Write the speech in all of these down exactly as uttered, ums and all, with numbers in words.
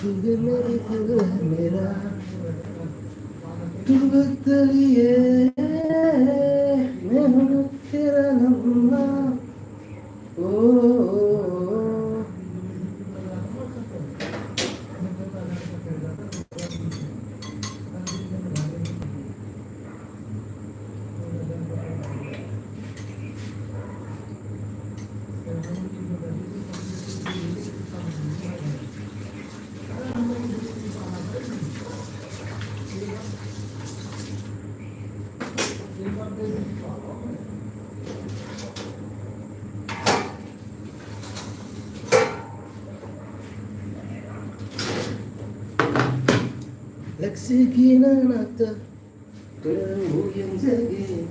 दिल मेरी दिल है मेरा, तू बदलिए, मैं हूँ तेरा लम्हा। ओ, ओ, ओ, ओ। ꯂꯛꯁꯤꯒꯤ ꯅꯅꯥꯛꯇ ꯀꯔꯝꯕꯨ ꯌꯦꯡꯖꯒꯦ?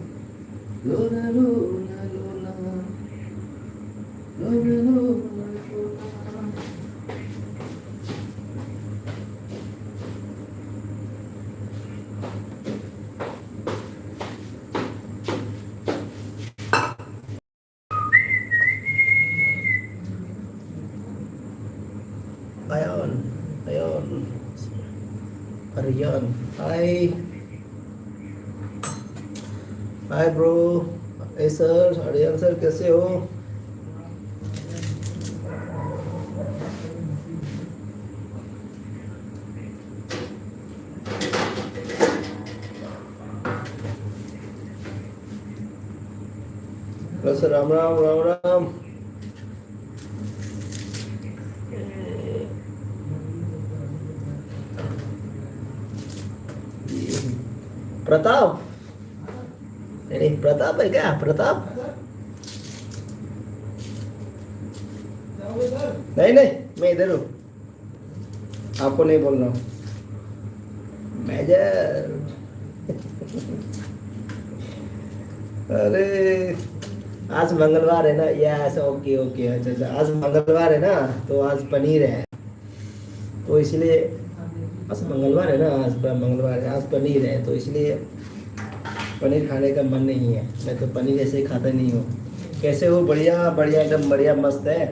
ꯂꯣꯂꯥ, ꯂꯣꯂꯥ, ꯂꯣꯂꯥ, ꯂꯣꯂꯥ, ꯂꯣꯂꯥ, ꯂꯣꯂꯥ꯫ Ayan, ayan. Aryan, hi. Hi bro. Hey sir, Aryan sir, कैसे हो? Hello sir, Ram Ram, Ram Ram. प्रताप? नहीं, नहीं, प्रताप है क्या? प्रताप? नहीं, नहीं, मैं इधर हूँ। आपको नहीं बोल रहा हूँ। मेजर। अरे, आज मंगलवार है ना? यस, ओके, ओके, अच्छा, अच्छा, आज मंगलवार है ना, तो आज पनीर है, तो इसलिए आज मंगलवार है ना, आज प-, मंगलवार है, आज पनीर है, तो इसलिए पनीर खाने का मन नहीं है। मैं तो पनीर ऐसे ही खाता नहीं हूँ। कैसे हो? बढ़िया, बढ़िया, एकदम बढ़िया, मस्त है।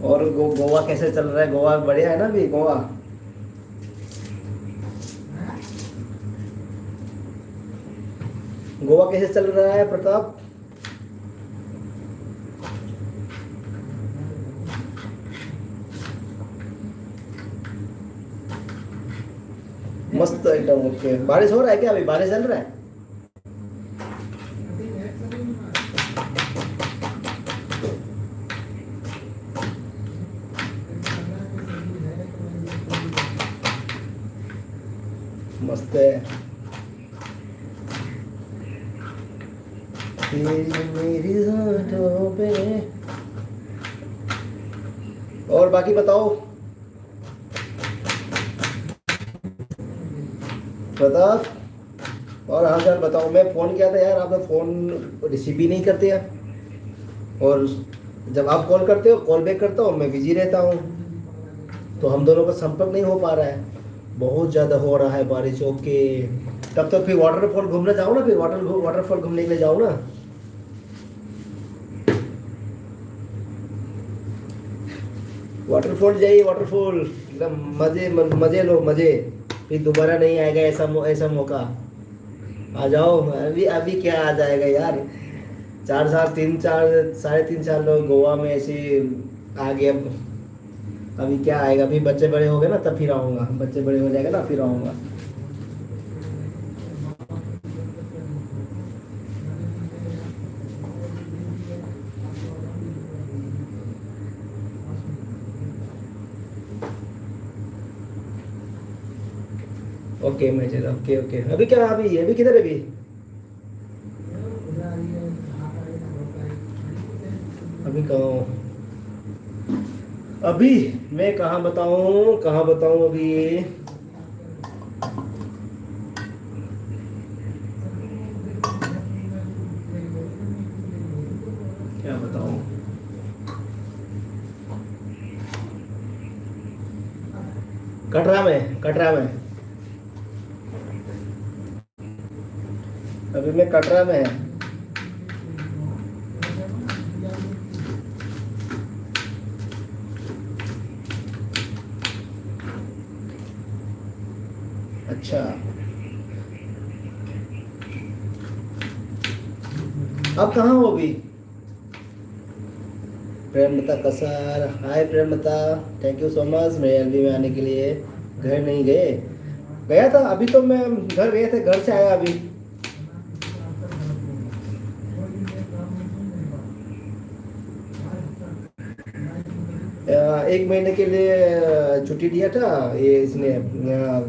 और गो-, गोवा कैसे चल रहा है? गोवा बढ़िया है ना अभी गोवा? गोवा कैसे चल रहा है प्रताप? मस्त एकदम। ओके, बारिश हो रहा है क्या अभी? बारिश चल रहा है? मस्त है। तेरी मेरी होठों पे। और बाकी बताओ प्रताप, और हाल चाल बताओ। मैं फ़ोन किया था यार, आपने फ़ोन रिसीव भी नहीं करते यार। और जब आप कॉल करते हो, कॉल बैक करता हूँ, मैं बिजी रहता हूँ, तो हम दोनों का संपर्क नहीं हो पा रहा है। बहुत ज़्यादा हो रहा है बारिश। ओके, तब तक फिर वाटरफॉल घूमने जाओ ना, फिर वाटर वाटरफॉल घूमने के लिए जाओ ना। वाटरफॉल जाइए, वाटरफॉल, एकदम मजे, मजे लो, मजे। फिर दोबारा नहीं आएगा ऐसा मौ-, ऐसा मौका। आ जाओ अभी। अभी क्या आ जाएगा यार? चार साल, तीन, चार, साढ़े तीन साल लोग गोवा में ऐसे आ गए। अब अभी क्या आएगा? अभी बच्चे बड़े हो गए ना, तब फिर आऊँगा। बच्चे बड़े हो जाएगा ना, फिर आऊँगा। ओके, मैं चला। Okay, okay. अभी क्या, अभी, अभी किधर है अभी? अभी कहाँ हूँ? अभी मैं कहाँ बताऊँ, कहाँ बताऊँ अभी? क्या बताऊँ? कटरा में, कटरा में। अभी मैं कटरा में है। अच्छा, आप कहाँ हो अभी? प्रेमलता कसार, hi Premlata, thank you so much मेरे एलबी में आने के लिए। घर नहीं गए? गया था, अभी तो मैं घर गए थे, घर से आया अभी। अ, एक महीने के लिए, अ, छुट्टी दिया था ये इसने, अ,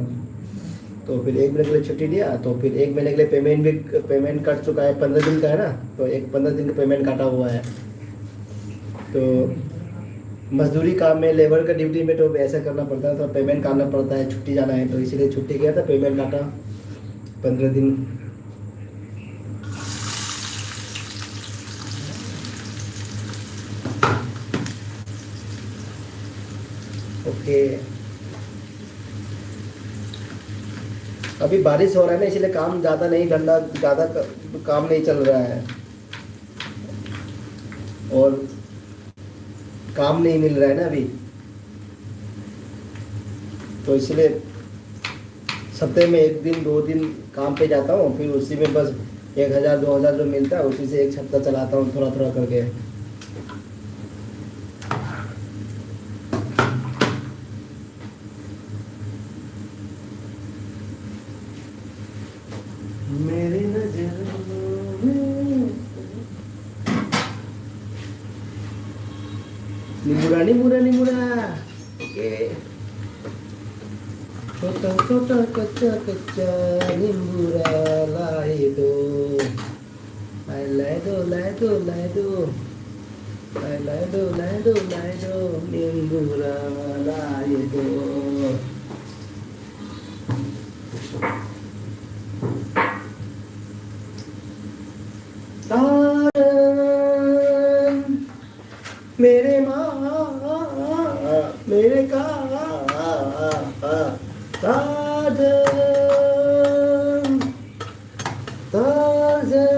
तो फिर एक महीने के लिए छुट्टी दिया, तो फिर एक महीने के लिए पेमेंट भी, पेमेंट कट चुका है, पंद्रह दिन का है ना, तो एक पंद्रह दिन का पेमेंट काटा हुआ है। तो मजदूरी काम में, लेबर का ड्यूटी में तो ऐसा करना पड़ता है, तो पेमेंट काटना पड़ता है, छुट्टी जाना है, तो इसीलिए छुट्टी गया था, पेमेंट काटा पंद्रह दिन। ओके, अभी बारिश हो रहा है ना, इसलिए काम ज़्यादा नहीं, धंधा ज़्यादा क-, काम नहीं चल रहा है और काम नहीं मिल रहा है ना अभी, तो इसलिए हफ्ते में एक दिन, दो दिन काम पे जाता हूँ, फिर उसी में बस एक हज़ार, दो हज़ार जो मिलता है, उसी से एक हफ्ता चलाता हूँ, थोड़ा थोड़ा करके। मेरी नजरों में निमुरा, निमुरा, निमुरा। ओके। छोटा, छोटा, कच्चा, कच्चा निमुरा लाई दो। आई लाई दो, लाई दो, लाई दो। आई लाई दो, लाई दो, लाई दो, निमुरा लाई दो। तारन, मेरे माँ, मेरे का, तारन, तारन।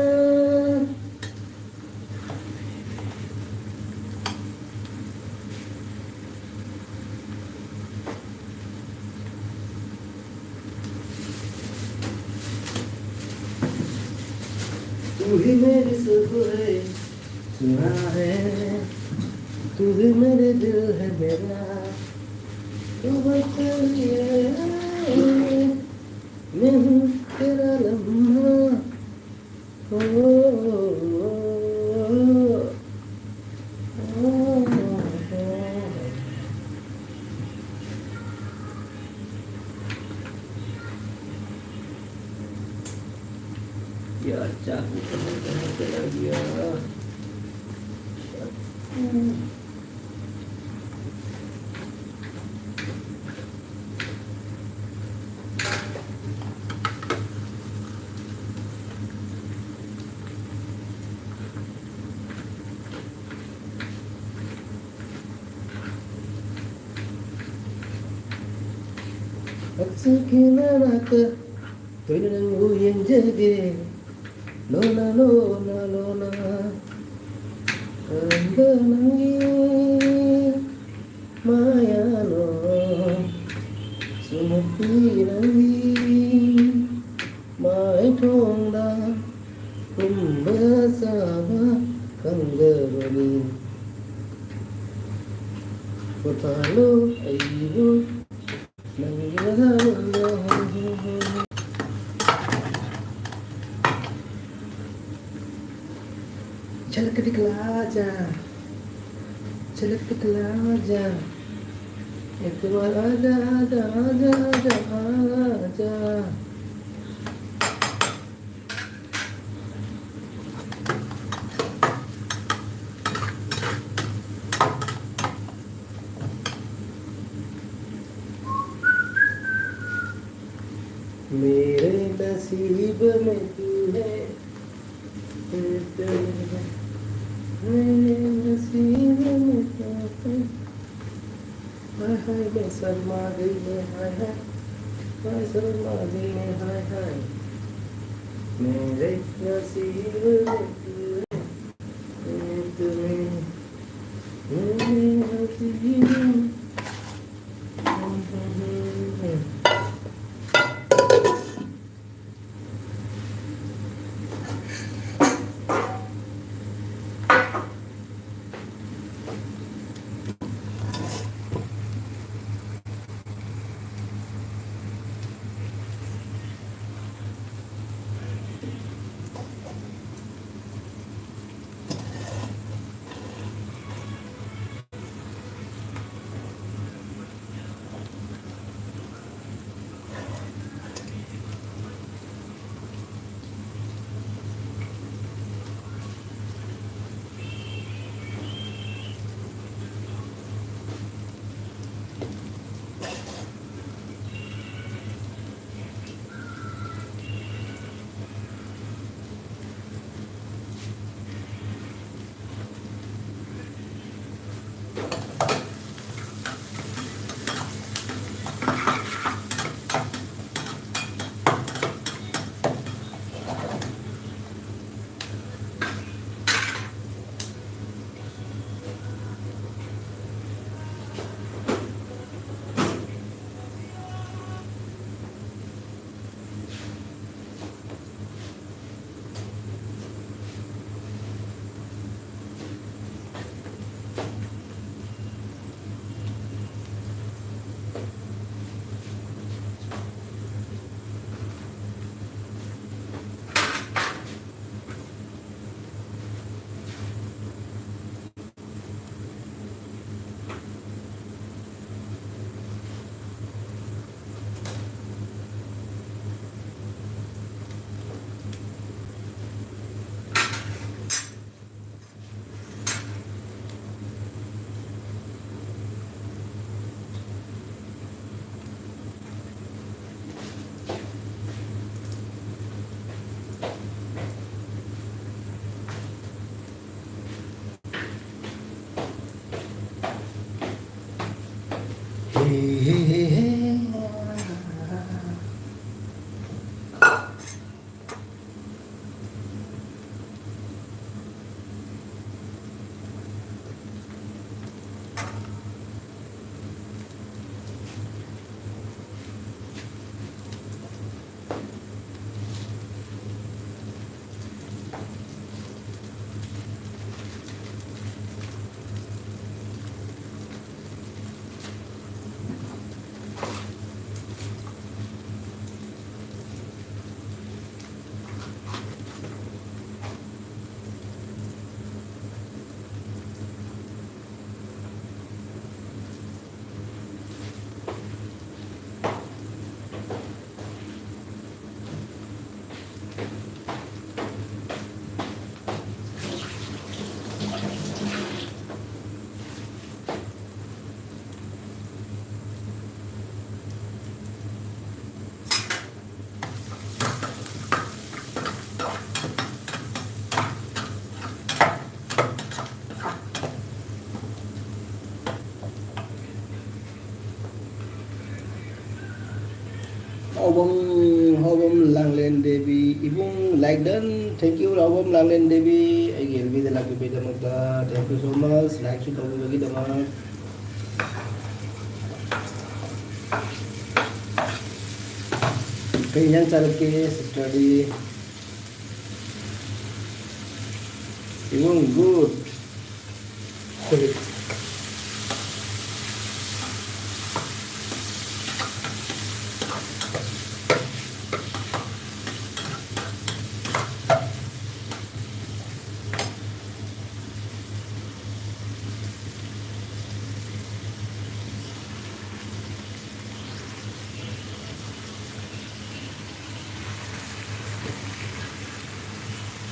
तू ही मेरी सुध है, सुना है, तू ही मेरे दिल है मेरा, तू बस मेरी है, मैं हूँ तेरा लम्हा। ओ, ओ, ओ, ओ, ओ। यार, चाकू कहाँ चला गया? ꯑꯁꯨꯛꯀꯤ ꯅꯅꯥꯛꯇ ꯇꯣꯏꯅ ꯅꯪꯕꯨ ꯌꯦꯡꯖꯒꯦ꯫ ꯂꯣꯟꯅ, ꯂꯣꯟꯅ, ꯂꯣꯟꯅ, ꯀꯔꯝꯕ ꯅꯪꯒꯤ ꯃꯌꯥꯅꯣ ꯁꯨꯝꯍꯠꯄꯤ ꯅꯪꯒꯤ ꯃꯥꯏꯊꯣꯡꯗ ꯇꯨꯝꯕ ꯆꯥꯕ ꯈꯪꯗꯕꯅꯤ꯫ ꯄꯣꯊꯥꯍꯜꯂꯣ ꯑꯩꯕꯨ ꯅꯪꯒꯤ ꯃꯊꯥꯅꯨꯡꯗ꯫ झलक दिखला जा, झलक दिखला जा, एक बार आजा, आजा, आजा, आजा, आजा। मेरे नसीब में तू है, तू है, मेरे नसीब में तू है। हाय हाय मैं शर्मा गई मैं, हाय हाय, मैं शर्मा गई मैं, हाय हाय। मेरे नसीब में तू है, तू है, मेरे नसीब में। ꯍꯥꯎꯕꯝ, ꯍꯥꯎꯕꯝ ꯂꯥꯡꯂꯦꯟ ꯗꯦꯕꯤ, ꯏꯕꯨꯡ like done, thank you ꯍꯥꯎꯕꯝ ꯂꯥꯡꯂꯦꯟ Devi, ꯑꯩꯒꯤ ꯑꯦꯜ ꯕꯤꯗ ꯂꯥꯛꯄꯤꯕꯒꯤꯗꯃꯛꯇ thank you so much, like ꯁꯨ ꯇꯧꯕꯤꯕꯒꯤꯗꯃꯛ꯫ ꯀꯩ ꯏꯟꯖꯥꯡ ꯆꯥꯔꯛꯀꯦ sister ꯗꯤ? ꯏꯕꯨꯡ good꯫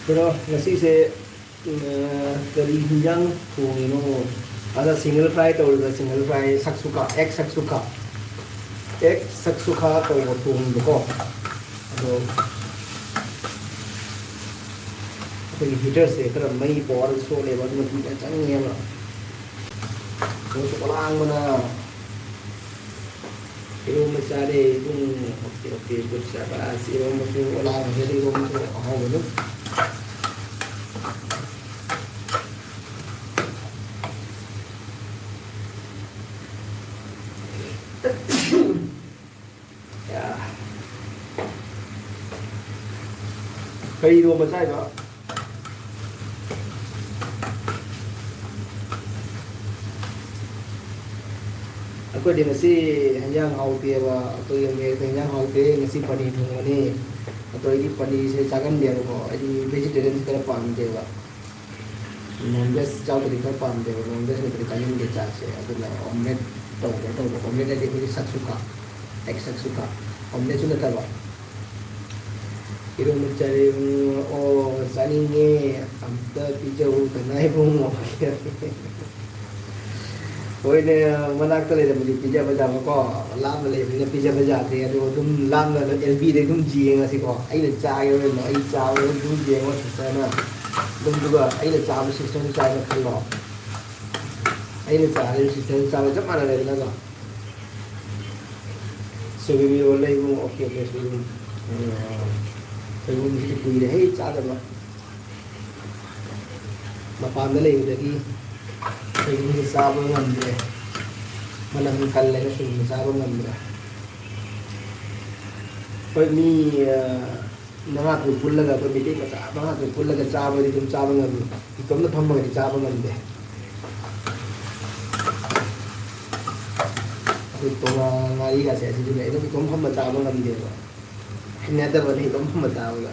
ꯀꯩꯅꯣ, ꯉꯁꯤꯁꯦ, ꯎꯝ, ꯀꯔꯤ ꯍꯤꯟꯖꯥꯡ ꯊꯣꯡꯉꯤꯅꯣ? ꯑꯗ single fry ꯇꯧꯔꯤꯕ, single fry ꯁꯛꯁꯨꯈꯥ, egg ꯁꯛꯁꯨꯈꯥ, egg ꯁꯛꯁꯨꯈꯥ ꯇꯧꯕ ꯊꯣꯡꯉꯤꯕꯀꯣ꯫ ꯑꯗꯣ ꯑꯩꯈꯣꯏꯒꯤ heater ꯁꯦ ꯈꯔ ꯃꯩ power ꯁꯣꯜꯂꯦꯕ, ꯑꯗꯨꯅ ꯀꯨꯏꯅ ꯆꯪꯉꯦꯕ꯫ ꯑꯗꯣ ꯆꯣꯛꯂꯥꯡꯕꯅ ꯏꯔꯣꯝꯕ ꯆꯥꯔꯦ ꯏꯕꯨꯡ꯫ ꯑꯣꯀꯦ, ꯑꯣꯀꯦ, ꯒꯨꯗ ꯁꯕꯥꯁ꯫ ꯏꯔꯣꯝꯕꯁꯨ ꯑꯣꯂꯥꯡ ꯍꯧꯖꯤꯛ ꯏꯔꯣꯝꯕꯁꯨ ꯑꯍꯥꯎꯕꯗꯨ꯫ ꯌꯥ꯫ ꯀꯔꯤ ꯏꯔꯣꯝꯕ ꯆꯥꯏꯕ? ꯑꯩꯈꯣꯏꯗꯤ ꯉꯁꯤ ꯍꯦꯟꯖꯥꯡ ꯍꯥꯎꯇꯦꯕ, ꯑꯩꯈꯣꯏꯒꯤ ꯃꯦꯠꯇ ꯍꯦꯟꯖꯥꯡ ꯍꯥꯎꯇꯦ, ꯉꯁꯤ ꯄꯅꯤꯔ ꯊꯣꯡꯕꯅꯤ꯫ ꯑꯗꯣ ꯑꯩꯗꯤ ꯄꯅꯤꯔꯁꯦ ꯆꯥꯒꯟꯗꯦꯕꯀꯣ, ꯑꯩꯗꯤ ꯚꯦꯖꯤꯇꯦꯔꯤꯌꯟꯁꯦ ꯈꯔ ꯄꯥꯝꯗꯦꯕ, ꯅꯣꯟ ꯚꯦꯖ ꯆꯥꯕꯗꯤ ꯈꯔ ꯄꯥꯝꯗꯦꯕ, ꯅꯣꯟ ꯚꯦꯖ ꯅꯠꯇ꯭ꯔꯗꯤ ꯆꯥꯅꯤꯡꯗꯦ ꯆꯥꯛꯁꯦ꯫ ꯑꯗꯨꯅ ꯑꯣꯝꯂꯦꯠ ꯇꯧꯒꯦ ꯇꯧꯕ, ꯑꯣꯝꯂꯦꯠ ꯍꯥꯏꯗꯤ ꯑꯩꯈꯣꯏꯒꯤ ꯁꯛꯁꯨꯀꯥ, ꯑꯦꯛ ꯁꯛꯁꯨꯀꯥ, ꯑꯣꯝꯂꯦꯠꯁꯨ ꯅꯠꯇꯕ꯫ ꯏꯔꯣꯟꯕ ꯆꯥꯔꯦ꯫ ꯑꯣ, ꯆꯥꯅꯤꯡꯉꯦ꯫ ꯑꯝꯇ ꯄꯤꯖꯧꯗꯅ ꯏꯕꯨꯡꯉꯣ꯫ ꯍꯣꯏꯅꯦ, ꯃꯅꯥꯛꯇ ꯂꯩꯔꯝꯕꯗꯤ ꯄꯤꯖꯕ ꯌꯥꯕꯀꯣ, ꯂꯥꯞꯅ ꯂꯩꯕꯅꯤꯅ ꯄꯤꯖꯕ ꯌꯥꯗ꯭ꯔꯦ꯫ ꯑꯗꯣ ꯑꯗꯨꯝ ꯂꯥꯞꯅ ꯑꯦꯜ ꯕꯤꯗ ꯑꯗꯨꯝ ꯌꯦꯡꯉꯁꯤꯀꯣ, ꯑꯩꯅ ꯆꯥꯒꯦ ꯑꯣꯏꯔꯅꯣ, ꯑꯩ ꯆꯥꯕꯗ ꯑꯗꯨꯝ ꯌꯦꯡꯉꯣ ꯁꯤꯁꯇꯔꯅ꯫ ꯑꯗꯨꯝ ꯑꯗꯨꯒ ꯑꯩꯅ ꯆꯥꯕ ꯁꯤꯁꯇꯔꯅ ꯆꯥꯏꯅ ꯈꯜꯂꯣ, ꯑꯩꯅ ꯆꯥꯔꯤꯕ ꯁꯤꯁꯇꯔꯅ ꯆꯥꯕ ꯆꯞ ꯃꯥꯟꯅꯔꯦꯗꯅꯀꯣ꯫ ꯁꯣꯏꯕꯨꯝ ꯏꯔꯣꯜꯂꯦ ꯏꯕꯨꯡ꯫ ꯑꯣꯀꯦ, ꯑꯣꯀꯦ, ꯁꯣꯏꯕꯨꯝ꯫ ꯑ, ꯁꯣꯏꯕꯨꯝꯁꯤꯗꯤ ꯀꯨꯏꯔꯦ ꯍꯦ ꯆꯥꯗꯕ꯫ ꯃꯄꯥꯟꯗ ꯂꯩꯕꯗꯒꯤ ꯁꯣꯏꯕꯨꯝꯁꯦ ꯆꯥꯕ ꯉꯝꯗ꯭ꯔꯦ꯫ ꯃꯅꯝ ꯀꯜꯂꯦꯅ ꯁꯣꯏꯕꯨꯝ ꯆꯥꯕ ꯉꯝꯗ꯭ꯔꯦ꯫ ꯍꯣꯏ, ꯃꯤ, ꯑ, ꯃꯉꯥ ꯇꯔꯨꯛ ꯄꯨꯜꯂꯒ, ꯑꯩꯈꯣꯏ ꯃꯩꯇꯩ ꯃꯆꯥ ꯃꯉꯥ ꯇꯔꯨꯛ ꯄꯨꯜꯂꯒ ꯆꯥꯕꯗꯤ ꯑꯗꯨꯝ ꯆꯥꯕ ꯉꯝꯃꯤ꯫ ꯏꯇꯣꯝꯇ ꯐꯝꯃꯒꯗꯤ ꯆꯥꯕ ꯉꯝꯗꯦ꯫ ꯑꯩꯈꯣꯏ ꯇꯣꯉꯥꯟ ꯉꯥꯔꯤꯒꯁꯦ ꯑꯁꯤꯗꯤ ꯑꯩ ꯑꯗꯨꯝ ꯏꯇꯣꯝ ꯐꯝꯃ ꯆꯥꯕ ꯉꯝꯗꯦꯕ꯫ ꯍꯩꯅꯗꯕꯅꯤ ꯏꯇꯣꯝ ꯐꯝꯃ ꯆꯥꯕꯗ꯫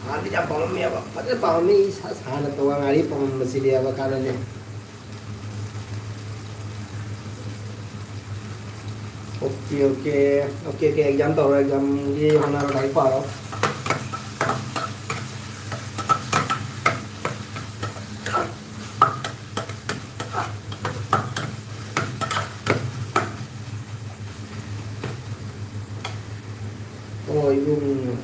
ꯍꯥꯟꯅꯗꯤ ꯌꯥꯝ ꯄꯥꯝꯃꯝꯃꯦꯕ, ꯐꯖꯅ ꯄꯥꯝꯃꯝꯃꯤ꯫ ꯏꯁꯥ ꯁꯥꯅ ꯇꯣꯉꯥꯟ ꯉꯥꯔꯤ ꯄꯥꯝꯃꯝꯕꯁꯤꯗꯤꯕ ꯀꯥꯟꯅꯗꯦ꯫ Okay, okay, okay, okay, exam ꯇꯧꯔꯣ, ꯑꯦꯛꯖꯥꯝꯒꯤ ꯍꯣꯠꯅꯔꯣ, ꯂꯥꯏꯔꯤꯛ ꯄꯥꯔꯣ꯫ ꯑꯣ, ꯏꯕꯨꯡ꯫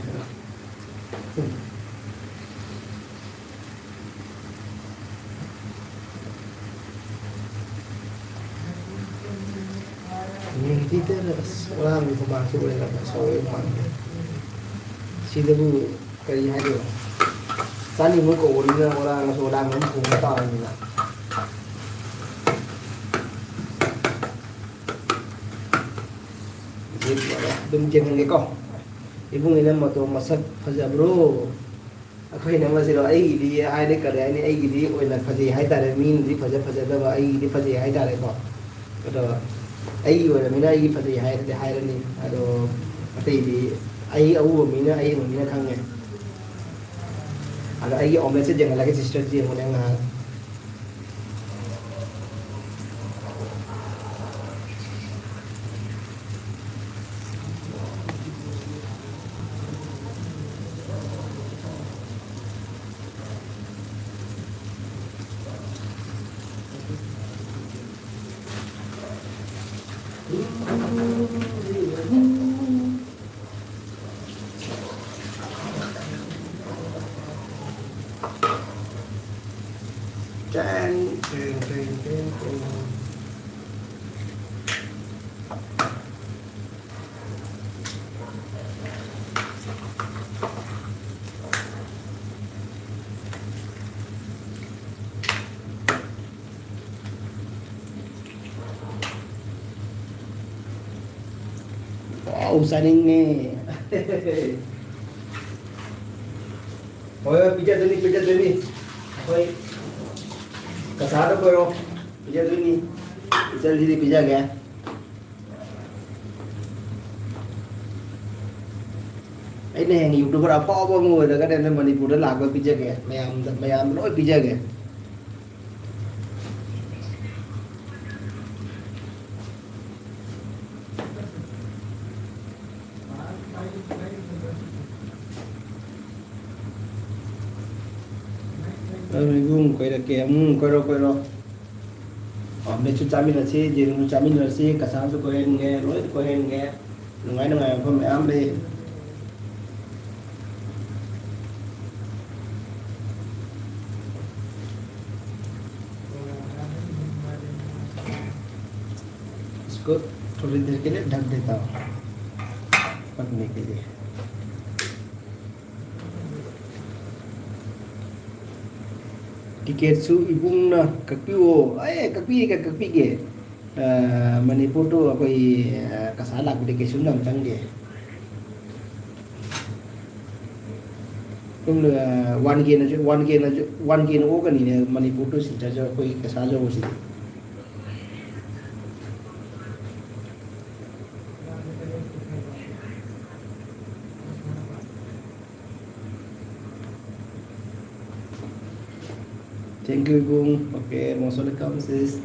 ꯅꯤꯡꯊꯤꯖꯅ ꯑꯁ ꯑꯉꯥꯡꯒꯤ ꯍꯨꯃꯥꯡꯁꯤ ꯎꯔꯦ ꯁꯥꯎꯋꯦ ꯍꯨꯃꯥꯡꯁꯦ꯫ ꯁꯤꯗꯕꯨ ꯀꯔꯤ ꯍꯥꯏꯗꯣꯏꯅꯣ? ꯆꯥꯅꯤꯡꯕ ꯀꯧꯕꯅꯤꯅ ꯑꯣꯔꯥꯡꯅꯁꯨ ꯑꯣꯔꯥꯡ ꯑꯃ ꯊꯣꯡꯕ ꯇꯥꯕꯅꯤꯅ꯫ ꯑꯗꯨꯝ ꯌꯦꯡꯍꯟꯒꯦꯀꯣ꯫ ꯏꯕꯨꯡ ꯏꯅꯝ ꯃꯇꯣ ꯃꯁꯛ ꯐꯖꯕ꯭ꯔꯣ? ꯑꯩꯈꯣꯏꯅ ꯃꯁꯤꯗꯣ ꯑꯩꯒꯤꯗꯤ ꯍꯥꯏꯗꯤ ꯀꯔꯤ ꯍꯥꯏꯅꯤ, ꯑꯩꯒꯤꯗꯤ ꯑꯣꯏꯅ ꯐꯖꯩ ꯍꯥꯏꯇꯥꯔꯦ, ꯃꯤꯅꯗꯤ ꯐꯖ ꯐꯖꯗꯕ, ꯑꯩꯒꯤꯗꯤ ꯐꯖꯩ ꯍꯥꯏꯇꯥꯔꯦꯀꯣ꯫ ꯑꯗꯣ ꯑꯩꯒꯤ ꯑꯣꯏꯔꯕꯅꯤꯅ ꯑꯩꯒꯤ ꯐꯖꯩ ꯍꯥꯏꯔꯗꯤ ꯍꯥꯏꯔꯅꯤ꯫ ꯑꯗꯣ ꯑꯇꯩꯗꯤ ꯑꯩ ꯑꯎꯕ ꯃꯤꯅ ꯑꯌꯦꯡꯕ ꯃꯤꯅ ꯈꯪꯉꯦ꯫ ꯑꯗꯣ ꯑꯩꯒꯤ ꯑꯣꯝꯂꯦꯠꯁꯦ ꯌꯦꯡꯍꯜꯂꯒꯦ, ꯁꯤꯁꯇꯔꯁꯦ ꯌꯦꯡꯉꯨꯅꯦ ꯉꯥꯏꯍꯥꯛ꯫ ꯇꯦꯡ, ꯇꯦꯡ, ꯇꯦꯡ, ꯇꯦꯡ, ꯇꯦꯡ꯫ ꯋꯥꯎ, ꯆꯥꯅꯤꯡꯉꯦ꯫ ꯍꯣꯏ, ꯍꯣꯏ, ꯄꯤꯖꯗꯣꯏꯅꯤ, ꯄꯤꯖꯗꯣꯏꯅꯤ꯫ ꯑꯩꯈꯣꯏ ꯀꯁꯥꯔꯗ ꯀꯣꯏꯔꯣ, ꯄꯤꯖꯗꯣꯏꯅꯤ꯫ ꯏꯆꯜꯁꯤꯗꯤ ꯄꯤꯖꯒꯦ꯫ ꯑꯩꯅ ꯍꯌꯦꯡ YouTuber ꯑꯐꯥꯎꯕ ꯑꯃ ꯑꯣꯏꯔꯒꯅꯦ, ꯅꯣꯏ ꯃꯅꯤꯄꯨꯔꯗ ꯂꯥꯛꯄ ꯄꯤꯖꯒꯦ, ꯃꯌꯥꯝꯗ, ꯃꯌꯥꯝꯗ ꯂꯣꯏ ꯄꯤꯖꯒꯦ꯫ ꯑꯗꯨ ꯏꯕꯨꯡ ꯀꯣꯏꯔꯛꯀꯦ, ꯏꯕꯨꯡ ꯀꯣꯏꯔꯣ, ꯀꯣꯏꯔꯣ꯫ ꯑꯣꯝꯂꯦꯠꯁꯨ ꯆꯥꯃꯤꯟꯅꯁꯤ, ꯌꯦꯔꯨꯝꯁꯨ ꯆꯥꯃꯤꯟꯅꯁꯤ, ꯀꯁꯥꯔꯁꯨ ꯀꯣꯏꯍꯟꯒꯦ, ꯂꯣꯏ ꯀꯣꯏꯍꯟꯒꯦ꯫ ꯅꯨꯡꯉꯥꯏ ꯅꯨꯡꯉꯥꯏꯕ ꯃꯐꯝ ꯃꯌꯥꯝ ꯂꯩ꯫ It's good. थोड़ी देर के लिए ढक देता हूँ पकने के लिए। ꯇꯤꯀꯦꯠꯁꯨ ꯏꯕꯨꯡꯅ ꯀꯛꯄꯤꯌꯣ꯫ ꯑꯦ, ꯀꯛꯄꯤꯒꯦ, ꯀꯛꯄꯤꯒꯦ꯫ ꯑ, ꯃꯅꯤꯄꯨꯔ ꯇꯨ ꯑꯩꯈꯣꯏ, ꯑ, ꯀꯁꯥꯔ ꯂꯥꯛꯄꯗꯤ ꯀꯩꯁꯨ ꯌꯥꯝ ꯆꯪꯗꯦ꯫ ꯁꯨꯝ, ꯑ, ꯋꯥꯟ ꯀꯦꯅꯁꯨ, ꯋꯥꯟ ꯀꯦꯅꯁꯨ, ꯋꯥꯟ ꯀꯦꯅ ꯑꯣꯛꯀꯅꯤꯅꯦ ꯃꯅꯤꯄꯨꯔ ꯇꯨ ꯁꯤꯜꯆꯔꯁꯨ ꯑꯩꯈꯣꯏ Cachar ꯌꯧꯕꯁꯤꯗꯤ꯫ Thank you, Bung. Okay, most welcome, sis.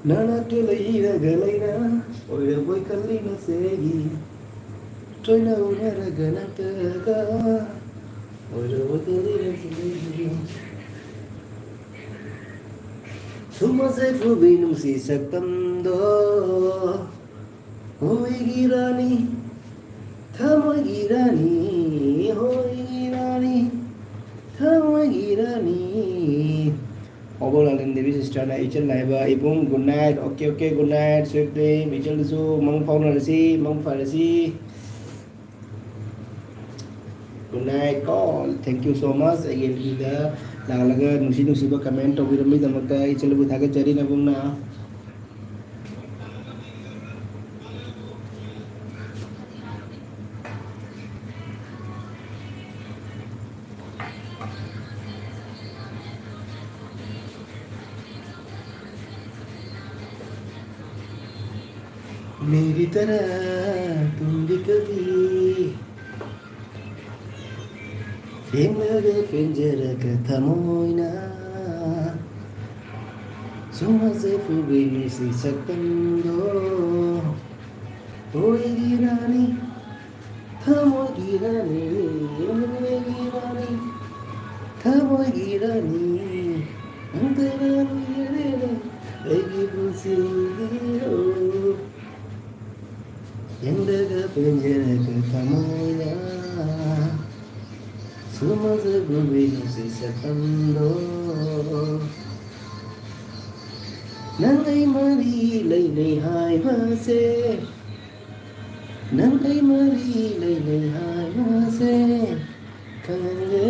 ꯅꯅꯥꯛꯇ ꯂꯩꯔꯒ ꯂꯩꯔ ꯑꯣꯏꯔꯕꯣꯏ ꯈꯜꯂꯤ ꯅꯆꯦꯒꯤ꯫ ꯇꯣꯏꯅ ꯎꯅꯔꯒ ꯅꯠꯇ꯭ꯔꯒ ꯑꯣꯏꯔꯕꯣꯏ ꯈꯜꯂꯤ ꯅꯆꯦꯒꯤ꯫ ꯁꯨꯃꯁꯦ ꯐꯨꯕꯤ ꯅꯨꯡꯁꯤ ꯁꯛꯇꯝꯗꯣ꯫ ꯍꯣꯏꯒꯤ ꯔꯥꯅꯤ, ꯊꯃꯣꯏꯒꯤ ꯔꯥꯅꯤ, ꯍꯣꯏꯒꯤ ꯔꯥꯅꯤ, ꯊꯃꯣꯏꯒꯤ ꯔꯥꯅꯤ꯫ ꯍꯣꯕꯣ ꯂꯥꯂꯦꯟ ꯗꯦꯕꯤ ꯁꯤꯁꯇꯔꯅ ꯏꯆꯜ ꯍꯥꯏꯕ ꯏꯕꯨꯡ, good night꯫ Okay, okay, good night, sweet dream꯫ ꯏꯆꯜꯗꯁꯨ ꯃꯪ ꯐꯥꯎꯅꯔꯁꯤ, ꯃꯪ ꯐꯔꯁꯤ꯫ Good night, all. Thank you so much ꯑꯩꯒꯤ ꯑꯦꯜ ꯄꯤꯗ ꯂꯥꯛꯂꯒ ꯅꯨꯡꯁꯤ ꯅꯨꯡꯁꯤꯕ comment ꯇꯧꯕꯤꯔꯝꯕꯒꯤꯗꯃꯛꯇ ꯏꯆꯜꯕꯨ ꯊꯥꯒꯠꯆꯔꯤ ꯅꯕꯨꯡꯅ꯫ मेरी तरह तुम भी कभी ꯊꯦꯡꯅꯔꯦ ꯄꯦꯟꯖꯔꯒ ꯊꯃꯣꯏꯅ꯫ ꯁꯨꯃꯥꯡꯁꯦ ꯄꯨꯕꯤ ꯅꯨꯡꯁꯤ ꯁꯛꯇꯝꯗꯣ, ꯑꯣꯏꯒꯤ ꯔꯥꯅꯤ, ꯊꯃꯣꯏꯒꯤ ꯔꯥꯅꯤ, ꯑꯣꯏꯒꯤ ꯔꯥꯅꯤ, ꯊꯃꯣꯏꯒꯤ ꯔꯥꯅꯤ, ꯑꯝꯇ ꯔꯥꯅꯤ, ꯑꯩꯒꯤ ꯄꯨꯟꯁꯤꯒꯤ ꯍꯣ꯫ ꯌꯦꯡꯂꯒ ꯄꯦꯟꯖꯔꯒ ꯊꯃꯣꯏꯅ ꯁꯨꯃꯥꯡꯁꯦ ꯄꯨꯕꯤ ꯅꯨꯡꯁꯤ ꯁꯛꯇꯝꯗꯣ꯫ ꯅꯪ ꯑꯩ ꯃꯔꯤ ꯂꯩꯅꯩ ꯍꯥꯏꯕꯁꯦ, ꯅꯪ ꯑꯩ ꯃꯔꯤ ꯂꯩꯅꯩ ꯍꯥꯏꯕꯁꯦ ꯈꯪꯍꯟꯒꯦ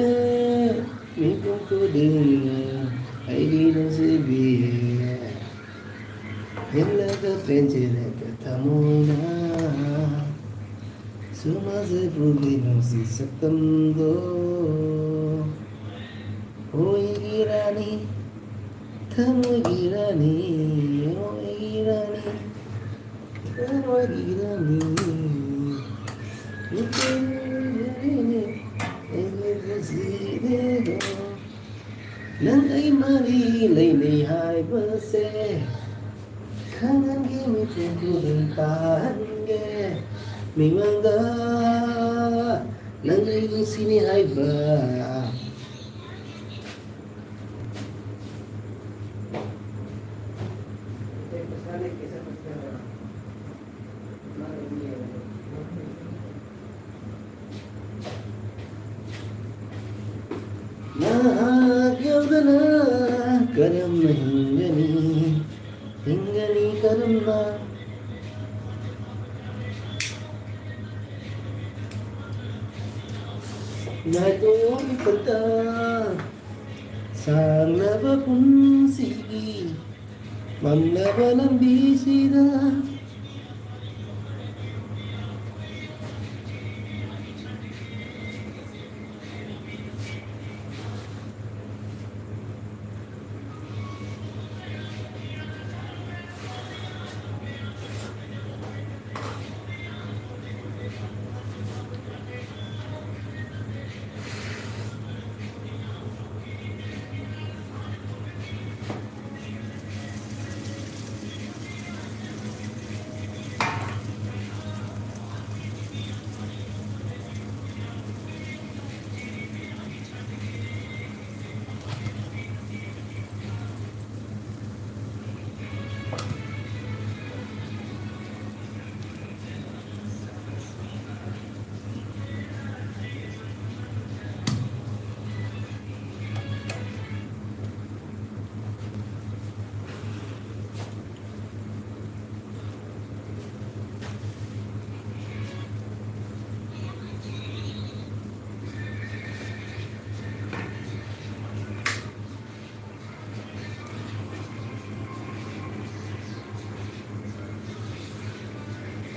ꯃꯤꯄꯨꯝ ꯈꯨꯗꯤꯡ ꯑꯩꯒꯤ ꯅꯨꯡꯁꯤꯕꯤ꯫ ꯍꯦꯜꯂꯒ ꯄꯦꯟꯖꯔꯒ ꯊꯃꯣꯏꯅ ꯁꯨꯃꯥꯡꯁꯦ ꯄꯨꯕꯤ ꯅꯨꯡꯁꯤ ꯁꯛꯇꯝꯗꯣ꯫ ꯑꯣꯏꯒꯤ ꯔꯥꯅꯤ, ꯊꯃꯣꯏꯒꯤ ꯔꯥꯅꯤ, ꯑꯣꯏꯒꯤ ꯔꯥꯅꯤ, ꯊꯃꯣꯏꯒꯤ ꯔꯥꯅꯤ, ꯑꯣꯏꯒꯤ ꯔꯥꯅꯤ, ꯑꯩꯒꯤ ꯄꯨꯟꯁꯤꯗꯣ꯫ ꯅꯪ ꯑꯩ ꯃꯔꯤ ꯂꯩꯅꯩ ꯍꯥꯏꯕꯁꯦ ꯈꯪꯍꯟꯒꯦ, ꯃꯤꯄꯨꯝ ꯈꯨꯗꯤꯡ ꯇꯥꯍꯟꯒꯦ ꯃꯤꯃꯥꯡꯗ, ꯅꯪ ꯑꯩ ꯅꯨꯡꯁꯤꯅꯩ ꯍꯥꯏꯕ꯫ ꯅꯍꯥꯛ ꯌꯥꯎꯗꯅ ꯀꯔꯝꯅ ꯍꯤꯡꯒꯅꯤ? ꯍꯤꯡꯒꯅꯤ ꯀꯔꯝꯅ? ꯅꯥꯏꯇꯣꯝ ꯏꯊꯟꯇ ꯁꯥꯡꯂꯕ ꯄꯨꯟꯁꯤꯒꯤ ꯃꯝꯂꯕ ꯂꯝꯕꯤꯁꯤꯗ꯫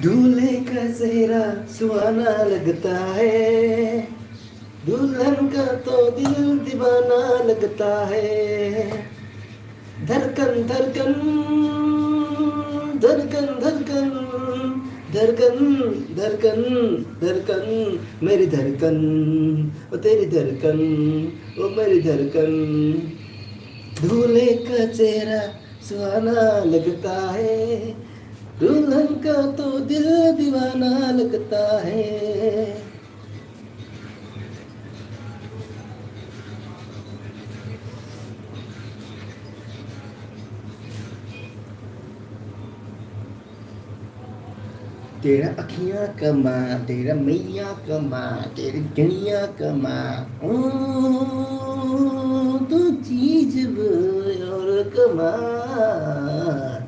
दूल्हे का चेहरा सुहाना लगता है, दुल्हन का तो दिल दीवाना लगता है। धड़कन धड़कन, धड़कन धड़कन, धड़कन धड़कन, धड़कन, मेरी धड़कन, ओ तेरी धड़कन, ओ मेरी धड़कन। दूल्हे का चेहरा सुहाना लगता है, दुल्हन का तो दिल दीवाना लगता है। तेरा अखियां कमाल, तेरा मैया कमाल, तेरी गलियां कमाल। ओ, तू चीज बोल और कमाल।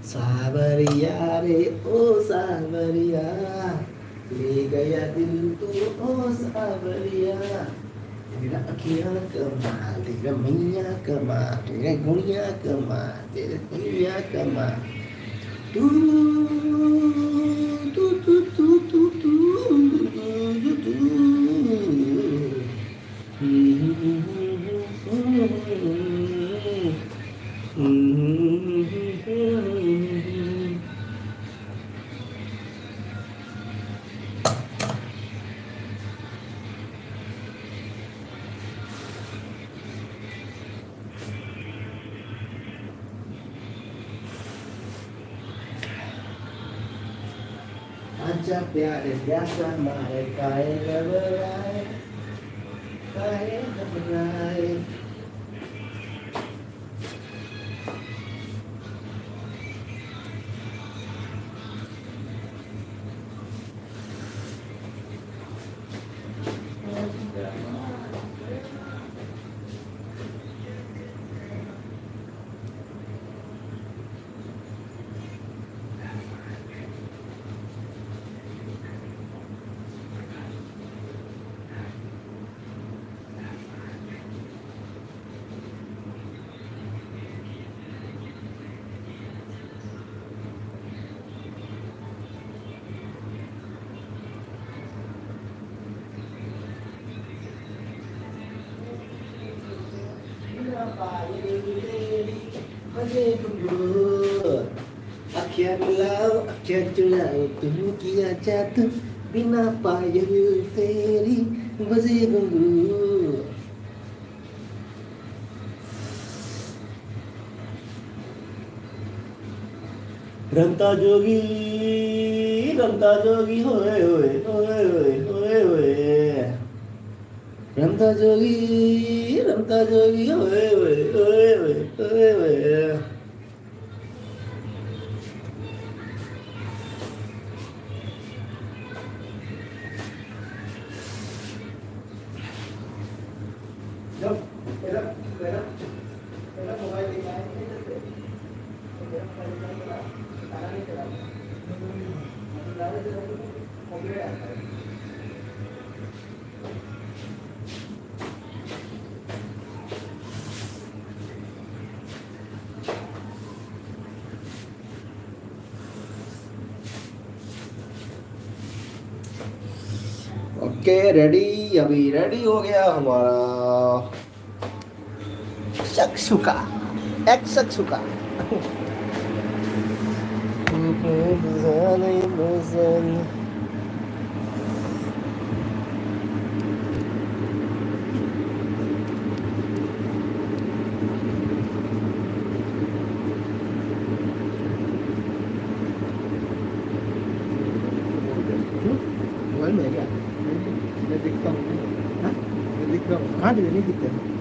सावरिया रे, ओ सावरिया, ले गया दिल तू, ओ सावरिया। तेरा अखियां कमाल, तेरा मैया कमाल, तेरा गुड़िया कमाल, तेरा भैया कमाल। तू, तू, तू। आजा प्यारे प्यासा मारे, काहे घबराए, काहे घबराए। आंखें मिलाओ, आंखें चुराओ, तुम किया जादू, बिना पायल तेरी बजे घुंघरू। रमता जोगी, रमता जोगी, होए होए, होए होए, होए होए। रमता जोगी, रमता जोगी, ओए ओए, ओए ओए, ओए ओए। जब मेरा, मेरा, मेरा मोबाइल लेके आए थे, तो मेरा मोबाइल लेके आया, गाना नहीं चला। गाना चला तो कॉपीराइट आता है। ओके, रेडी, अभी रेडी हो गया हमारा शकशुका, एक शकशुका। क्यों? मोबाइल में है क्या? मैं देखता हूँ। हाँ? मैं दिख रहा हूँ। कहाँ दिख रहे? नहीं दिखते।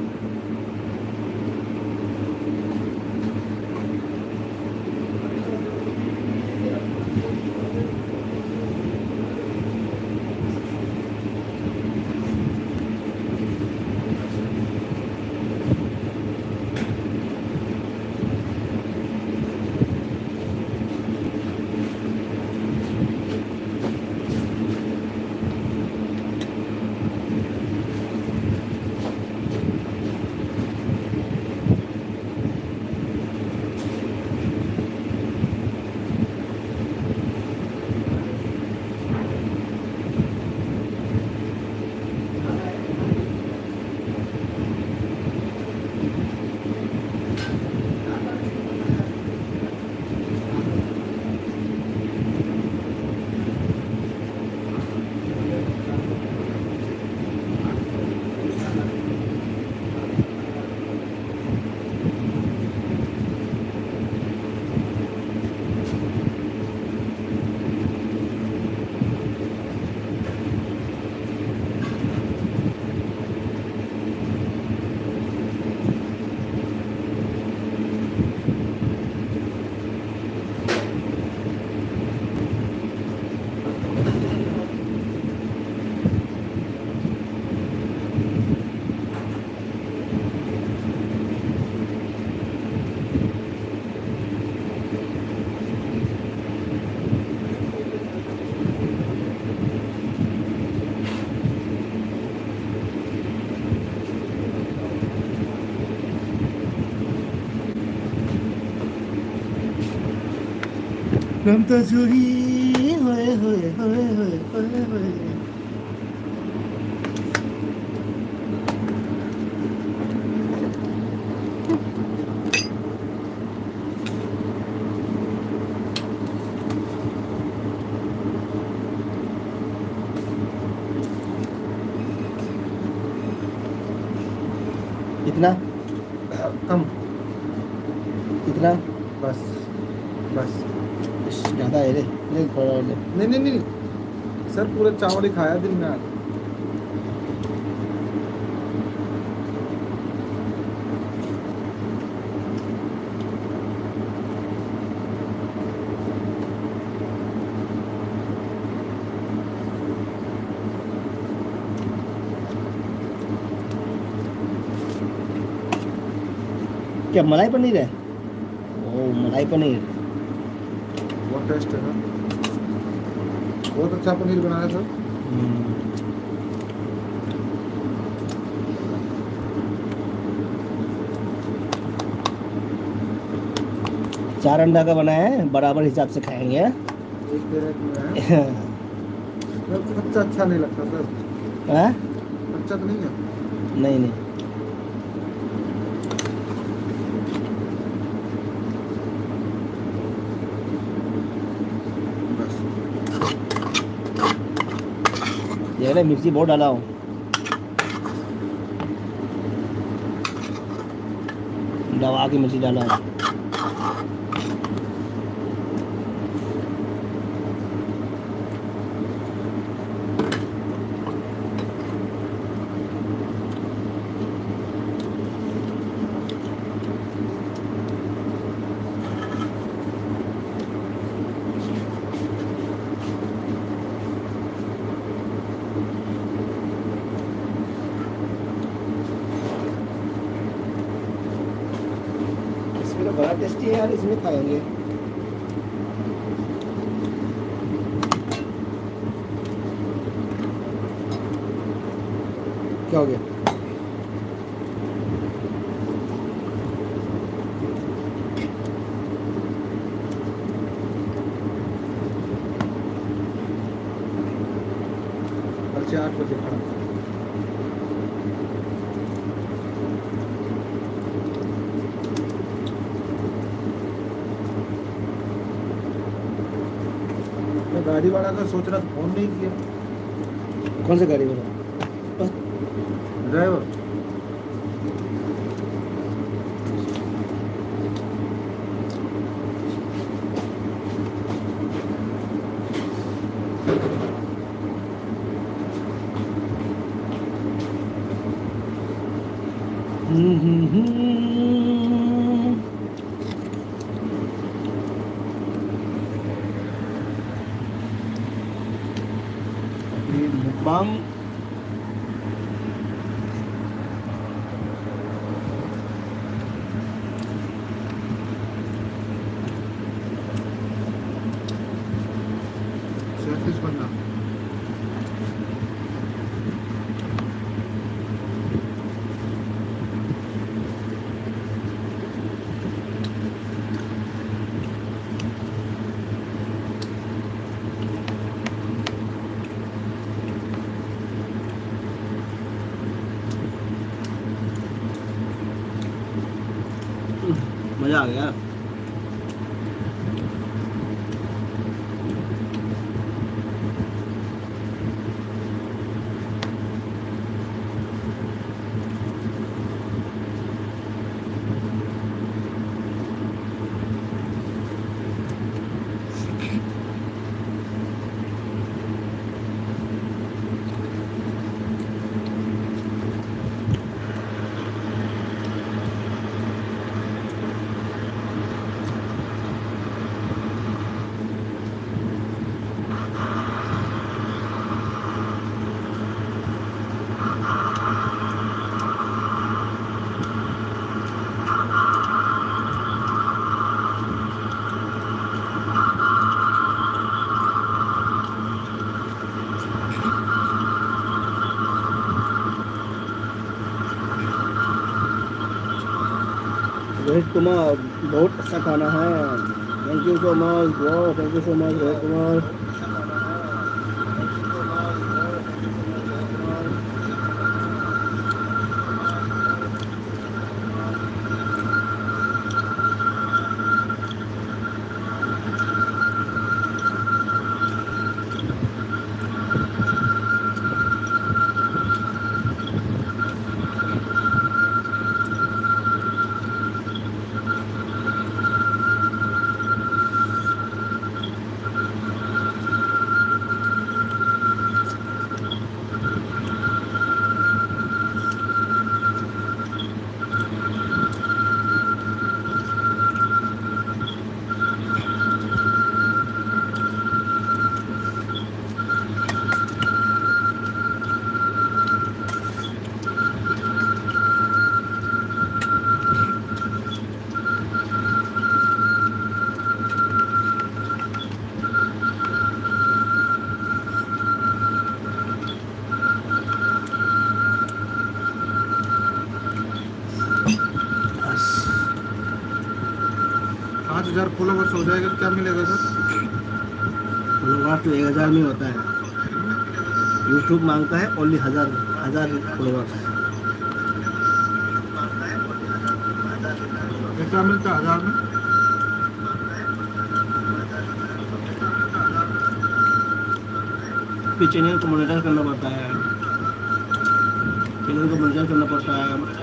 ꯅꯝꯇ ꯖꯨꯔꯤ, ꯍꯣꯏ, ꯍꯣꯏ, ꯍꯣꯏ, ꯍꯣꯏ, ꯍꯣꯏ, ꯍꯣꯏ꯫ कितना? कम। कितना? बस, बस। इस, ज़्यादा है रे, ले थोड़ा और ले। नहीं, नहीं, नहीं, सर, पूरा चावल ही खाया दिन में आज। क्या मलाई पनीर है? ओ, मलाई पनीर। बहुत टेस्ट है ना, बहुत अच्छा पनीर बनाया सर। हम्म। चार अंडा का बना है, बराबर हिसाब से खाएंगे। एक कैरेट में है। सर, कच्चा अच्छा नहीं लगता सर। हाँ? कच्चा तो नहीं है? नहीं, नहीं। बस। देख रहे, मिर्ची बहुत डाला हूँ। दबा के मिर्ची डाला हूँ। इसमें तो बड़ा टेस्टी है यार, इसमें खाएंगे। क्या हो गया? आठ बजे खड़ा। मैं गाड़ी वाला का सोच रहा, फोन नहीं किया। कौन सा गाड़ी वाला? ड्राइवर। हम्म, हम्म, हम्म। ये mukbang। सैंतीस पन्ना। मजा आ गया। रोहित कुमार, बहुत अच्छा खाना है। Thank you so much, bro. Thank you so much, Rohit Kumar. हज़ार फॉलोअर्स हो जाएगा तो क्या मिलेगा सर? फॉलोअर्स तो एक हज़ार में होता है। YouTube मांगता है ओनली हज़ार, हज़ार फॉलोअर्स। कितना मिलता है हज़ार में? फिर चैनल को मोनेटाइज करना पड़ता है, चैनल को मोनेटाइज करना पड़ता है।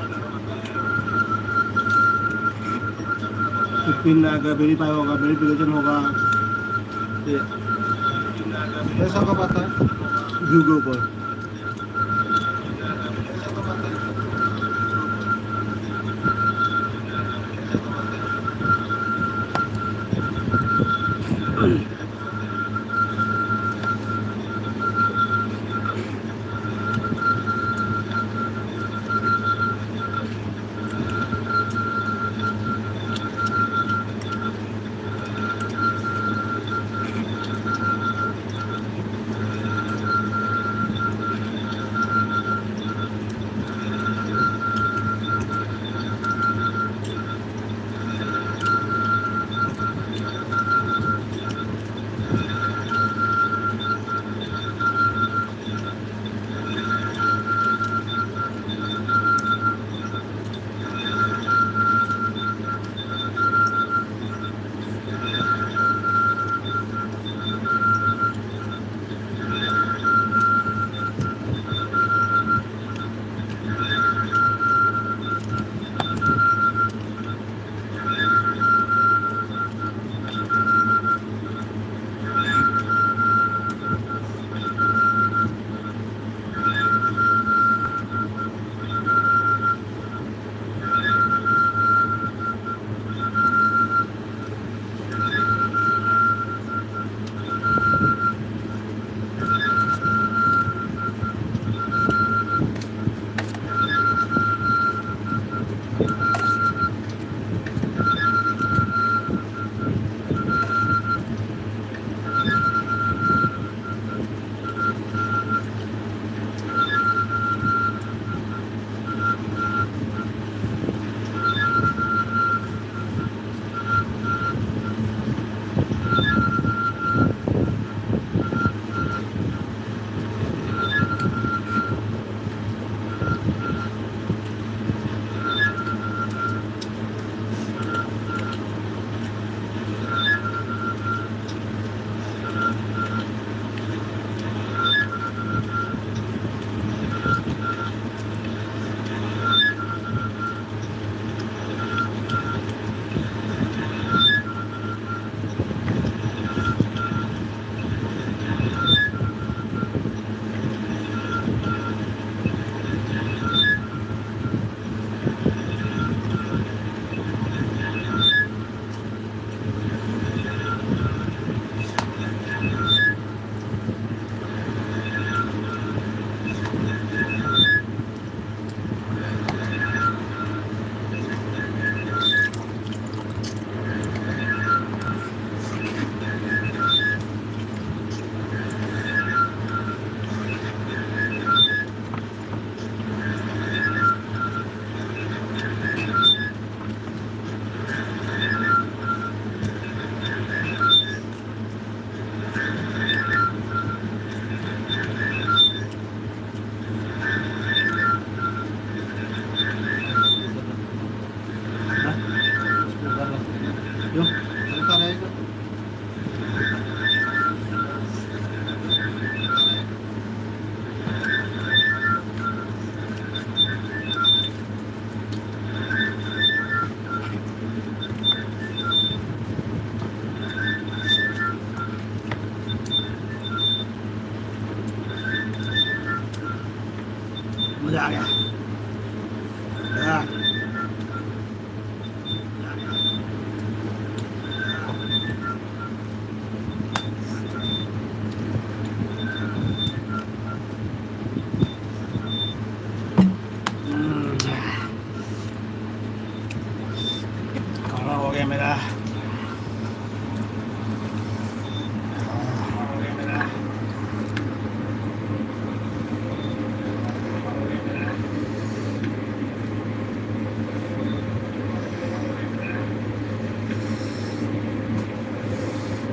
फिर पिन आएगा, वेरीफाई होगा, वेरिफिकेशन होगा, ये पैसा कब आता है? व्यू के ऊपर।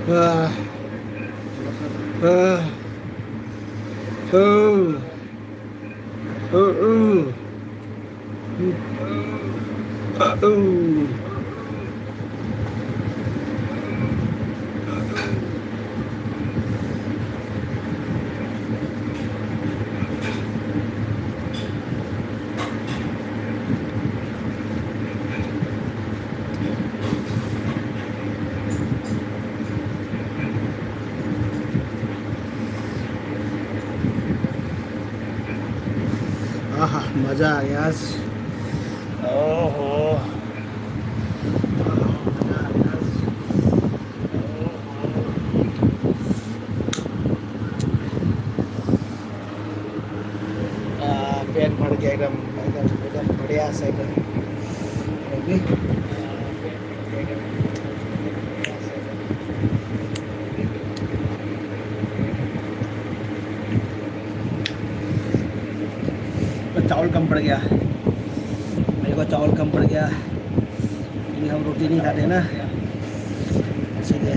Ah. Ah. Oh. Oh, oh. Oh. आहा, मजा आ गया आज। ओहो। आ, पेट भर गया एकदम, एकदम, एकदम बढ़िया से एकदम। अभी तो चावल कम पड़ गया, मेरे को चावल कम पड़ गया, क्योंकि हम रोटी नहीं खाते ना, इसीलिए।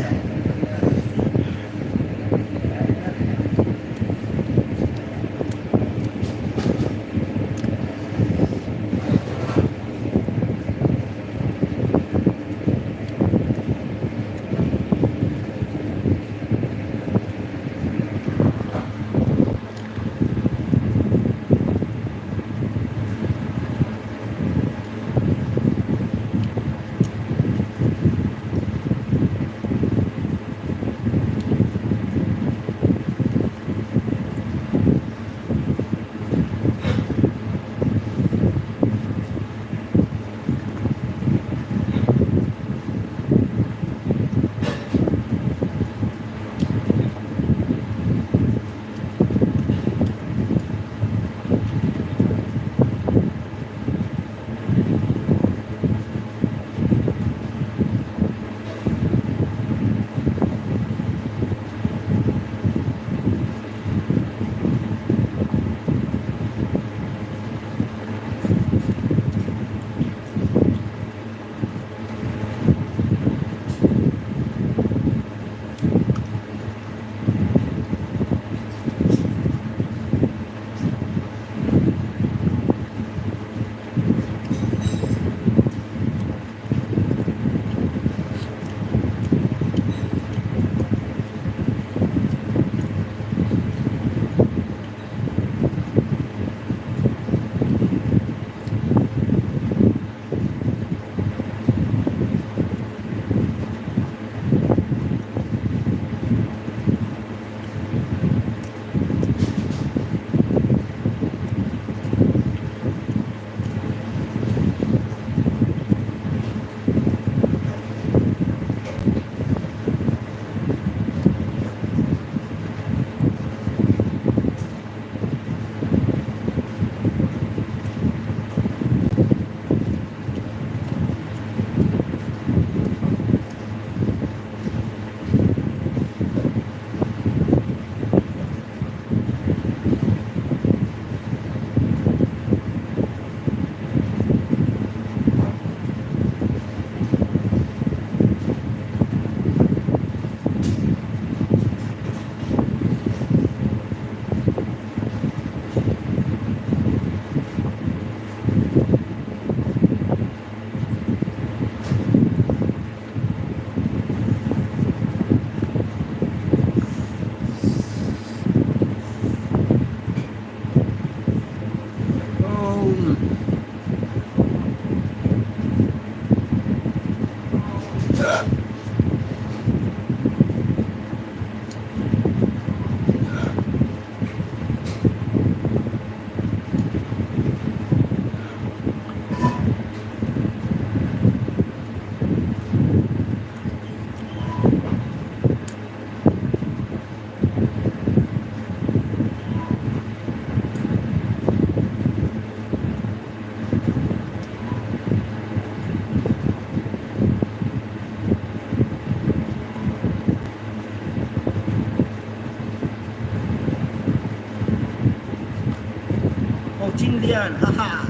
Lian, haha.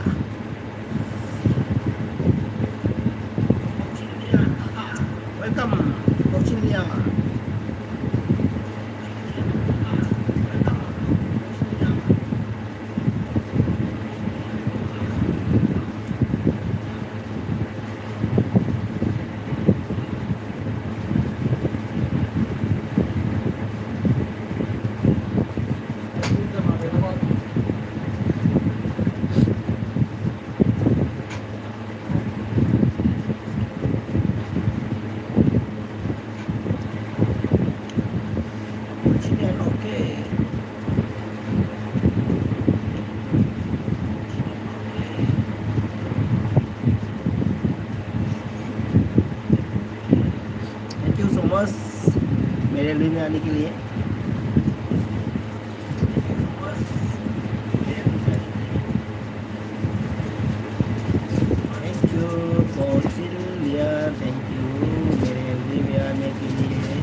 Welcome, Fortune Lian. Okay. Thank you so much मेरे लिए आने के लिए। Thank you for Sylvia, thank you मेरे लिए आने के लिए।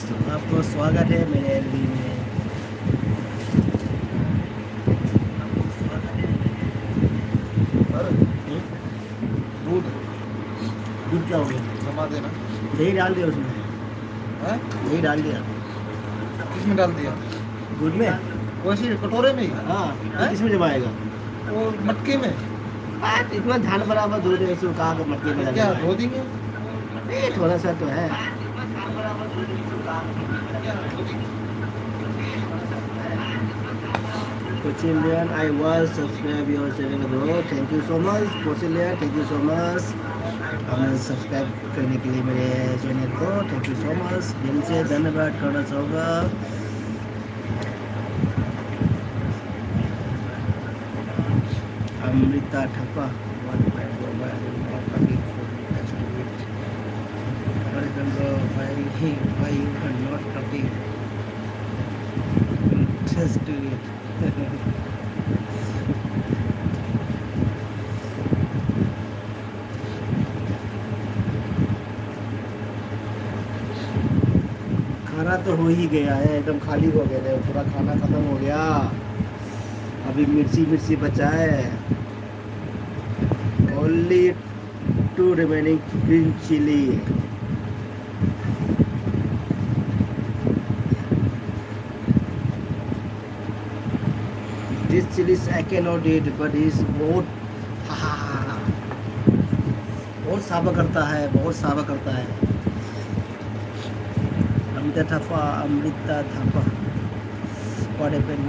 तो आपको स्वागत है मेरे एलडी में। अरे, दूध। दूध क्या हो गया? जमा देना। दही डाल दिया उसमें। हाँ? दही डाल दिया। किसमें डाल दिया? दूध में। वैसे कटोरे में ही? हाँ, हैं? किसमें जमाएगा? वो मटके में। बात इतना धान बराबर दूध है, इसको कहाँ का मटके में क्या डालेगा? धो देंगे? नहीं, थोड़ा सा तो है। Pochilian, I was subscribe your channel, bro. Thank you so much, Pochilian. Thank you so much. हमें सब्सक्राइब करने के लिए मेरे चैनल को thank you so much. दिल से धन्यवाद करना चाहूँगा. Amrita Thapa, what my mobile not talking for next to it. Alexander, why, why you are not talking? Just do it. खाना तो हो ही गया है, एकदम खाली हो गया है, पूरा खाना खत्म हो गया। अभी मिर्ची मिर्ची बचा है। Only two remaining green chili. This chili is, I cannot eat, but is बहुत, हाँ, बहुत साबा करता है, बहुत साबा करता है। अमृता थापा, अमृता थापा। What happened?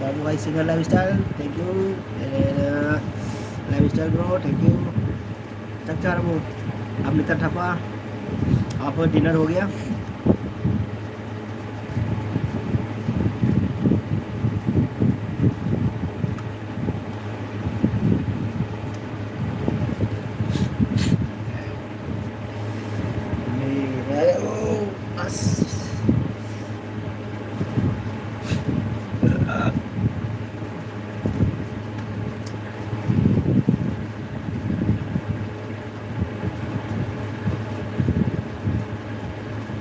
बाबू भाई, Single Lifestyle, thank you. And, uh, Lifestyle bro, thank you. चक चार वो, अमृता थापा, आप dinner हो गया? मेरा, ओ, बस।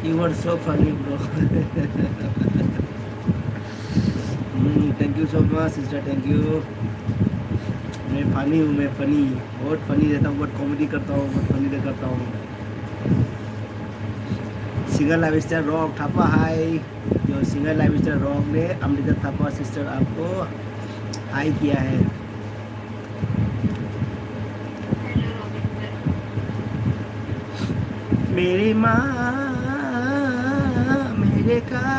You are so funny, bro. Hmm, thank you so much, sister, thank you. मैं funny हूँ, मैं funny, बहुत funny रहता हूँ, बहुत comedy करता हूँ, बहुत funny करता हूँ। Single Lifestyle Rock Thapa, hi। जो Single Lifestyle Rock ने अमृता थापा sister आपको hi किया है। मेरी माँ मेरे का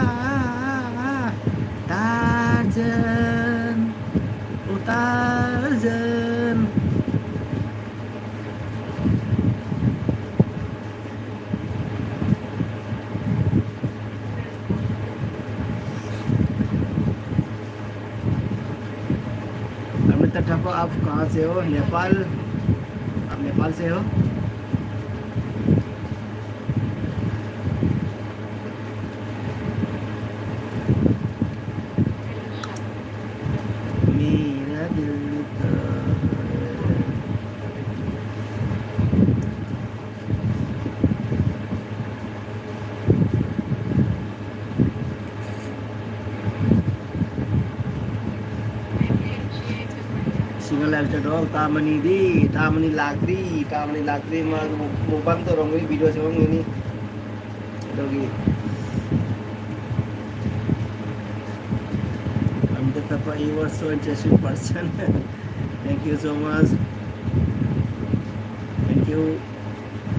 टार्जन, ओ टार्जन। अमृता ठाकुर, आप कहाँ से हो? नेपाल? आप नेपाल से हो? मेरा दिल तो Live chat ꯗꯣ ꯇꯥ ꯃꯅꯤꯗꯤ, ꯇꯥ ꯃꯅꯤ ꯂꯥꯛꯇ꯭ꯔꯤ, ꯇꯥ ꯃꯅꯤ ꯂꯥꯛꯇ꯭ꯔꯤ, ꯃꯥ ꯃꯨꯛꯕꯥꯡ ꯇꯧꯔꯝꯒꯅꯤ, video ꯁꯦꯝꯃꯝꯒꯅꯤ꯫ ꯑꯗꯨꯒꯤ Amita ꯊꯥꯄꯥ, you are so interesting person. Thank you so much. Thank you.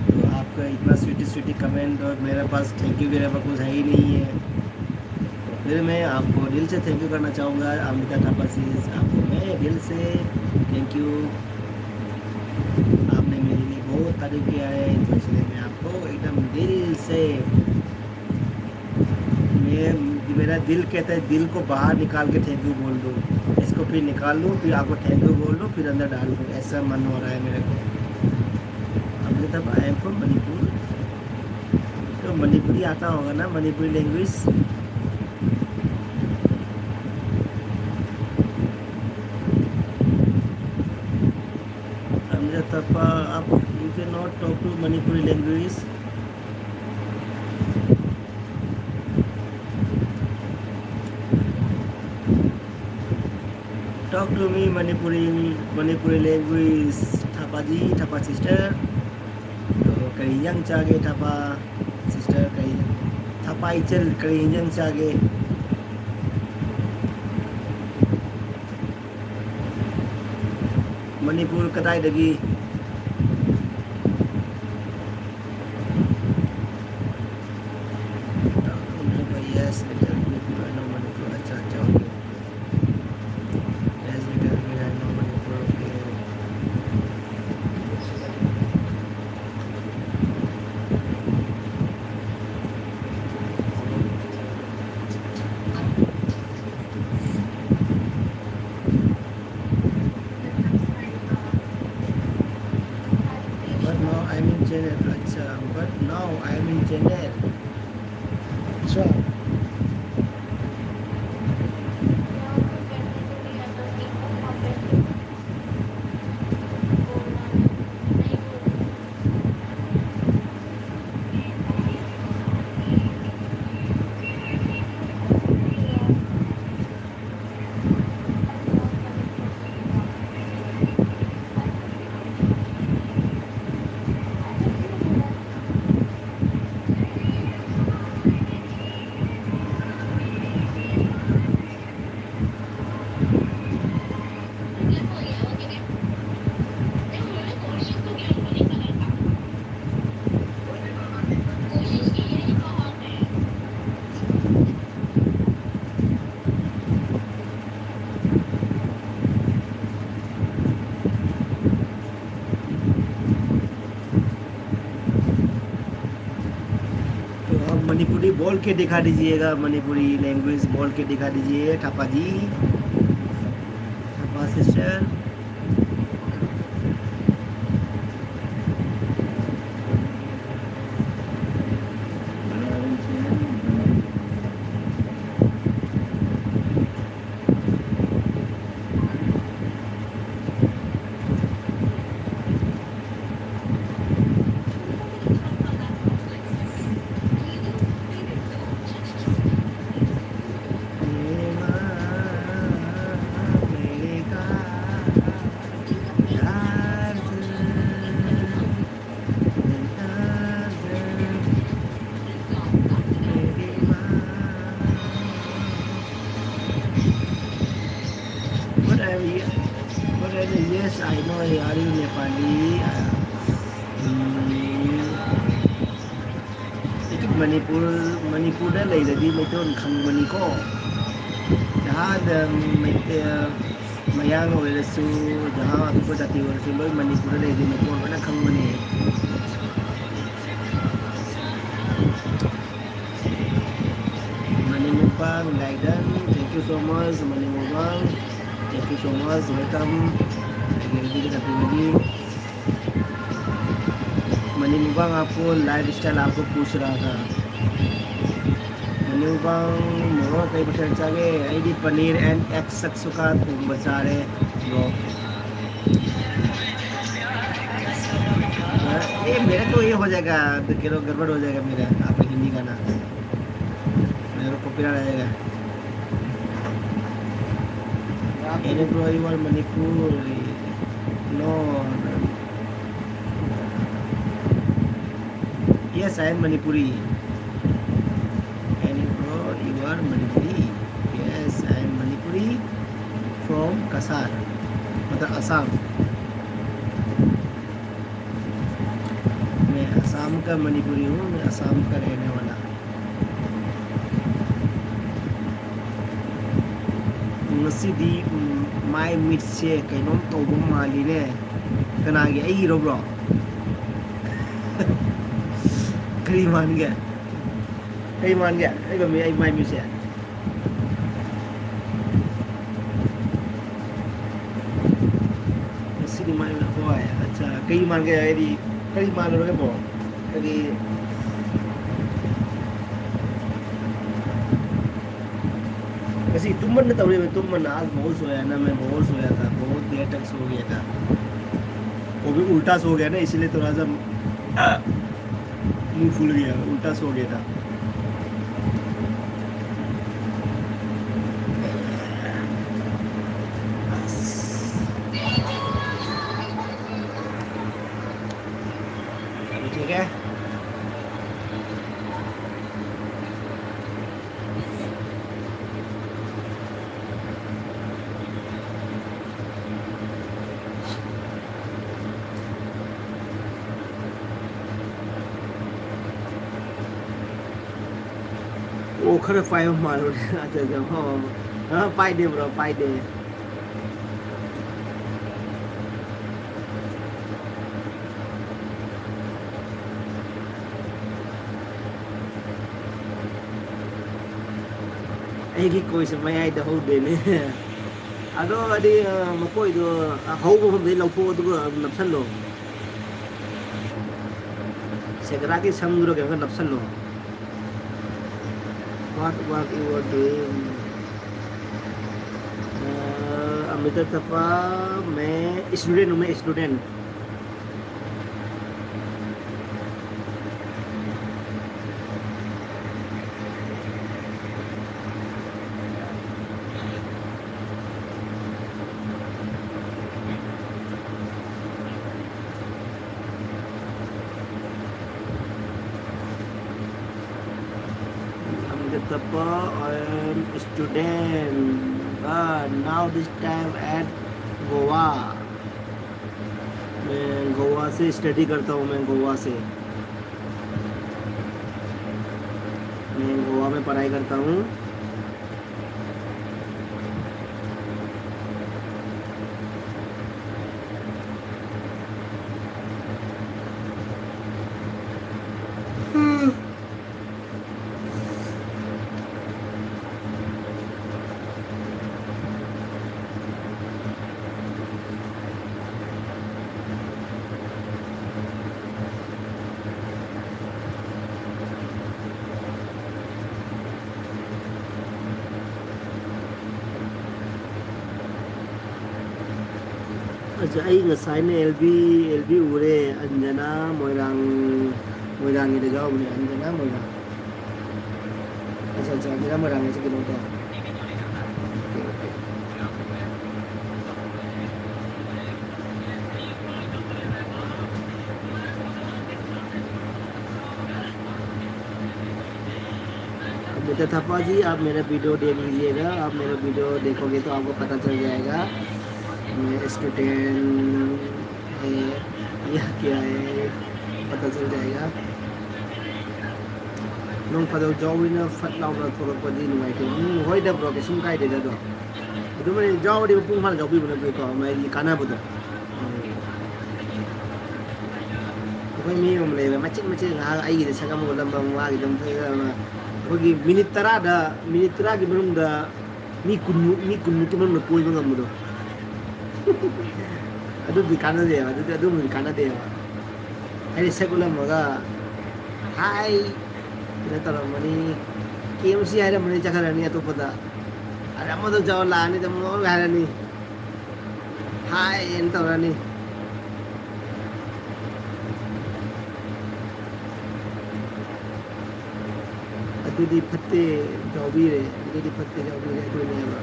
तो आपका इतना sweet sweet comment और मेरे पास thank you के अलावा कुछ है ही नहीं है। फिर मैं आपको दिल से thank you करना चाहूँगा, अमिता थापा जी, आपको मैं दिल से thank you। आपने मेरे लिए बहुत तारीफ किया है, तो इसलिए मैं आपको एकदम दिल से, मैं, मेरा दिल कहता है, दिल को बाहर निकाल के thank you बोल दो। इसको फिर निकाल लो, फिर आपको thank you बोल दो, फिर अंदर डाल दो, ऐसा मन हो रहा है मेरे को। Amita Thapa, I am from Manipur। तो मणिपुरी आता होगा ना, मणिपुरी language? अमिता थापा, आप, you cannot talk to Manipuri language. Talk to me Manipuri, Manipuri language, ꯊꯥꯄꯥꯖꯤ, ꯊꯥꯄꯥ sister꯫ ꯑꯗꯣ ꯀꯔꯤ ꯏꯟꯖꯥꯡ ꯆꯥꯒꯦ, ꯊꯥꯄꯥ sister? ꯀꯔꯤ, ꯊꯥꯄꯥ ꯏꯆꯜ, ꯀꯔꯤ ꯏꯟꯖꯥꯡ ꯆꯥꯒꯦ? ꯃꯅꯤꯄꯨꯔ ꯀꯗꯥꯏꯗꯒꯤ? Yes, little bit, I know Manipur. अच्छा, अच्छा, okay, okay. Yes, little bit, I know Manipur, okay. But now I'm in Chennai. अच्छा, but now I'm in Chennai. अच्छा। मणिपुरी बोल के दिखा दीजिएगा, मणिपुरी लैंग्वेज बोल के दिखा दीजिए, Thapa ji, Thapa sister. What are you? What are you? Yes, I know. Are you Nepali? Uh, mm, Manipur, ꯃꯅꯤꯄꯨꯔꯗ ꯂꯩꯔꯗꯤ ꯃꯩꯇꯩꯂꯣꯟ ꯈꯪꯕꯅꯤꯀꯣ꯫ ꯖꯍꯥꯗ ꯃꯩꯇꯩ, ꯃꯌꯥꯡ ꯑꯣꯏꯔꯁꯨ, ꯖꯍꯥ ꯑꯇꯣꯞꯄ ꯖꯥꯇꯤ ꯑꯣꯏꯔꯁꯨ, ꯂꯣꯏ ꯃꯅꯤꯄꯨꯔꯗ ꯂꯩꯔꯗꯤ ꯃꯩꯇꯩꯂꯣꯟ ꯂꯣꯏꯅ ꯈꯪꯕꯅꯤ꯫ Mani Mukbang, like done. Thank you so much, Mani Mukbang. Thank you so much, welcome. ꯑꯩꯒꯤ video ꯇꯥꯛꯄꯤꯕꯒꯤ. मनी मुबांग आपको लाइफस्टाइल आपको पूछ रहा था। मनी मुबांग, ꯃꯣꯔꯣꯛ ꯀꯩ ꯃꯊꯦꯜ ꯆꯥꯒꯦ? ꯑꯩꯗꯤ ꯄꯅꯤꯔ and egg ꯁꯛꯁꯨꯀꯥ ꯊꯣꯡꯕ ꯆꯥꯔꯦ, bro. ये मेरा तो ये हो जाएगा, तो कह लो गड़बड़ हो जाएगा मेरा, आपका हिंदी गाना। मेरे को कॉपीराइट आ जाएगा। Hello, bro, you are Manipur. No. Yes, I am Manipuri. Hello, bro, you are Manipuri. Yes, I am Manipuri from Kasar, मतलब असम. मैं असम का मणिपुरी हूँ, मैं असम का रहने वाला. ꯉꯁꯤꯗꯤ, ꯎꯝ, ꯃꯥꯏ ꯃꯤꯠꯁꯦ ꯀꯩꯅꯣꯝ ꯇꯧꯕ ꯃꯥꯜꯂꯤꯅꯦ. ꯀꯅꯥꯒꯤ? ꯑꯩꯒꯤꯔꯣ, bro? ꯀꯔꯤ ꯃꯥꯟꯒꯦ? ꯀꯩ ꯃꯥꯟꯒꯦ? ꯑꯩ ꯃꯃꯤ-, ꯑꯩ ꯃꯥꯏ ꯃꯤꯠꯁꯦ꯫ ꯉꯁꯤꯗꯤ ꯃꯥꯏ ꯃꯤꯠ, ꯍꯣꯏ, ꯑꯠꯆꯥ꯫ ꯀꯩ ꯃꯥꯟꯒꯦ? ꯍꯥꯏꯗꯤ, ꯀꯔꯤ ꯃꯥꯜꯂꯨꯔꯒꯦ, ꯕ꯭ꯔꯣ? ꯍꯥꯏꯗꯤ, ꯉꯁꯤ ꯇꯨꯝꯃꯟꯅ ꯇꯧꯔꯤꯕ, ꯇꯨꯝꯃꯟꯅ꯫ आज बहुत सोया ना मैं, बहुत सोया था, बहुत देर तक सो गया था। वो भी उल्टा सो गया ना, इसीलिए थोड़ा सा मुंह फूल गया, उल्टा सो गया था। अभी ठीक है। ꯑꯣ, ꯈꯔ ꯄꯥꯏꯕ ꯃꯥꯜꯂꯨꯔꯦ꯫ ꯑꯠꯆꯥ, ꯑꯠꯆꯥ, ꯍꯣꯏ, ꯍꯣꯏ, ꯍꯣꯏ꯫ ꯑ, ꯄꯥꯏꯗꯦ, ꯕ꯭ꯔꯣ, ꯄꯥꯏꯗꯦ꯫ ꯑꯩꯒꯤ ꯀꯣꯏꯁꯦ ꯃꯌꯥꯏꯗ ꯍꯧꯗꯦꯅꯦ꯫ ꯑꯗꯣ, ꯑꯗꯤ, ꯑ, ꯃꯀꯣꯏꯗꯣ, ꯑ, ꯍꯧꯕ ꯃꯐꯝꯗꯩ ꯂꯧꯊꯣꯛꯑꯣ, ꯑꯗꯨꯒ ꯑꯗꯨꯝ ꯅꯞꯁꯜꯂꯣ꯫ ꯁꯦꯒ꯭ꯔꯥꯒꯤ ꯁꯝꯗꯨꯔ ꯀꯩꯅꯣ ꯈꯔ ꯅꯞꯁꯜꯂꯣ꯫ What work you are doing? Uh, Amitabh टप्पा, मैं student हूँ, मैं student। Amitabh tappa, I am student, but now this time at Goa। मैं गोवा से study करता हूँ, मैं गोवा से। मैं गोवा में पढ़ाई करता हूँ। ꯑꯩ ꯉꯁꯥꯏꯅ ꯑꯦꯜ ꯕꯤ, ꯑꯦꯜ ꯕꯤ ꯎꯔꯦ꯫ ꯑꯟꯖꯅꯥ ꯃꯣꯏꯔꯥꯡ, ꯃꯣꯏꯔꯥꯡꯒꯤꯗ ꯌꯥꯎꯕꯅꯦ꯫ ꯑꯟꯖꯅꯥ ꯃꯣꯏꯔꯥꯡ꯫ ꯑꯠꯆꯥ, ꯑꯠꯆꯥ, ꯑꯟꯖꯅꯥ ꯃꯣꯏꯔꯥꯡ ꯍꯥꯏꯁꯦ ꯀꯩꯅꯣꯗꯣ? मित्र थापा जी, आप मेरा वीडियो देख लीजिएगा। आप मेरा वीडियो देखोगे तो आपको पता चल जाएगा, मैं स्टूडेंट है या क्या है, पता चल जाएगा। ꯅꯣꯡ ꯐꯥꯗꯣꯛ ꯖꯥꯎꯕꯤꯅ ꯐꯠ ꯂꯥꯎꯅ ꯊꯣꯛꯂꯛꯄꯗꯤ ꯅꯨꯡꯉꯥꯏꯇꯦ꯫ ꯎꯝ, ꯍꯣꯏꯗ bro, ꯀꯩꯁꯨꯝ ꯀꯥꯏꯗꯦꯗ ꯑꯗꯣ꯫ ꯑꯗꯨꯃꯥꯏꯅ ꯖꯥꯎꯗꯤ ꯃꯄꯨꯡ ꯐꯥꯅ ꯖꯥꯎꯕꯤꯕꯅ ꯐꯩꯀꯣ, ꯃꯥꯒꯤ ꯀꯥꯟꯅꯕꯗꯣ꯫ ꯎꯝ꯫ ꯑꯩꯈꯣꯏ ꯃꯤ ꯑꯃ ꯂꯩꯕ, ꯃꯆꯤꯠ ꯃꯆꯤꯠ ꯉꯥꯏꯍꯥꯛ ꯑꯩꯒꯤꯗ ꯁꯛ ꯑꯃ ꯎꯠꯂꯝꯕ, ꯃꯥꯒꯤꯗ ꯑꯃ ꯐꯖꯕ ꯑꯃ꯫ ꯑꯩꯈꯣꯏꯒꯤ ꯃꯤꯅꯤꯠ ꯇꯔꯥꯗ, ꯃꯤꯅꯤꯠ ꯇꯔꯥꯒꯤ ꯃꯅꯨꯡꯗ ꯃꯤ ꯀꯨꯟꯃꯨꯛ, ꯃꯤ ꯀꯨꯟꯃꯨꯛꯀꯤ ꯃꯅꯨꯡꯗ ꯀꯣꯏꯕ ꯉꯝꯕꯗꯣ꯫ ꯑꯗꯨꯗꯤ ꯀꯥꯟꯅꯗꯦꯕ, ꯑꯗꯨꯗꯤ ꯑꯗꯨꯝꯕꯗꯤ ꯀꯥꯟꯅꯗꯦꯕ꯫ ꯍꯥꯏꯗꯤ ꯁꯛ ꯎꯠꯂꯝꯃꯒ, "ꯍꯥꯏ" ꯀꯩꯅꯣ ꯇꯧꯔꯝꯃꯅꯤ, "ꯀꯦ ꯑꯦꯝ ꯁꯤ" ꯍꯥꯏꯔꯝꯃꯅꯤ, ꯆꯠꯈ꯭ꯔꯅꯤ ꯑꯇꯣꯞꯄꯗ꯫ ꯑꯗ ꯑꯃꯗ ꯆꯠꯂ ꯂꯥꯛꯑꯅꯤ, ꯑꯗ ꯑꯃꯨꯛ ꯍꯥꯏꯔꯅꯤ, "ꯍꯥꯏ" ꯑꯅ ꯇꯧꯔꯅꯤ꯫ ꯑꯗꯨꯗꯤ ꯐꯠꯇꯦ, ꯌꯥꯎꯕꯤꯔꯦ꯫ ꯑꯗꯨꯗꯤ ꯐꯠꯇꯦ, ꯌꯥꯎꯕꯤꯔꯦ꯫ ꯑꯗꯨꯅꯦꯕ꯫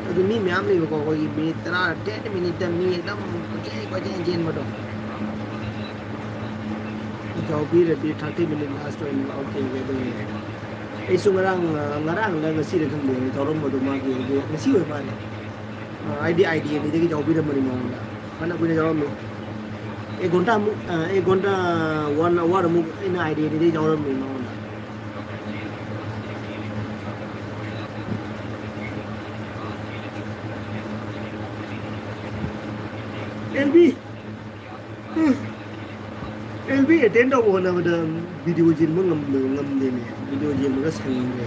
ꯑꯗꯨ ꯃꯤ ꯃꯌꯥꯝ ꯂꯩꯕꯀꯣ, ꯑꯩꯈꯣꯏꯒꯤ ꯃꯤꯅꯤꯠ ꯇꯔꯥ, ten ꯃꯤꯅꯤꯠꯇ ꯃꯤ ꯑꯗꯨꯝ ꯀꯣꯏꯆꯦꯟ ꯀꯣꯏꯆꯦꯟ ꯆꯦꯟꯕꯗꯣ꯫ ꯌꯥꯎꯕꯤꯔꯗꯤ thirty minute last ꯑꯣꯏꯅ, OK, OK, ꯑꯗꯨꯅꯦ꯫ ꯑꯩꯁꯨ ꯉꯔꯥꯡ, ꯉꯔꯥꯡꯂ ꯉꯁꯤꯔ ꯈꯪꯗꯦ, ꯌꯥꯎꯔꯝꯕꯗꯣ ꯃꯥꯒꯤ, ꯉꯁꯤ ꯑꯣꯏ ꯃꯥꯜꯂꯦ꯫ ꯑ, ꯑꯩꯗꯤ ꯑꯥꯏ ꯗꯤ ꯑꯅꯤꯗꯒꯤ ꯌꯥꯎꯕꯤꯔꯝꯕꯅꯤ ꯃꯉꯣꯟꯗ꯫ ꯐꯅ ꯀꯨꯏꯅ ꯌꯥꯎꯔꯝꯃꯤ꯫ ꯑꯦꯛ ꯘꯟꯇꯥꯃꯨꯛ, ꯑ, ꯑꯦꯛ ꯘꯟꯇꯥ, one hour ꯑꯃꯨꯛ ꯑꯩꯅ ꯑꯥꯏ ꯗꯤ ꯑꯅꯤꯗꯒꯤ ꯌꯥꯎꯔꯝꯃꯤ ꯃꯉꯣꯟꯗ꯫ L B. L B attend ꯇꯧꯕ ꯍꯣꯠꯅꯕꯗ ꯚꯤꯗꯤꯑꯣ ꯌꯦꯡꯕ ꯉꯝꯗꯕ, ꯉꯝꯗꯦꯅꯦ꯫ ꯚꯤꯗꯤꯑꯣ ꯌꯦꯡꯕꯒ ꯁꯪꯗ꯭ꯔꯦ꯫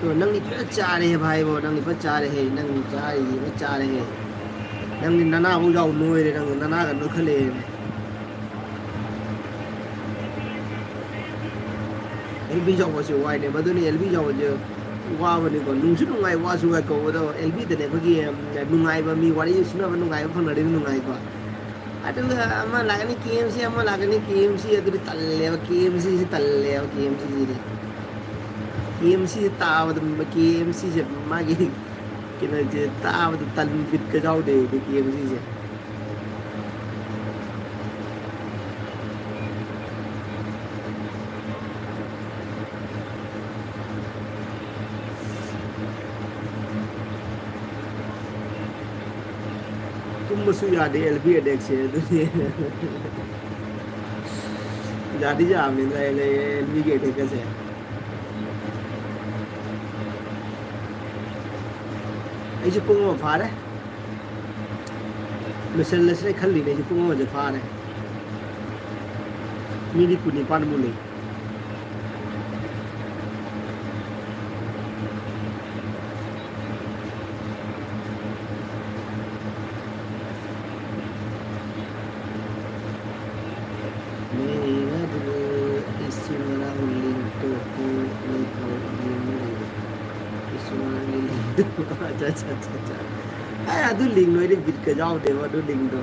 ꯑꯗꯣ ꯅꯪꯗꯤ ꯐꯖꯅ ꯆꯥꯔꯦꯍꯦ ꯚꯥꯏꯕꯣ, ꯅꯪꯗꯤ ꯐꯖꯅ ꯆꯥꯔꯦꯍꯦ, ꯅꯪ ꯆꯥꯔꯤꯁꯤ ꯐꯖꯅ ꯆꯥꯔꯦꯍꯦ꯫ ꯅꯪꯗꯤ ꯅꯅꯥꯐꯥꯎ ꯌꯥꯎ ꯅꯣꯏꯔꯦ, ꯅꯪ ꯅꯅꯥꯒ ꯅꯣꯏꯈꯠꯂꯛꯑꯦꯅꯦ꯫ ꯑꯦꯜ ꯕꯤ ꯌꯥꯎꯕꯁꯦ ꯋꯥꯏꯅꯦ, ꯃꯗꯨꯅꯤ ꯑꯦꯜ ꯕꯤ ꯌꯥꯎꯕꯁꯦ꯫ ꯋꯥꯕꯅꯤꯀꯣ, ꯅꯨꯡꯁꯨ ꯅꯨꯡꯉꯥꯏ, ꯋꯥꯁꯨ ꯋꯥꯏ ꯀꯧꯕꯗꯣ꯫ ꯑꯦꯜ ꯕꯤꯗꯅꯦ ꯑꯩꯈꯣꯏꯒꯤ, ꯌꯥꯝ ꯅꯨꯡꯉꯥꯏꯕ, ꯃꯤ ꯋꯥꯔꯤ ꯁꯨꯅꯕ ꯅꯨꯡꯉꯥꯏꯕ ꯐꯪꯅꯔꯗꯤ ꯅꯨꯡꯉꯥꯏꯀꯣ꯫ ꯑꯗꯨꯒ ꯑꯃ ꯂꯥꯛꯀꯅꯤ, ꯀꯦ ꯑꯦꯝ ꯁꯤ ꯑꯃ ꯂꯥꯛꯀꯅꯤ, ꯀꯦ ꯑꯦꯝ ꯁꯤ ꯑꯗꯨꯗꯤ ꯇꯜꯂꯦꯕ, ꯀꯦ ꯑꯦꯝ ꯁꯤꯁꯤ ꯇꯜꯂꯦꯕ, ꯀꯦ ꯑꯦꯝ ꯁꯤꯁꯤꯗꯤ꯫ ꯀꯦ ꯑꯦꯝ ꯁꯤꯁꯤ ꯇꯥꯕꯗ, ꯀꯦ ꯑꯦꯝ ꯁꯤꯁꯦ ꯃꯥꯒꯤ ꯀꯩꯅꯣꯁꯦ ꯇꯥꯕꯗ ꯇꯟ ꯕꯤꯠꯀ ꯌꯥꯎꯗꯦ ꯀꯦ ꯑꯦꯝ ꯁꯤꯁꯦ꯫ ꯇꯨꯝꯕꯁꯨ ꯌꯥꯗꯦ ꯑꯦꯜ ꯕꯤ ꯑꯦꯗꯦꯛꯁꯦ ꯑꯗꯨꯅꯤ꯫ ꯌꯥꯗꯤ ꯌꯥꯕꯅꯤꯗ ꯑꯦꯜ ꯕꯤꯒꯤ ꯑꯦꯗꯦꯛꯀꯁꯦ꯫ ꯑꯩꯁꯨ ꯄꯨꯡ ꯑꯃ ꯐꯥꯔꯦ꯫ ꯂꯣꯏꯁꯤꯜꯂꯁꯤꯔ ꯈꯜꯂꯤꯅꯦ ꯑꯩꯁꯨ, ꯄꯨꯡ ꯑꯃꯁꯦ ꯐꯥꯔꯦ꯫ ꯃꯤꯅꯤꯠ ꯀꯨꯟꯅꯤꯄꯥꯟꯃꯨꯛ ꯂꯩ꯫ ꯃꯦꯔꯥ ꯏꯁꯨ ꯉꯔꯥꯡ ꯂꯤꯡ ꯇꯣꯛꯄ ꯂꯩꯐꯥꯎ ꯌꯦꯡꯕ ꯂꯩꯕ꯫ ꯏꯁꯨ ꯉꯔꯥꯡꯒꯤ ꯂꯤꯡꯗꯣ꯫ ꯑꯠꯆꯥ, ꯑꯠꯆꯥ, ꯑꯠꯆꯥ, ꯑꯠꯆꯥ꯫ ꯑꯦ, ꯑꯗꯨ ꯂꯤꯡ ꯂꯣꯏꯔꯦ, ꯕꯤꯠꯀ ꯌꯥꯎꯗꯦꯕ ꯑꯗꯨ ꯂꯤꯡꯗꯣ꯫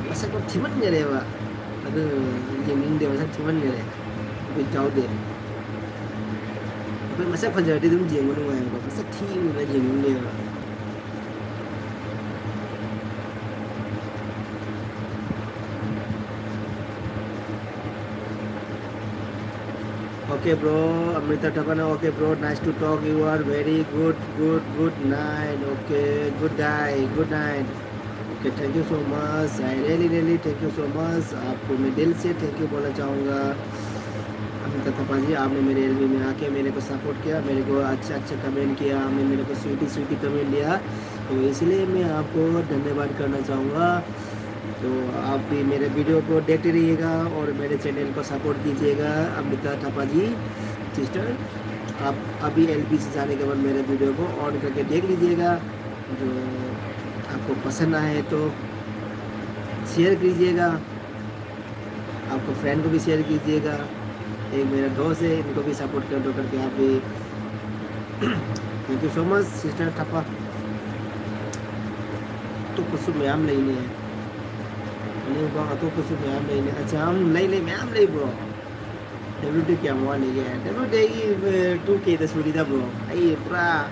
ꯃꯁꯛꯇꯣ ꯊꯤꯃꯟꯈꯔꯦꯕ꯫ ꯑꯗꯨ ꯌꯦꯡꯅꯤꯡꯗꯦ, ꯃꯁꯛ ꯊꯤꯃꯟꯈꯔꯦ꯫ ꯕꯤꯠ ꯌꯥꯎꯗꯦ꯫ ꯑꯩꯈꯣꯏ ꯃꯁꯛ ꯐꯖꯔꯗꯤ ꯑꯗꯨꯝ ꯌꯦꯡꯕ ꯅꯨꯡꯉꯥꯏꯕꯀꯣ꯫ ꯃꯁꯛ ꯊꯤꯕꯅꯤꯅ ꯌꯦꯡꯅꯤꯡꯗꯦꯕ꯫ Okay, bro. Amrita Thapan, okay, bro. Nice to talk. You are very good, good, good night. Okay, good guy. Good night. Okay, thank you so much. I really, really thank you so much. आपको मैं दिल से thank you बोलना चाहूँगा। अमिता थापा जी, आपने मेरे L B में आके मेरे को सपोर्ट किया, मेरे को अच्छा अच्छा कमेंट किया, आपने मेरे को स्वीटी स्वीटी कमेंट दिया, तो इसलिए मैं आपको धन्यवाद करना चाहूँगा। तो आप भी मेरे वीडियो को देखते रहिएगा और मेरे चैनल को सपोर्ट कीजिएगा। अमिता थापा जी, सिस्टर, आप अभी एल बी से जाने के बाद मेरे वीडियो को ऑन करके देख लीजिएगा। जो आपको पसंद आए तो शेयर कीजिएगा, आपको फ्रेंड को भी शेयर कीजिएगा। मेरा दोस्त है, इनको भी सपोर्ट कर दो करके आप भी। Thank you so much sister ꯊꯥꯄ꯫ ꯑꯇꯣꯞꯄꯁꯨ ꯃꯌꯥꯝ ꯂꯩꯅꯦ꯫ ꯑꯅꯤꯡꯕ ꯑꯇꯣꯞꯄꯁꯨ ꯃꯌꯥꯝ ꯂꯩꯅꯦ꯫ ꯑꯆꯥ, ꯂꯩ, ꯂꯩ, ꯃꯌꯥꯝ ꯂꯩ bro꯫ W T ꯀꯌꯥꯝ ꯋꯥꯠꯂꯤꯒꯦ? W T ꯑꯩꯒꯤ, ꯑ, two K ꯗ ꯁꯨꯔꯤꯗ bro꯫ ꯑꯩ ꯄꯨꯔꯥ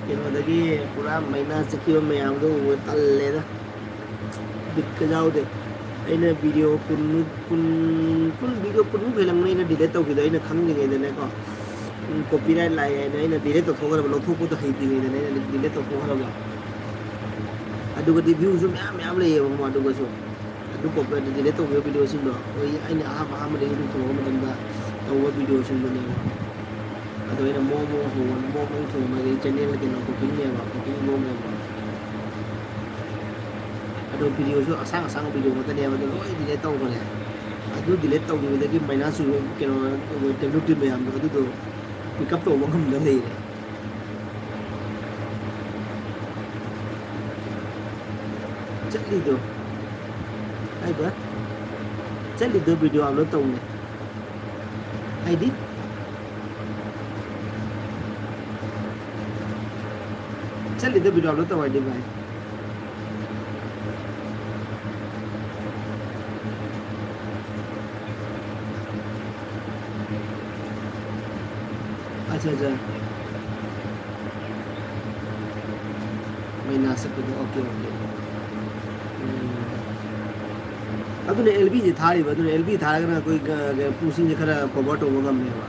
ꯀꯩꯅꯣꯗꯒꯤ ꯄꯨꯔꯥ ꯃꯩꯅꯥ ꯆꯠꯈꯤꯕ ꯃꯌꯥꯝꯗꯣ ꯎꯕ ꯇꯜꯂꯦꯗ꯫ ꯕꯤꯠꯀ ꯌꯥꯎꯗꯦ꯫ ꯑꯩꯅ ꯚꯤꯗꯤꯑꯣ ꯀꯨꯟꯃꯨꯛ, ꯀꯨꯟ, ꯀꯨꯟ, ꯚꯤꯗꯤꯑꯣ ꯀꯨꯟꯃꯨꯛ ꯍꯦꯜꯂꯝꯒꯅꯤ ꯑꯩꯅ ꯗꯤꯂꯦꯠ ꯇꯧꯈꯤꯗꯣ, ꯑꯩꯅ ꯈꯪꯗ꯭ꯔꯤꯉꯩꯗꯅꯦꯀꯣ꯫ ꯎꯝ, copyright ꯂꯥꯛꯑꯦ ꯍꯥꯏꯅ ꯑꯩꯅ ꯗꯤꯂꯦꯠ ꯇꯧꯊꯣꯛꯈ꯭ꯔꯕ, ꯂꯧꯊꯣꯛꯄꯗꯣ ꯍꯩꯇ꯭ꯔꯤꯉꯩꯗꯅꯦ ꯑꯩꯅ ꯗꯤꯂꯦꯠ ꯇꯧꯊꯣꯛꯈ꯭ꯔꯕ꯫ ꯑꯗꯨꯒꯗꯤ view ꯁꯨ ꯃꯌꯥꯝ ꯃꯌꯥꯝ ꯂꯩꯌꯦꯕꯀꯣ ꯑꯗꯨꯒꯁꯨ꯫ ꯑꯗꯨ copyright ꯗꯤꯂꯦꯠ ꯇꯧꯈꯤꯕ ꯚꯤꯗꯤꯑꯣꯁꯤꯡꯗꯣ ꯑꯩꯈꯣꯏ ꯑꯩꯅ ꯑꯍꯥꯟꯕ ꯑꯍꯥꯟꯕꯗꯒꯤ ꯑꯗꯨꯝ ꯊꯣꯛꯂꯛꯄ ꯃꯇꯝꯗ ꯇꯧꯕ ꯚꯤꯗꯤꯑꯣꯁꯤꯡꯗꯨꯅꯦꯕ꯫ ꯑꯗꯣ ꯑꯩꯅ ꯃꯑꯣꯡ ꯃꯑꯣꯡ ꯍꯧꯕ, ꯃꯑꯣꯡ ꯃꯑꯣꯡ ꯊꯣꯡꯕ, ꯑꯗꯩ channel ꯀꯩꯅꯣ cooking ꯅꯦꯕ, cooking vlog ꯅꯦꯕ꯫ ꯑꯗꯣ ꯚꯤꯗꯤꯑꯣꯁꯨ ꯑꯁꯥꯡ ꯑꯁꯥꯡꯕ ꯚꯤꯗꯤꯑꯣ ꯉꯥꯛꯇꯅꯦꯕ, ꯑꯗꯣ ꯂꯣꯏ ꯗꯤꯂꯦꯠ ꯇꯧꯈ꯭ꯔꯦ꯫ ꯑꯗꯨ ꯗꯤꯂꯦꯠ ꯇꯧꯈꯤꯕꯗꯒꯤ ꯃꯩꯅꯥꯁ ꯑꯣꯏꯕ ꯀꯩꯅꯣ, W T ꯃꯌꯥꯝꯗꯣ ꯑꯗꯨꯗꯣ pick up ꯇꯧꯕ ꯉꯝꯗ ꯂꯩꯔꯦ꯫ ꯆꯠꯂꯤꯗꯣ ꯍꯥꯏꯕ, ꯆꯠꯂꯤꯗꯣ ꯚꯤꯗꯤꯑꯣ ꯑꯞꯂꯣꯗ ꯇꯧꯅꯦ ꯍꯥꯏꯗꯤ, ꯆꯠꯂꯤꯗꯣ ꯚꯤꯗꯤꯑꯣ ꯑꯞꯂꯣꯗ ꯇꯧ ꯍꯥꯏꯗꯤ ꯚꯥꯏ꯫ ꯑꯠꯆꯥ, ꯑꯠꯆꯥ꯫ ꯃꯩꯅꯥ ꯆꯠꯄꯗꯣ, okay, okay꯫ ꯎꯝ꯫ ꯑꯗꯨꯅ L B ꯁꯦ ꯊꯥꯔꯤꯕ, ꯑꯗꯨꯅ L B ꯊꯥꯔꯒꯅ ꯑꯩꯈꯣꯏ ꯒ-, ꯒ-, ꯄꯨꯡꯁꯤꯡꯁꯦ ꯈꯔ cover ꯇꯧꯕ ꯉꯝꯃꯦꯕ꯫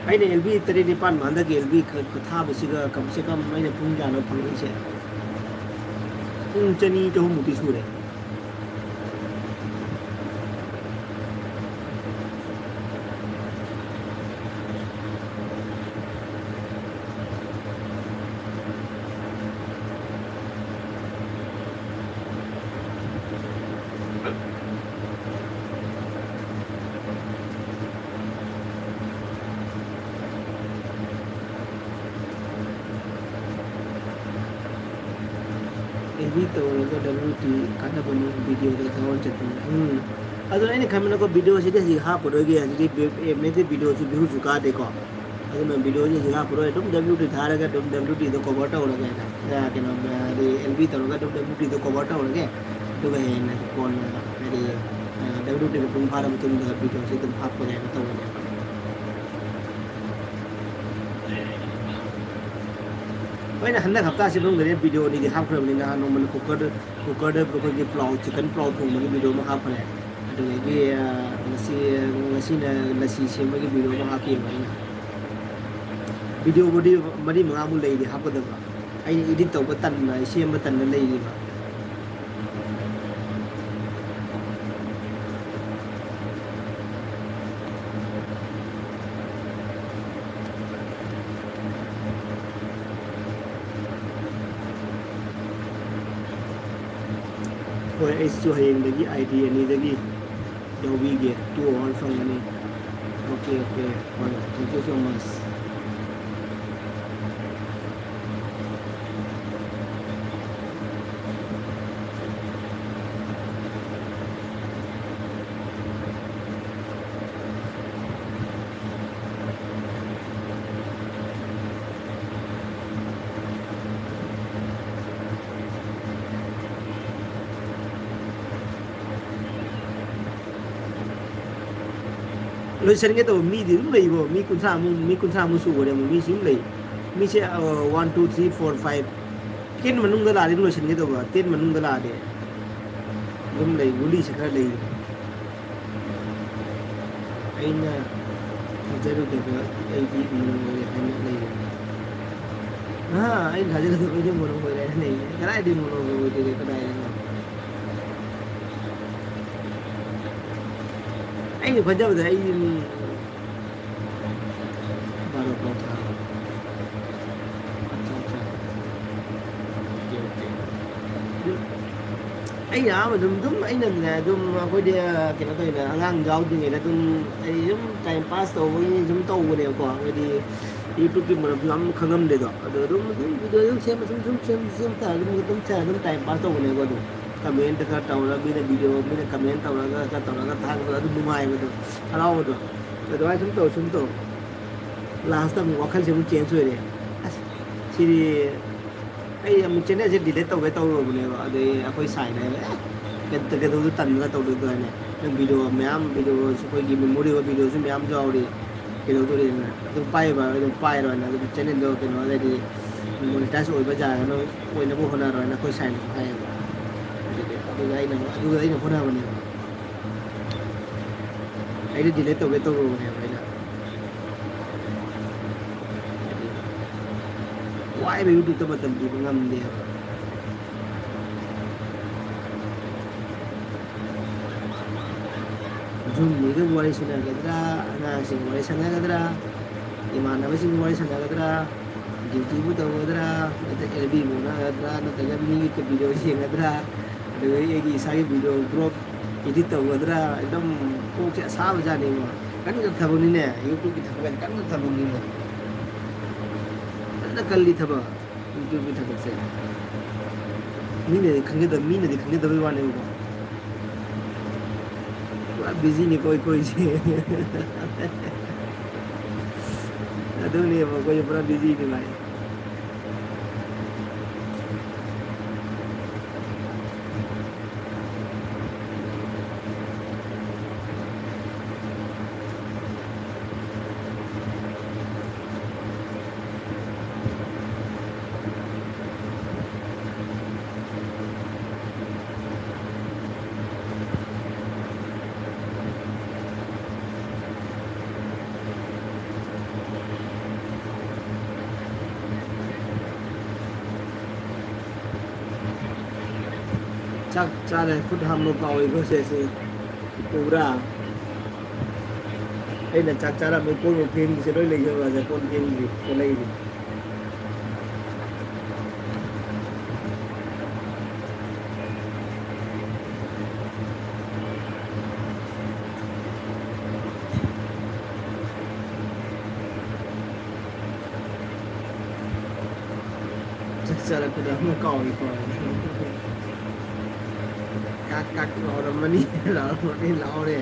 ꯑꯩꯅ L B ꯇꯔꯦꯠ ꯅꯤꯄꯥꯟ ꯍꯟꯗꯛꯀꯤ L B ꯈ-, ꯈ-, ꯊꯥꯕꯁꯤꯒ ꯀꯝ ꯁꯦ ꯀꯝ ꯑꯩꯅ ꯄꯨꯡ ꯀꯌꯥꯅꯣ ꯐꯪꯉꯛꯏꯁꯦ? ꯄꯨꯡ ꯆꯅꯤ ꯆꯍꯨꯝꯃꯨꯛꯇꯤ ꯁꯨꯔꯦ꯫ L B ꯇꯧꯔꯒ W T ꯀꯥꯟꯅꯕꯅꯤ, ꯚꯤꯗꯤꯑꯣꯗ ꯊꯋꯥꯏ ꯆꯠꯄꯅꯤ꯫ ꯎꯝ꯫ ꯑꯗꯨꯅ ꯑꯩꯅ ꯈꯟꯕꯅꯀꯣ, ꯚꯤꯗꯤꯑꯣꯁꯤꯗꯤ ꯍꯧꯖꯤꯛ ꯍꯥꯞꯄꯔꯣꯏꯒꯦ, ꯍꯧꯖꯤꯛꯇꯤ ꯕꯤ-, ꯑꯦ, ꯃꯦꯠꯇꯤ ꯚꯤꯗꯤꯑꯣꯁꯨ ꯚ꯭ꯌꯨꯁꯨ ꯀꯥꯗꯦꯀꯣ꯫ ꯑꯗꯨꯅ ꯚꯤꯗꯤꯑꯣꯁꯦ ꯍꯧꯖꯤꯛ ꯍꯥꯞꯄꯔꯣꯏ, ꯑꯗꯨꯝ W T ꯊꯥꯔꯒ ꯑꯗꯨꯝ W T ꯗꯣ ꯀꯣꯚꯔ ꯇꯧꯔꯒꯦ ꯍꯥꯏꯅ, ꯑ, ꯀꯩꯅꯣ, ꯑ, ꯍꯥꯏꯗꯤ L B ꯇꯧꯔꯒ ꯑꯗꯨꯝ W T ꯗꯣ ꯀꯣꯚꯔ ꯇꯧꯔꯒꯦ꯫ ꯑꯗꯨꯒ ꯍꯌꯦꯡ ꯀꯣꯟꯅ ꯍꯥꯏꯗꯤ, ꯑ, W T ꯃꯄꯨꯡ ꯐꯥꯔ ꯃꯇꯨꯡꯗ ꯚꯤꯗꯤꯑꯣꯁꯦ ꯑꯗꯨꯝ ꯍꯥꯞꯄꯒꯦ ꯍꯥꯏꯅ ꯇꯧꯕꯅꯦꯕ꯫ ꯍꯣꯏꯅꯦ, ꯍꯟꯗꯛ ꯍꯞꯇꯥꯁꯤ ꯃꯅꯨꯡꯗꯗꯤ ꯚꯤꯗꯤꯑꯣ ꯑꯅꯤꯗꯤ ꯍꯥꯞꯈ꯭ꯔꯕꯅꯤ꯫ ꯅꯍꯥꯟ ꯅꯣꯡꯃꯅ ꯀꯨꯀꯔꯗ, ꯀꯨꯀꯔꯗ ꯑꯩꯈꯣꯏꯒꯤ ꯄ꯭ꯂꯥꯎ, ꯆꯤꯛꯀꯟ ꯄ꯭ꯂꯥꯎ ꯊꯣꯡꯕꯒꯤ ꯚꯤꯗꯤꯑꯣ ꯑꯃ ꯍꯥꯞꯈ꯭ꯔꯦ꯫ ꯑꯗꯨꯗꯒꯤ, ꯑ, ꯉꯁꯤ, ꯉꯁꯤꯅ ꯂꯁꯤ ꯁꯦꯝꯕꯒꯤ ꯚꯤꯗꯤꯑꯣ ꯑꯃ ꯍꯥꯞꯈꯤꯕ ꯑꯩꯅ꯫ ꯚꯤꯗꯤꯑꯣꯕꯨꯗꯤ ꯃꯔꯤ ꯃꯉꯥꯃꯨꯛ ꯂꯩꯔꯤ ꯍꯥꯞꯀꯗꯕ꯫ ꯑꯩꯅ ꯏꯗꯤꯠ ꯇꯧꯕ ꯇꯟꯕ, ꯁꯦꯝꯕ ꯇꯟꯕ ꯂꯩꯔꯤꯕ꯫ ꯍꯣꯏ, ꯑꯩꯁꯨ ꯍꯌꯦꯡꯗꯒꯤ ꯑꯥꯏ ꯗꯤ ꯑꯅꯤꯗꯒꯤ ꯌꯥꯎꯕꯤꯒꯦ꯫ Two hour ꯐꯪꯒꯅꯤ꯫ Okay, okay. ꯍꯣꯏ, thank you so much. ꯂꯣꯏꯁꯤꯟꯒꯦ ꯇꯧꯕ ꯃꯤꯗꯤ ꯑꯗꯨꯝ ꯂꯩꯕꯣ꯫ ꯃꯤ ꯀꯨꯟꯊ꯭ꯔꯥꯃꯨꯛ, ꯃꯤ ꯀꯨꯟꯊ꯭ꯔꯥꯃꯨꯛ ꯁꯨꯈ꯭ꯔꯦ ꯑꯃꯨꯛ꯫ ꯃꯤꯁꯤ ꯑꯗꯨꯝ ꯂꯩ꯫ ꯃꯤꯁꯦ, ꯑ, one, two, three, four, five꯫ Ten ꯃꯅꯨꯡꯗ ꯂꯥꯛꯑꯗꯤ ꯑꯗꯨꯝ ꯂꯣꯏꯁꯤꯟꯒꯦ ꯇꯧꯕ꯫ Ten ꯃꯅꯨꯡꯗ ꯂꯥꯛꯑꯗꯤ ꯑꯗꯨꯝ ꯂꯩ꯫ ꯒꯨꯂꯤꯁꯦ ꯈꯔ ꯂꯩ꯫ ꯑꯩꯅ ꯊꯥꯖꯔꯨꯗꯕ ꯑꯩꯗꯤ ꯃꯣꯅꯣ ꯑꯣꯏꯔꯦ ꯍꯥꯏꯅ ꯂꯩꯔꯦ꯫ ꯑꯍꯥ, ꯑꯩꯅ ꯊꯥꯖꯔꯨꯗꯕ ꯑꯩꯗꯤ ꯃꯣꯅꯣ ꯑꯣꯏꯔꯦ ꯍꯥꯏꯅ ꯂꯩꯔꯦ꯫ ꯀꯗꯥꯏꯗꯒꯤ ꯃꯣꯅꯣ ꯑꯣꯏꯗꯣꯏꯅꯣ? ꯀꯗꯥꯏꯗꯒꯤꯅꯣ? ꯑꯩꯅ ꯈꯟꯖꯕꯗ ꯑꯩ ꯕꯥꯔꯣ ꯄꯥꯎ ꯊꯥꯕ꯫ ꯑꯠꯆꯥ, ꯑꯠꯆꯥ꯫ Okay, okay. ꯑꯗꯨ ꯑꯩꯅ ꯑꯍꯥꯟꯕ ꯑꯗꯨꯝ, ꯑꯗꯨꯝ ꯑꯩꯅꯅꯦ, ꯑꯗꯨꯝ ꯑꯩꯈꯣꯏꯗꯤ, ꯑ, ꯀꯩꯅꯣ ꯇꯧꯋꯤꯅ, ꯑꯉꯥꯡ ꯌꯥꯎꯗ꯭ꯔꯤꯉꯩꯗ ꯑꯗꯨꯝ ꯑꯩ ꯑꯗꯨꯝ time pass ꯇꯧꯕꯒꯤ ꯑꯗꯨꯝ ꯇꯧꯕꯅꯦꯕꯀꯣ꯫ ꯍꯥꯏꯗꯤ YouTube-ꯀꯤ ꯃꯔꯝꯁꯨ ꯌꯥꯝ ꯈꯪꯉꯝꯗꯦꯗꯣ꯫ ꯑꯗꯣ ꯑꯗꯨꯝ, ꯑꯗꯨꯝ video ꯑꯗꯨꯝ ꯁꯦꯝ, ꯁꯨꯝ, ꯁꯨꯝ ꯁꯦꯝ, ꯁꯦꯝ ꯇꯥꯔꯦ꯫ ꯑꯗꯨꯝ, ꯑꯗꯨꯝ ꯁꯦꯝ, ꯑꯗꯨꯝ time pass ꯇꯧꯕꯅꯦꯀꯣ꯫ ꯑꯗꯨꯝ comment ꯈꯔ ꯇꯧꯔꯒ, ꯃꯤꯅ video, ꯃꯤꯅ comment ꯇꯧꯔꯒ, ꯈꯔ ꯇꯧꯔꯒ ꯊꯥꯒꯠꯄꯗꯣ ꯑꯗꯨꯝ ꯅꯨꯡꯉꯥꯏꯕꯗꯣ, ꯍꯔꯥꯎꯕꯗꯣ꯫ ꯑꯗꯨꯃꯥꯏꯅ ꯁꯨꯝ ꯇꯧ, ꯁꯨꯝ ꯇꯧ꯫ Last-ꯇ ꯑꯃꯨꯛ ꯋꯥꯈꯜꯁꯦ ꯑꯃꯨꯛ change ꯑꯣꯏꯔꯦ꯫ ꯑꯁ, ꯁꯤꯗꯤ ꯑꯩ ꯑꯃꯨꯛ channel-ꯁꯦ delete ꯇꯧꯒꯦ ꯇꯧꯔꯨꯕꯅꯦꯕ꯫ ꯑꯗꯩ ꯑꯩꯈꯣꯏ ꯁꯥꯏꯅ ꯍꯥꯏꯕ, "ꯑꯦ, ꯀꯩꯗꯧ-, ꯀꯩꯗꯧꯗꯣꯏ ꯇꯟꯗꯅ ꯇꯧꯗꯣꯏꯗꯣ?" ꯍꯥꯏꯅ꯫ "ꯅꯪ video ꯃꯌꯥꯝ, video ꯑꯩꯈꯣꯏꯒꯤ memory ꯑꯣꯏꯕ video-ꯁꯨ ꯃꯌꯥꯝ ꯌꯥꯎꯔꯤ, ꯀꯩꯗꯧꯗꯣꯔꯤꯅ?" ꯑꯗꯨꯝ ꯄꯥꯏꯕ, ꯑꯗꯨꯝ ꯄꯥꯏꯔꯣꯅ, ꯑꯗꯨꯝ channel-ꯗꯣ ꯀꯩꯅꯣ, ꯍꯥꯏꯗꯤ, monetize ꯑꯣꯏꯕ ꯌꯥꯅꯕ, ꯑꯣꯏꯅꯕ ꯍꯣꯠꯅꯔꯣꯅ ꯑꯩꯈꯣꯏ ꯁꯥꯏꯅꯁꯨ ꯍꯥꯏꯌꯦꯕ꯫ ꯑꯗꯨꯗꯤ, ꯑꯗꯨꯒ ꯑꯩꯅ, ꯑꯗꯨꯒ ꯑꯩꯅ ꯍꯣꯠꯅꯕꯅꯦꯕ꯫ ꯑꯩꯅ delete ꯇꯧꯒꯦ ꯇꯧꯔꯨꯕꯅꯦꯕ ꯑꯩꯅ꯫ ꯋꯥꯏꯕ YouTube-ꯇ ꯃꯇꯝ ꯄꯤꯕ ꯉꯝꯗꯦꯕ꯫ Zoom-ꯗ ꯋꯥꯔꯤ ꯁꯥꯟꯅꯒꯗ꯭ꯔꯥ, ꯑꯉꯥꯡꯁꯤꯡꯒ ꯋꯥꯔꯤ ꯁꯥꯟꯅꯒꯗ꯭ꯔꯥ, ꯏꯃꯥꯟꯅꯕꯁꯤꯡꯒ ꯋꯥꯔꯤ ꯁꯥꯟꯅꯒꯗ꯭ꯔꯥ, duty-ꯕꯨ ꯇꯧꯒꯗ꯭ꯔꯥ, ꯅꯠꯇ꯭ꯔꯒ L B-ꯕꯨ ꯍꯣꯠꯅꯒꯗ꯭ꯔꯥ, ꯅꯠꯇ꯭ꯔꯒ ꯃꯤꯒꯤ video ꯌꯦꯡꯒꯗ꯭ꯔꯥ, ꯑꯗꯨꯗꯒꯤ ꯑꯩꯒꯤ ꯏꯁꯥꯒꯤ video vlog edit ꯇꯧꯒꯗ꯭ꯔꯥ, ꯑꯗꯨꯝ ꯀꯣꯛꯁꯦ ꯑꯁꯥꯕ ꯖꯥꯠꯅꯤꯕꯣ꯫ ꯀꯟꯒ꯭ꯔꯕ ꯊꯕꯛꯅꯤꯅꯦ, YouTube-ꯀꯤ ꯊꯕꯛ ꯍꯥꯏꯗꯤ ꯀꯟꯒ꯭ꯔꯕ ꯊꯕꯛꯅꯤꯅꯦ꯫ ꯐꯖꯅ ꯀꯜꯂꯤ ꯊꯕꯛ꯫ YouTube-ꯀꯤ ꯊꯕꯛꯁꯦ꯫ ꯃꯤꯅꯗꯤ ꯈꯪꯖꯗꯕ, ꯃꯤꯅꯗꯤ ꯈꯪꯖꯗꯕꯩ ꯋꯥꯅꯦꯕꯀꯣ꯫ ꯄꯨꯔꯥ busy-ꯅꯤꯀꯣ ꯑꯩꯈꯣꯏꯁꯦ꯫ ꯑꯗꯨꯅꯦꯕ, ꯑꯩꯈꯣꯏꯁꯦ ꯄꯨꯔꯥ busy-ꯅꯤ ꯚꯥꯏ꯫ ꯆꯥꯛ ꯆꯥꯔꯦ, ꯈꯨꯠ ꯍꯥꯝꯕ ꯀꯥꯎꯏꯀꯣ ꯁꯦ, ꯁꯦ꯫ ꯎꯕ꯭ꯔꯥ? ꯑꯩꯅ ꯆꯥꯛ ꯆꯥꯔꯝꯃꯤ, ꯀꯣꯟ ꯐꯦꯡꯕꯁꯦ ꯂꯣꯏ ꯂꯩꯖꯕꯁꯦ, ꯀꯣꯟ ꯐꯦꯡꯗ꯭ꯔꯤ, ꯀꯣꯜ ꯂꯩꯔꯤ꯫ ꯆꯠꯂꯛꯄꯗ ꯑꯃ ꯀꯥꯎꯔꯤ ꯀꯥꯎꯔꯤ꯫ ꯀꯥꯛ ꯀꯥꯛ ꯂꯥꯎꯔꯝꯃꯅꯤ꯫ ꯂꯥꯎꯔꯝꯃꯅꯤ꯫ ꯂꯥꯎꯔꯦ꯫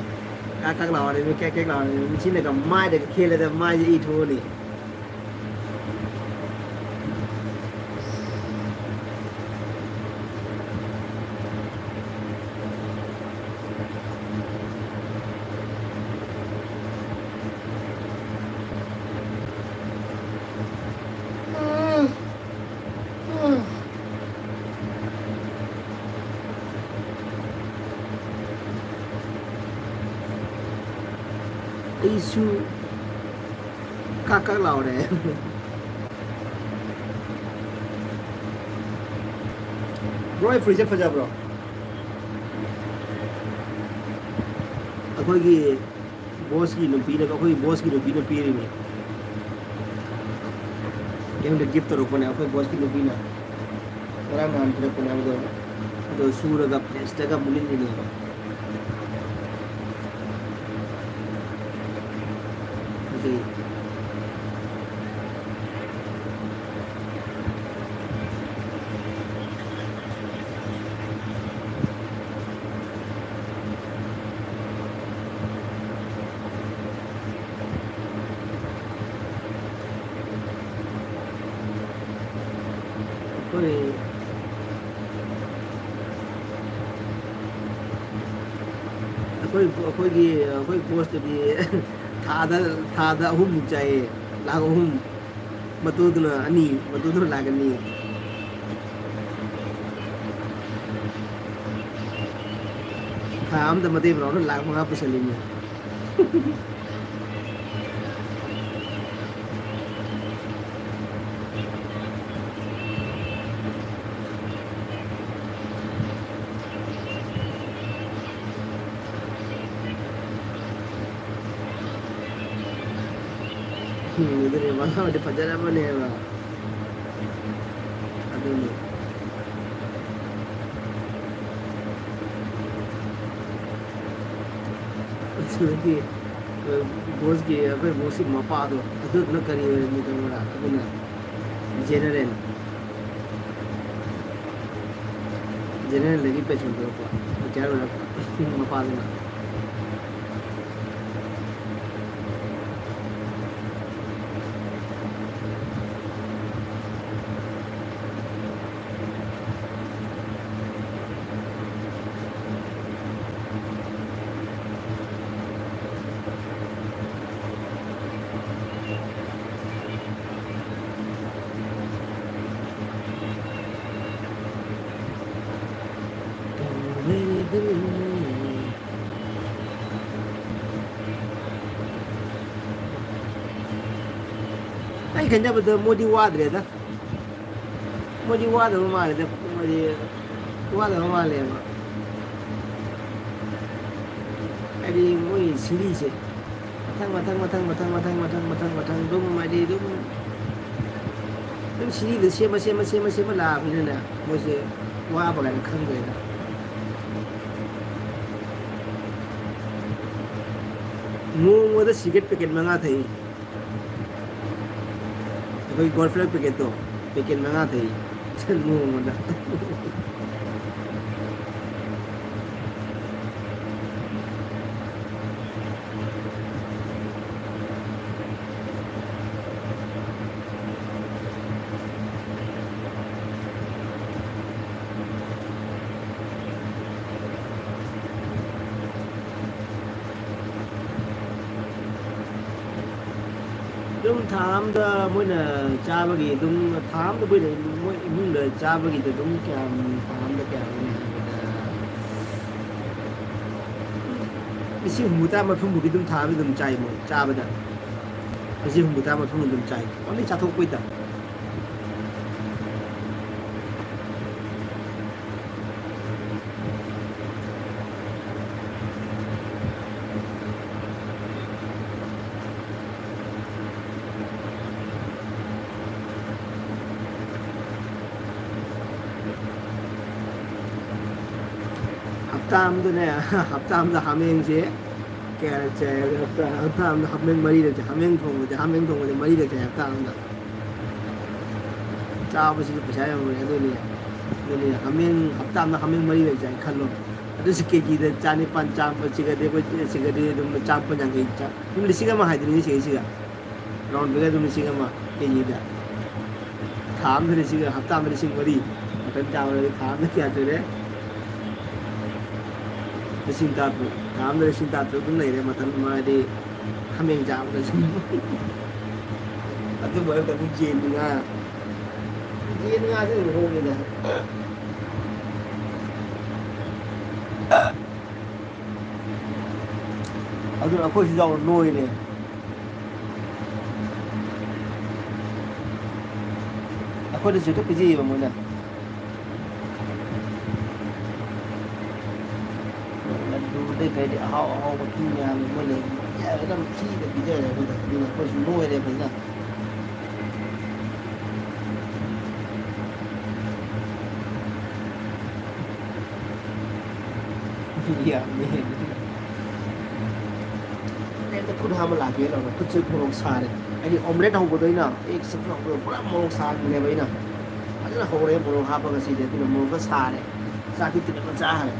ꯀꯥꯛ ꯀꯥꯛ ꯂꯥꯎꯔꯦ꯫ Cake cake ꯂꯥꯎꯔꯦ꯫ ꯃꯤꯆꯤꯟꯅꯒ ꯃꯥꯏꯗꯒ ꯈꯦꯜꯂꯗ ꯃꯥꯏꯁꯦ ꯏ ꯊꯣꯛꯑꯅꯤ꯫ ꯑꯩꯁꯨ ꯀꯥꯛ ꯀꯥꯛ ꯂꯥꯎꯔꯦ꯫ ꯕ꯭ꯔꯣ, ꯑꯩ ꯐꯨꯔꯤꯠꯁꯦ ꯐꯖꯕ꯭ꯔꯣ? ꯑꯩꯈꯣꯏꯒꯤ ꯕꯣꯁꯀꯤ ꯅꯨꯄꯤꯅ, ꯑꯩꯈꯣꯏ ꯕꯣꯁꯀꯤ ꯅꯨꯄꯤꯅ ꯄꯤꯔꯤꯅꯤ꯫ ꯑꯩꯉꯣꯟꯗ ꯒꯤꯐ ꯇꯧꯔꯛꯄꯅꯦ ꯑꯩꯈꯣꯏ ꯕꯣꯁꯀꯤ ꯅꯨꯄꯤꯅ꯫ ꯉꯔꯥꯡ ꯅꯍꯥꯟ ꯄꯤꯔꯛꯄꯅꯦ ꯑꯗꯣ, ꯑꯗꯣ ꯁꯨꯔꯒ ꯐ꯭ꯔꯦꯁꯇꯒ ꯑꯃꯨꯛ ꯂꯤꯠꯂꯤꯅꯦꯕ꯫ ꯐꯖꯩ꯫ ꯑꯩꯈꯣꯏ, ꯑꯩꯈꯣꯏ, ꯑꯩꯈꯣꯏꯒꯤ, ꯑꯩꯈꯣꯏ ꯕꯣꯁꯇꯨꯗꯤ ꯊꯥꯗ, ꯊꯥꯗ ꯑꯍꯨꯝꯃꯨꯛ ꯆꯥꯏꯌꯦ, ꯂꯥꯈ ꯑꯍꯨꯝ꯫ ꯃꯇꯨꯗꯨꯅ ꯑꯅꯤ, ꯃꯇꯨꯗꯨꯅ ꯂꯥꯛꯀꯅꯤ꯫ ꯊꯥ ꯑꯝꯗ ꯃꯇꯩ ꯃꯅꯥꯎꯅ ꯂꯥꯛ ꯃꯉꯥ ꯄꯨꯁꯜꯂꯤꯅꯤ꯫ ꯎꯝ, ꯑꯗꯨꯅꯦ, ꯃꯥ ꯍꯥꯏꯕꯗꯤ ꯐꯖꯔꯕꯅꯦꯕ꯫ ꯑꯗꯨꯅꯤ꯫ ꯑꯗꯨꯗꯒꯤ, ꯑ, ꯕꯣꯁꯀꯤ, ꯑꯩꯈꯣꯏ ꯕꯣꯁꯀꯤ ꯃꯄꯥꯗꯣ, ꯑꯗꯨꯗꯨꯅ ꯀꯔꯤ ꯑꯣꯏꯔꯝꯃꯤ ꯈꯪꯕ꯭ꯔꯥ? ꯑꯗꯨꯅ ꯖꯦꯅꯔꯦꯜ꯫ ꯖꯦꯅꯦꯔꯦꯜꯗꯒꯤ ꯄꯦꯟꯁꯤꯜ ꯄꯤꯔꯛꯄ, ꯔꯤꯇꯥꯌꯔ ꯑꯣꯏꯔꯛꯄ ꯃꯄꯥꯗꯨꯅ꯫ ꯑꯩ ꯈꯟꯖꯕꯗ ꯃꯣꯏꯗꯤ ꯋꯥꯗ꯭ꯔꯦꯗ꯫ ꯃꯣꯏꯗꯤ ꯋꯥꯗꯕ ꯃꯥꯜꯂꯦꯗ, ꯃꯣꯏꯗꯤ ꯋꯥꯗꯕ ꯃꯥꯜꯂꯦꯕ꯫ ꯍꯥꯏꯗꯤ ꯃꯣꯏ ꯁꯤꯔꯤꯁꯦ ꯃꯊꯪ, ꯃꯊꯪ, ꯃꯊꯪ, ꯃꯊꯪ, ꯃꯊꯪ, ꯃꯊꯪ, ꯃꯊꯪ, ꯃꯊꯪ ꯑꯗꯨꯝ ꯍꯥꯏꯗꯤ ꯑꯗꯨꯝ, ꯑꯗꯨꯝ ꯁꯤꯔꯤꯗ ꯁꯦꯝꯃ, ꯁꯦꯝꯃ, ꯁꯦꯝꯃ, ꯁꯦꯝꯃ ꯂꯥꯛꯑꯕꯅꯤꯅꯅꯦ, ꯃꯣꯏꯁꯦ ꯋꯥꯕ ꯀꯥꯏꯅ ꯈꯪꯗ꯭ꯔꯦꯗ꯫ ꯅꯣꯡꯃꯗ ꯁꯤꯒꯔꯦꯠ ꯄꯦꯀꯦꯠ ꯃꯉꯥ ꯊꯛꯏ꯫ ꯑꯩꯈꯣꯏ ꯒꯣꯜ ꯐ꯭ꯂꯦꯛ ꯄꯦꯀꯦꯠꯇꯣ, ꯄꯦꯀꯦꯠ ꯃꯉꯥ ꯊꯛꯏ ꯅꯣꯡꯃꯗ꯫ ꯑꯗꯨꯝ ꯊꯥ ꯑꯝꯗ ꯃꯣꯏꯅ ꯆꯥꯕꯒꯤ ꯑꯗꯨꯝ, ꯊꯥ ꯑꯝꯗ ꯃꯣꯏꯅ, ꯃꯣꯏ ꯏꯃꯨꯡꯗ ꯆꯥꯕꯒꯤꯗ ꯑꯗꯨꯝ ꯀꯌꯥꯝ, ꯊꯥ ꯑꯝꯗ ꯀꯌꯥꯝ ꯍꯥꯏꯕꯗ ꯂꯤꯁꯤꯡ ꯍꯨꯝꯐꯨꯇꯔꯥ ꯃꯔꯤꯐꯨꯒꯤ ꯑꯗꯨꯝ ꯊꯥ ꯑꯃꯗ ꯑꯗꯨꯝ ꯆꯥꯏ ꯃꯣꯏ ꯆꯥꯕꯗ꯫ ꯂꯤꯁꯤꯡ ꯍꯨꯝꯐꯨꯇꯔꯥ ꯃꯔꯤꯐꯨ ꯑꯗꯨꯝ ꯆꯥꯏ꯫ Only ꯆꯥꯊꯣꯛꯄꯩꯗ꯫ ꯍꯞꯇꯥ ꯑꯃꯗꯅꯦ, ꯍꯞꯇꯥ ꯑꯃꯗ ꯍꯥꯃꯦꯡꯁꯦ ꯀꯌꯥꯔꯛ ꯆꯥꯏ ꯍꯥꯏꯕꯗ, ꯍꯞꯇꯥ, ꯍꯞꯇꯥ ꯑꯃꯗ ꯍꯥꯃꯦꯡ ꯃꯔꯤꯔꯛ ꯆꯥꯏ꯫ ꯍꯥꯃꯦꯡ ꯊꯣꯡꯕꯁꯦ, ꯍꯥꯃꯦꯡ ꯊꯣꯡꯕꯁꯦ ꯃꯔꯤꯔꯛ ꯆꯥꯏ ꯍꯞꯇꯥ ꯑꯃꯗ꯫ ꯆꯥꯕꯁꯤꯁꯨ ꯄꯩꯁꯥ ꯌꯥꯝ ꯂꯣꯏ ꯑꯗꯨꯅꯤ꯫ ꯑꯗꯨꯅꯤ, ꯍꯥꯃꯦꯡ ꯍꯞꯇꯥ ꯑꯃꯗ ꯍꯥꯃꯦꯡ ꯃꯔꯤ ꯂꯩ ꯆꯥꯏ ꯈꯜꯂꯣ꯫ ꯑꯗꯨꯁꯨ ꯀꯦꯖꯤꯗ ꯆꯥꯅꯤꯄꯥꯟ, ꯆꯥꯝꯃ ꯁꯤꯒꯗꯤ ꯑꯩꯈꯣꯏ ꯁꯤꯒꯗꯤ ꯑꯗꯨꯝ ꯆꯥꯝꯃ ꯌꯥꯡꯈꯩ ꯆꯥ-, ꯑꯗꯨꯝ ꯂꯤꯁꯤꯡ ꯑꯃ ꯍꯥꯏꯗꯨꯅꯤ ꯁꯤꯒꯩꯁꯤꯒ꯫ Round figure ꯑꯗꯨꯝ ꯂꯤꯁꯤꯡ ꯑꯃ ꯀꯦꯖꯤꯗ꯫ ꯊꯥ ꯑꯃꯗ ꯂꯤꯁꯤꯡ, ꯍꯞꯇꯥ ꯑꯃꯗ ꯂꯤꯁꯤꯡ ꯃꯔꯤ꯫ Mutton ꯆꯥꯕꯗꯗꯤ ꯊꯥ ꯑꯃꯗ ꯀꯌꯥ ꯁꯨꯔꯦ? ꯂꯤꯁꯤꯡ ꯇꯔꯥꯇꯔꯨꯛ꯫ ꯊꯥ ꯑꯃꯗ ꯂꯤꯁꯤꯡ ꯇꯔꯥꯇꯔꯨꯛ ꯑꯗꯨꯝ ꯂꯩꯔꯦ꯫ Mutton ꯃꯥꯗꯤ ꯍꯥꯃꯦꯡ ꯆꯥꯕꯗ ꯁꯨꯝ꯫ ꯑꯗꯨ ꯃꯔꯛꯇ ꯑꯃꯨꯛ ꯌꯦꯟ ꯉꯥ꯫ ꯌꯦꯟ ꯉꯥꯁꯦ ꯑꯗꯨꯝ ꯍꯣꯡꯉꯤꯗ꯫ ꯑꯗꯨꯅ ꯑꯩꯈꯣꯏꯁꯨ ꯌꯥꯎꯅ ꯅꯣꯏꯔꯦ꯫ ꯑꯩꯈꯣꯏꯗꯁꯨ ꯍꯦꯛꯇ ꯄꯤꯖꯩꯌꯦꯕ ꯃꯣꯏꯅ꯫ ꯂꯗꯨꯗꯩ ꯀꯩꯗꯩ ꯑꯍꯥꯎ ꯑꯍꯥꯎꯕ ꯃꯈꯜ ꯃꯌꯥꯝ ꯑꯃ ꯂꯩ꯫ ꯌꯥꯔꯦ, ꯑꯗꯨꯝ ꯐ꯭ꯔꯤꯗ ꯄꯤꯖꯔꯦ ꯑꯩꯈꯣꯏꯗ꯫ ꯑꯗꯨꯅ ꯑꯩꯈꯣꯏꯁꯨ ꯅꯣꯏꯔꯦ ꯐꯖꯅ꯫ ꯌꯥꯝꯃꯦ꯫ ꯍꯣꯔꯦꯟꯗ ꯈꯨꯠ ꯍꯥꯝꯕ ꯂꯥꯛꯀꯦ ꯇꯧꯔꯒ ꯈꯨꯠꯁꯦ ꯃꯣꯔꯣꯛ ꯁꯥꯔꯦ꯫ ꯍꯥꯏꯗꯤ omelette ꯍꯧꯕꯗꯣ ꯑꯩꯅ, ꯑꯦꯛ ꯁꯦꯝꯕ ꯍꯧꯕꯗꯣ ꯄꯨꯔꯥ ꯃꯣꯔꯣꯛ ꯁꯥꯍꯟꯕꯅꯦꯕ ꯑꯩꯅ꯫ ꯐꯖꯅ ꯍꯧꯔꯦ ꯃꯣꯔꯣꯛ ꯍꯥꯞꯄꯒ ꯁꯤꯗꯤ꯫ ꯑꯗꯨꯅ ꯃꯣꯔꯣꯛꯀ ꯁꯥꯔꯦ꯫ ꯆꯥꯛꯇꯤ ꯇꯤꯜꯍꯧꯒ ꯆꯥꯈ꯭ꯔꯦ꯫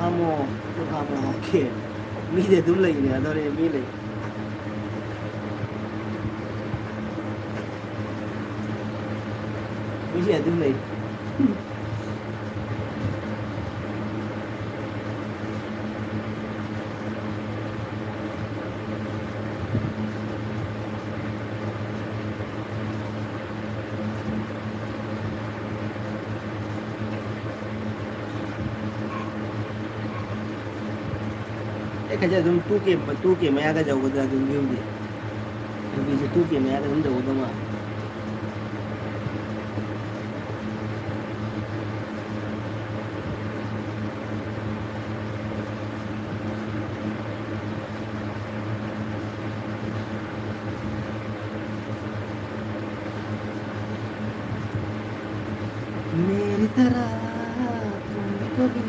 ꯍꯥꯝꯃꯣ, ꯈꯨꯠ ꯍꯥꯝꯃꯣ꯫ ꯑꯣꯀꯦ꯫ ꯃꯤꯗꯤ ꯑꯗꯨꯝ ꯂꯩꯅꯦ, ꯑꯗꯨꯅꯦ ꯃꯤ ꯂꯩ꯫ ꯃꯤꯁꯦ ꯑꯗꯨꯝ ꯂꯩ꯫ ꯑꯩ ꯈꯟꯕꯗ ꯑꯗꯨꯝ two K, two K ꯃꯌꯥꯗ ꯌꯧꯒꯗ꯭ꯔꯥ ꯑꯗꯨꯝ view ꯗꯤ꯫ View ꯁꯦ two K ꯃꯌꯥꯗ ꯑꯗꯨꯝ ꯌꯧꯒꯗꯧ ꯃꯥꯜꯂꯦ꯫ मेरी तरह तुम भी कभी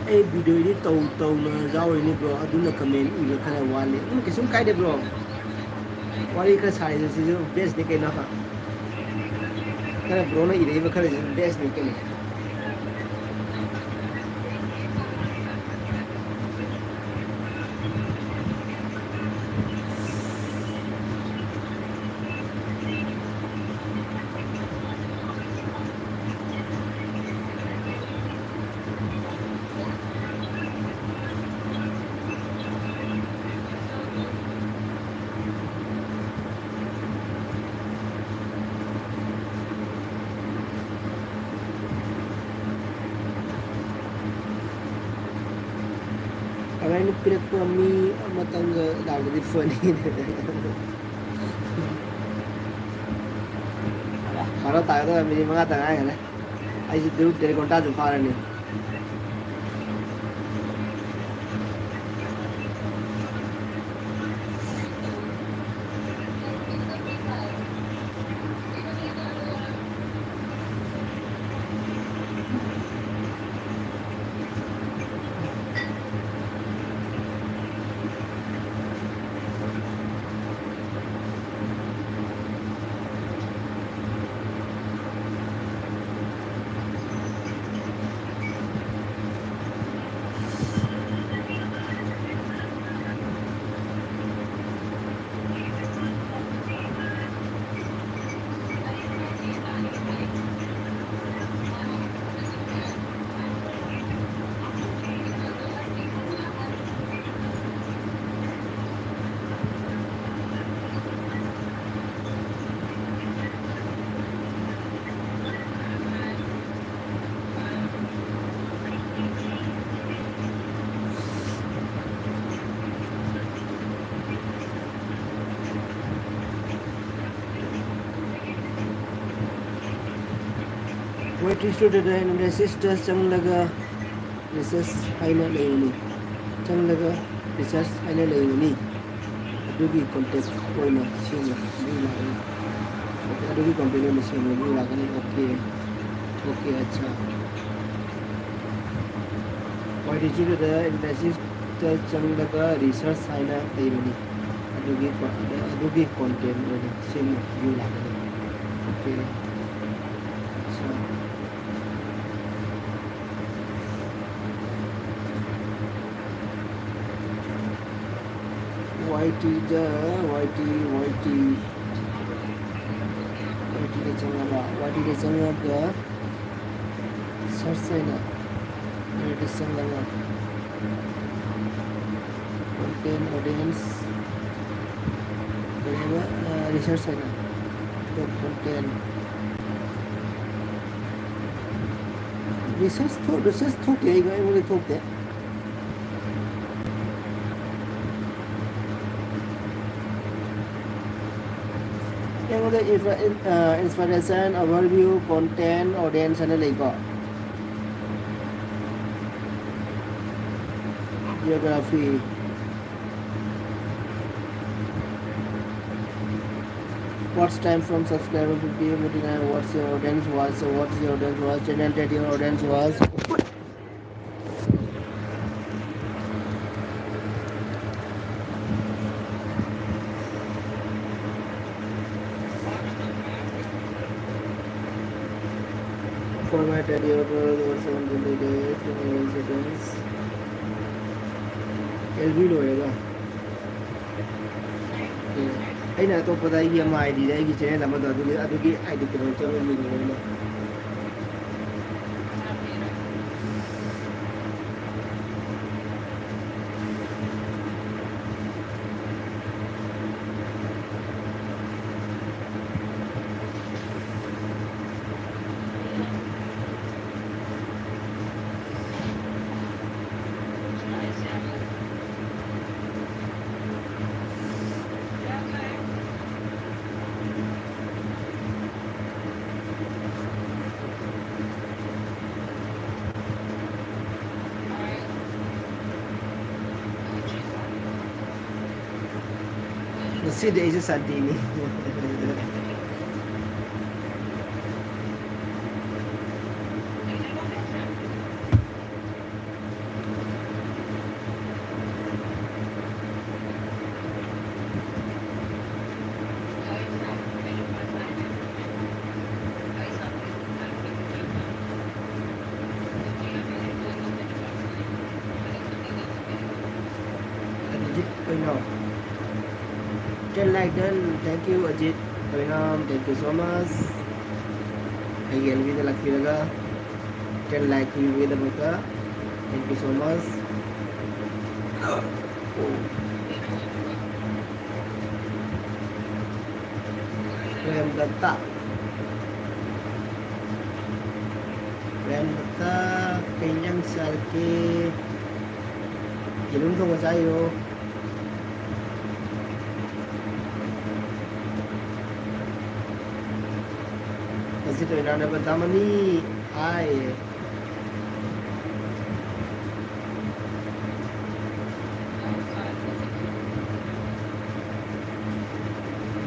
ꯑꯩ video edit ꯇꯧ ꯇꯧꯅ ꯌꯥꯎꯔꯤꯅꯤ bro, ꯑꯗꯨꯅ comment ꯏꯕ ꯈꯔ ꯋꯥꯠꯂꯤ꯫ ꯑꯗꯨꯝ ꯀꯩꯁꯨꯝ ꯀꯥꯏꯗꯦ bro, ꯋꯥꯔꯤ ꯈꯔ ꯁꯥꯔꯤꯁꯦ ꯁꯤꯁꯨ best ꯅꯤ ꯀꯩꯅꯣ꯫ ꯈꯔ bro ꯅ ꯏꯔꯛꯏꯕ ꯈꯔꯁꯤꯁꯨ best ꯅꯤ ꯀꯩꯅꯣ꯫ ꯑꯗꯨꯃꯥꯏꯅ ꯄꯤꯔꯛꯄ ꯃꯤ ꯑꯃꯇꯪꯒ ꯂꯥꯛꯂꯗꯤ ꯐꯅꯤ꯫ ꯕꯥꯔꯣ ꯇꯥꯒꯗꯧꯔꯦ, ꯃꯤꯅꯤꯠ ꯃꯉꯥ ꯇ ꯉꯥꯏꯈꯔꯦ꯫ ꯑꯩꯁꯦ ꯇꯔꯨꯛ ꯇꯔꯦꯠ ꯒ꯭ꯍꯟꯇꯥꯁꯨ ꯐꯥꯔꯅꯤ꯫ Wait, student, register ꯆꯪꯂꯒ research ꯍꯥꯏꯅ ꯂꯩꯕꯅꯤ꯫ ꯆꯪꯂꯒ research ꯍꯥꯏꯅ ꯂꯩꯕꯅꯤ꯫ ꯑꯗꯨꯒꯤ contact ꯑꯣꯏꯅ ꯁꯦꯝꯃꯨ꯫ ꯑꯗꯨꯒꯤ ꯂꯥꯛꯀꯅꯤ꯫ ꯑꯗꯨꯒꯤ contact ꯑꯣꯏꯅ ꯁꯦꯝꯃꯨ꯫ ꯑꯗꯨꯒꯤ ꯂꯥꯛꯀꯅꯤ꯫ OK꯫ OK, ꯑꯠꯆꯥ꯫ ꯍꯣꯏ, register ꯗ register ꯆꯪꯂꯒ research ꯍꯥꯏꯅ ꯂꯩꯕꯅꯤ꯫ ꯑꯗꯨꯒꯤ ꯀꯣ-, ꯑꯗꯨꯒꯤ contact ꯑꯣꯏꯅ ꯁꯦꯝꯃꯨ꯫ ꯑꯗꯨꯒꯤ ꯂꯥꯛꯀꯅꯤ꯫ OK꯫ ꯑꯠꯆꯥ꯫ YT ꯗ, YT, YT, YT ꯗ ꯆꯪꯉꯕ, YT ꯗ ꯆꯪꯉꯒ search ꯍꯥꯏꯅ, YT ꯗ ꯆꯪꯉꯒ content, audience, ꯀꯔꯤꯕ, ꯑ, research ꯍꯥꯏꯅ, top content, research ꯊꯣꯛ-, research ꯊꯣꯛꯇꯦ, ꯑꯩ, ꯑꯩꯉꯣꯟꯗ ꯊꯣꯛꯇꯦ꯫ Inf- uh, inspiration, overview, content, audience ꯍꯥꯏꯅ ꯂꯩꯀꯣ꯫ Geography. Watch time from subscriber fifty, forty-nine. What's your audience was? What's your audience was? Channel that your audience was. Format that your audience was. Seven twenty days, settings. L B ꯂꯣꯏꯔꯒ꯫ ꯑꯩꯅ ꯑꯇꯣꯞꯄꯗ ꯑꯩꯒꯤ ꯑꯃ ꯑꯥꯏ ꯗꯤꯗ ꯑꯩꯒꯤ channel ꯑꯃꯗꯣ ꯑꯗꯨꯒꯤ, ꯑꯗꯨꯒꯤ I D ꯀꯩꯅꯣ ꯆꯪꯉꯒ ꯌꯦꯡꯉꯦ ꯑꯩꯅ꯫ ꯉꯁꯤꯗꯤ ꯑꯩꯁꯨ ꯁꯟꯗꯦꯅꯤ꯫ Ajit Toinam. Ten like done. Thank you, Ajit Toinam. Thank you so much. ꯑꯩꯒꯤ ꯑꯦꯜ ꯕꯤꯗ ꯂꯥꯛꯄꯤꯔꯒ ten like ꯄꯤꯕꯤꯕꯒꯤꯗꯃꯛꯇ thank you so much. ꯄ꯭ꯔꯦꯝꯗꯠꯇ꯫ ꯄ꯭ꯔꯦꯝꯗꯠꯇ, ꯀꯩ ꯏꯟꯖꯥꯡ ꯆꯥꯔꯒꯦ? ꯌꯦꯔꯨꯝ ꯊꯣꯡꯕ ꯆꯥꯏꯔꯣ? ꯑꯣꯏꯅꯥꯅꯕ ꯗꯥꯃꯅꯤ ꯍꯥꯏ꯫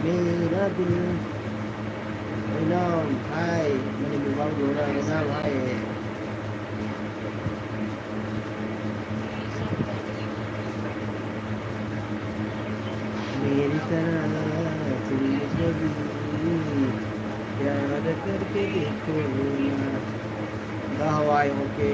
ꯃꯦꯔꯥ ꯗꯤꯜ ꯑꯣꯏꯅꯥꯝ ꯍꯥꯏ꯫ ꯃꯅꯤꯄꯨꯔ ꯕꯥꯕꯨ ꯑꯣꯏꯅꯥꯝ ꯍꯥꯏ꯫ मेरी तरह तुम कभी प्यार करके देखो ना। द हवाई, ओके।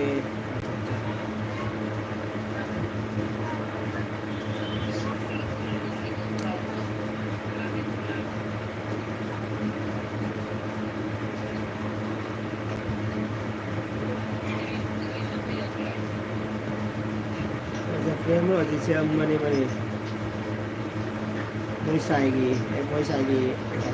ꯑꯣꯖꯥ ꯄ꯭ꯔꯦꯝꯂꯣ ꯍꯧꯖꯤꯛꯁꯦ ꯑꯃꯅꯤ, ꯑꯃꯅꯤ꯫ ꯃꯣꯏ ꯁꯥꯏꯒꯤ, ꯑꯦ, ꯃꯣꯏ ꯁꯥꯏꯒꯤ, ꯑ,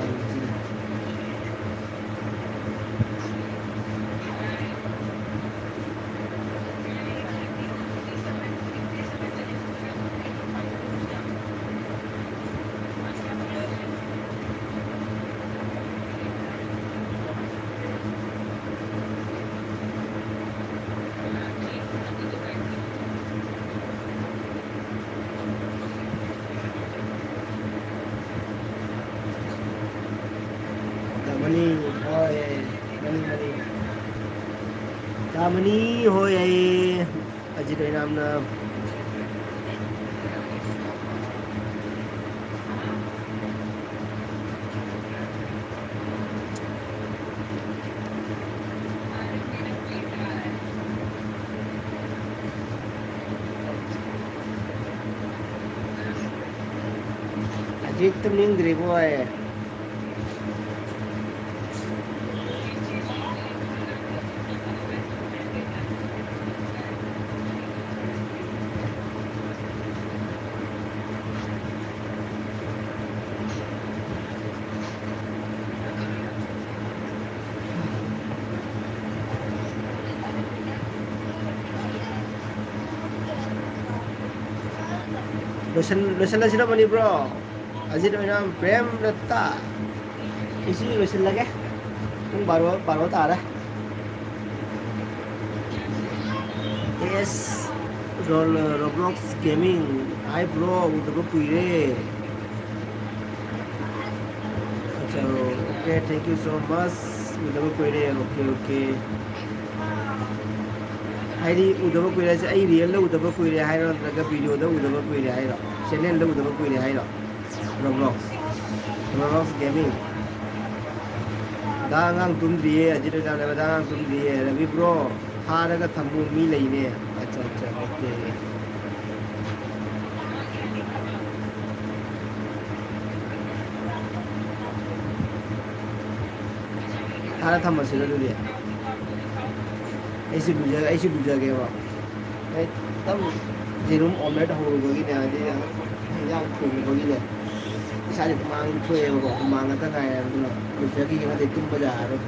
ꯇꯥꯃꯅꯤ ꯍꯣꯏ, ꯃꯅꯤ, ꯃꯅꯤ꯫ ꯇꯥꯃꯅꯤ ꯍꯣꯏ, ꯑꯩ ꯑꯖꯤꯠ ꯑꯣꯏꯅꯥꯝꯅ꯫ ꯑꯖꯤꯠ ꯇꯨꯝꯅꯤꯡꯗ꯭ꯔꯤꯕꯣꯏ? ꯂꯣꯏꯁꯟ-, ꯂꯣꯏꯁꯜꯂꯁꯤꯔ ꯃꯅꯤꯄꯨꯔꯣ? ꯑꯖꯤꯠ ꯑꯣꯏꯅꯥꯝ, ꯄ꯭ꯔꯦꯝ ꯔꯠꯇꯥ꯫ ꯑꯩꯁꯨ ꯂꯣꯏꯁꯤꯜꯂꯒꯦ꯫ ꯄꯨꯡ ꯕꯥꯔꯣ, ꯕꯥꯔꯣ ꯇꯥꯔꯦ꯫ ꯑꯦꯁ ꯔꯣꯕ꯭ꯂꯣꯛꯁ ꯒꯦꯃꯤꯡ꯫ ꯍꯥꯏ ꯕ꯭ꯔꯣ, ꯎꯗꯕ ꯀꯨꯏꯔꯦ꯫ ꯑꯆꯥ, okay, thank you so much. ꯎꯗꯕ ꯀꯨꯏꯔꯦ꯫ Okay, okay. ꯍꯥꯏꯗꯤ ꯎꯗꯕ ꯀꯨꯏꯔꯦ ꯍꯥꯏꯁꯦ, ꯑꯩ ꯔꯤꯌꯦꯜꯗ ꯎꯗꯕ ꯀꯨꯏꯔꯦ ꯍꯥꯏꯔꯣ, ꯅꯠꯇ꯭ꯔꯒ ꯚꯤꯗꯤꯑꯣꯗ ꯎꯗꯕ ꯀꯨꯏꯔꯦ ꯍꯥꯏꯔꯣ, ꯆꯦꯅꯦꯜꯗ ꯎꯗꯕ ꯀꯨꯏꯔꯦ ꯍꯥꯏꯔꯣ? ꯔꯣꯕ꯭ꯂꯣꯛꯁ, ꯔꯣꯕ꯭ꯂꯣꯛꯁ ꯒꯦꯃꯤꯡ꯫ ꯗꯥ ꯑꯉꯥꯡ ꯇꯨꯝꯗ꯭ꯔꯤꯌꯦ, ꯑꯖꯤꯠ ꯍꯣꯏ ꯆꯥꯅꯕ꯫ ꯗꯥ ꯑꯉꯥꯡ ꯇꯨꯝꯗ꯭ꯔꯤꯌꯦ꯫ ꯔꯕꯤ ꯕ꯭ꯔꯣ, ꯊꯥꯔꯒ ꯊꯝꯃꯨ, ꯃꯤ ꯂꯩꯅꯦ꯫ ꯑꯠꯆꯥ, ꯑꯠꯆꯥ, okay꯫ ꯊꯥꯔ ꯊꯝꯃꯁꯤꯔ ꯑꯗꯨꯗꯤ? ꯑꯩꯁꯨ ꯂꯨꯖ-, ꯑꯩꯁꯨ ꯂꯨꯖꯒꯦꯕ꯫ ꯑꯩ ꯈꯤꯇꯪ ꯌꯦꯔꯨꯝ omelette ꯍꯧꯔꯨꯕꯒꯤꯅꯦ, ꯍꯥꯏꯗꯤ ꯏꯟꯖꯥꯡ ꯊꯣꯡꯉꯨꯕꯒꯤꯅꯦ, ꯏꯁꯥꯁꯦ ꯍꯨꯃꯥꯡ ꯊꯣꯛꯑꯦꯕꯀꯣ, ꯍꯨꯃꯥꯡ ꯉꯥꯛꯇ ꯉꯥꯏꯔꯦ꯫ ꯑꯗꯨꯅ ꯂꯨꯖꯈꯤꯒꯦ, ꯅꯠꯇ꯭ꯔꯗꯤ ꯇꯨꯝꯕ ꯌꯥꯔꯔꯣꯏ꯫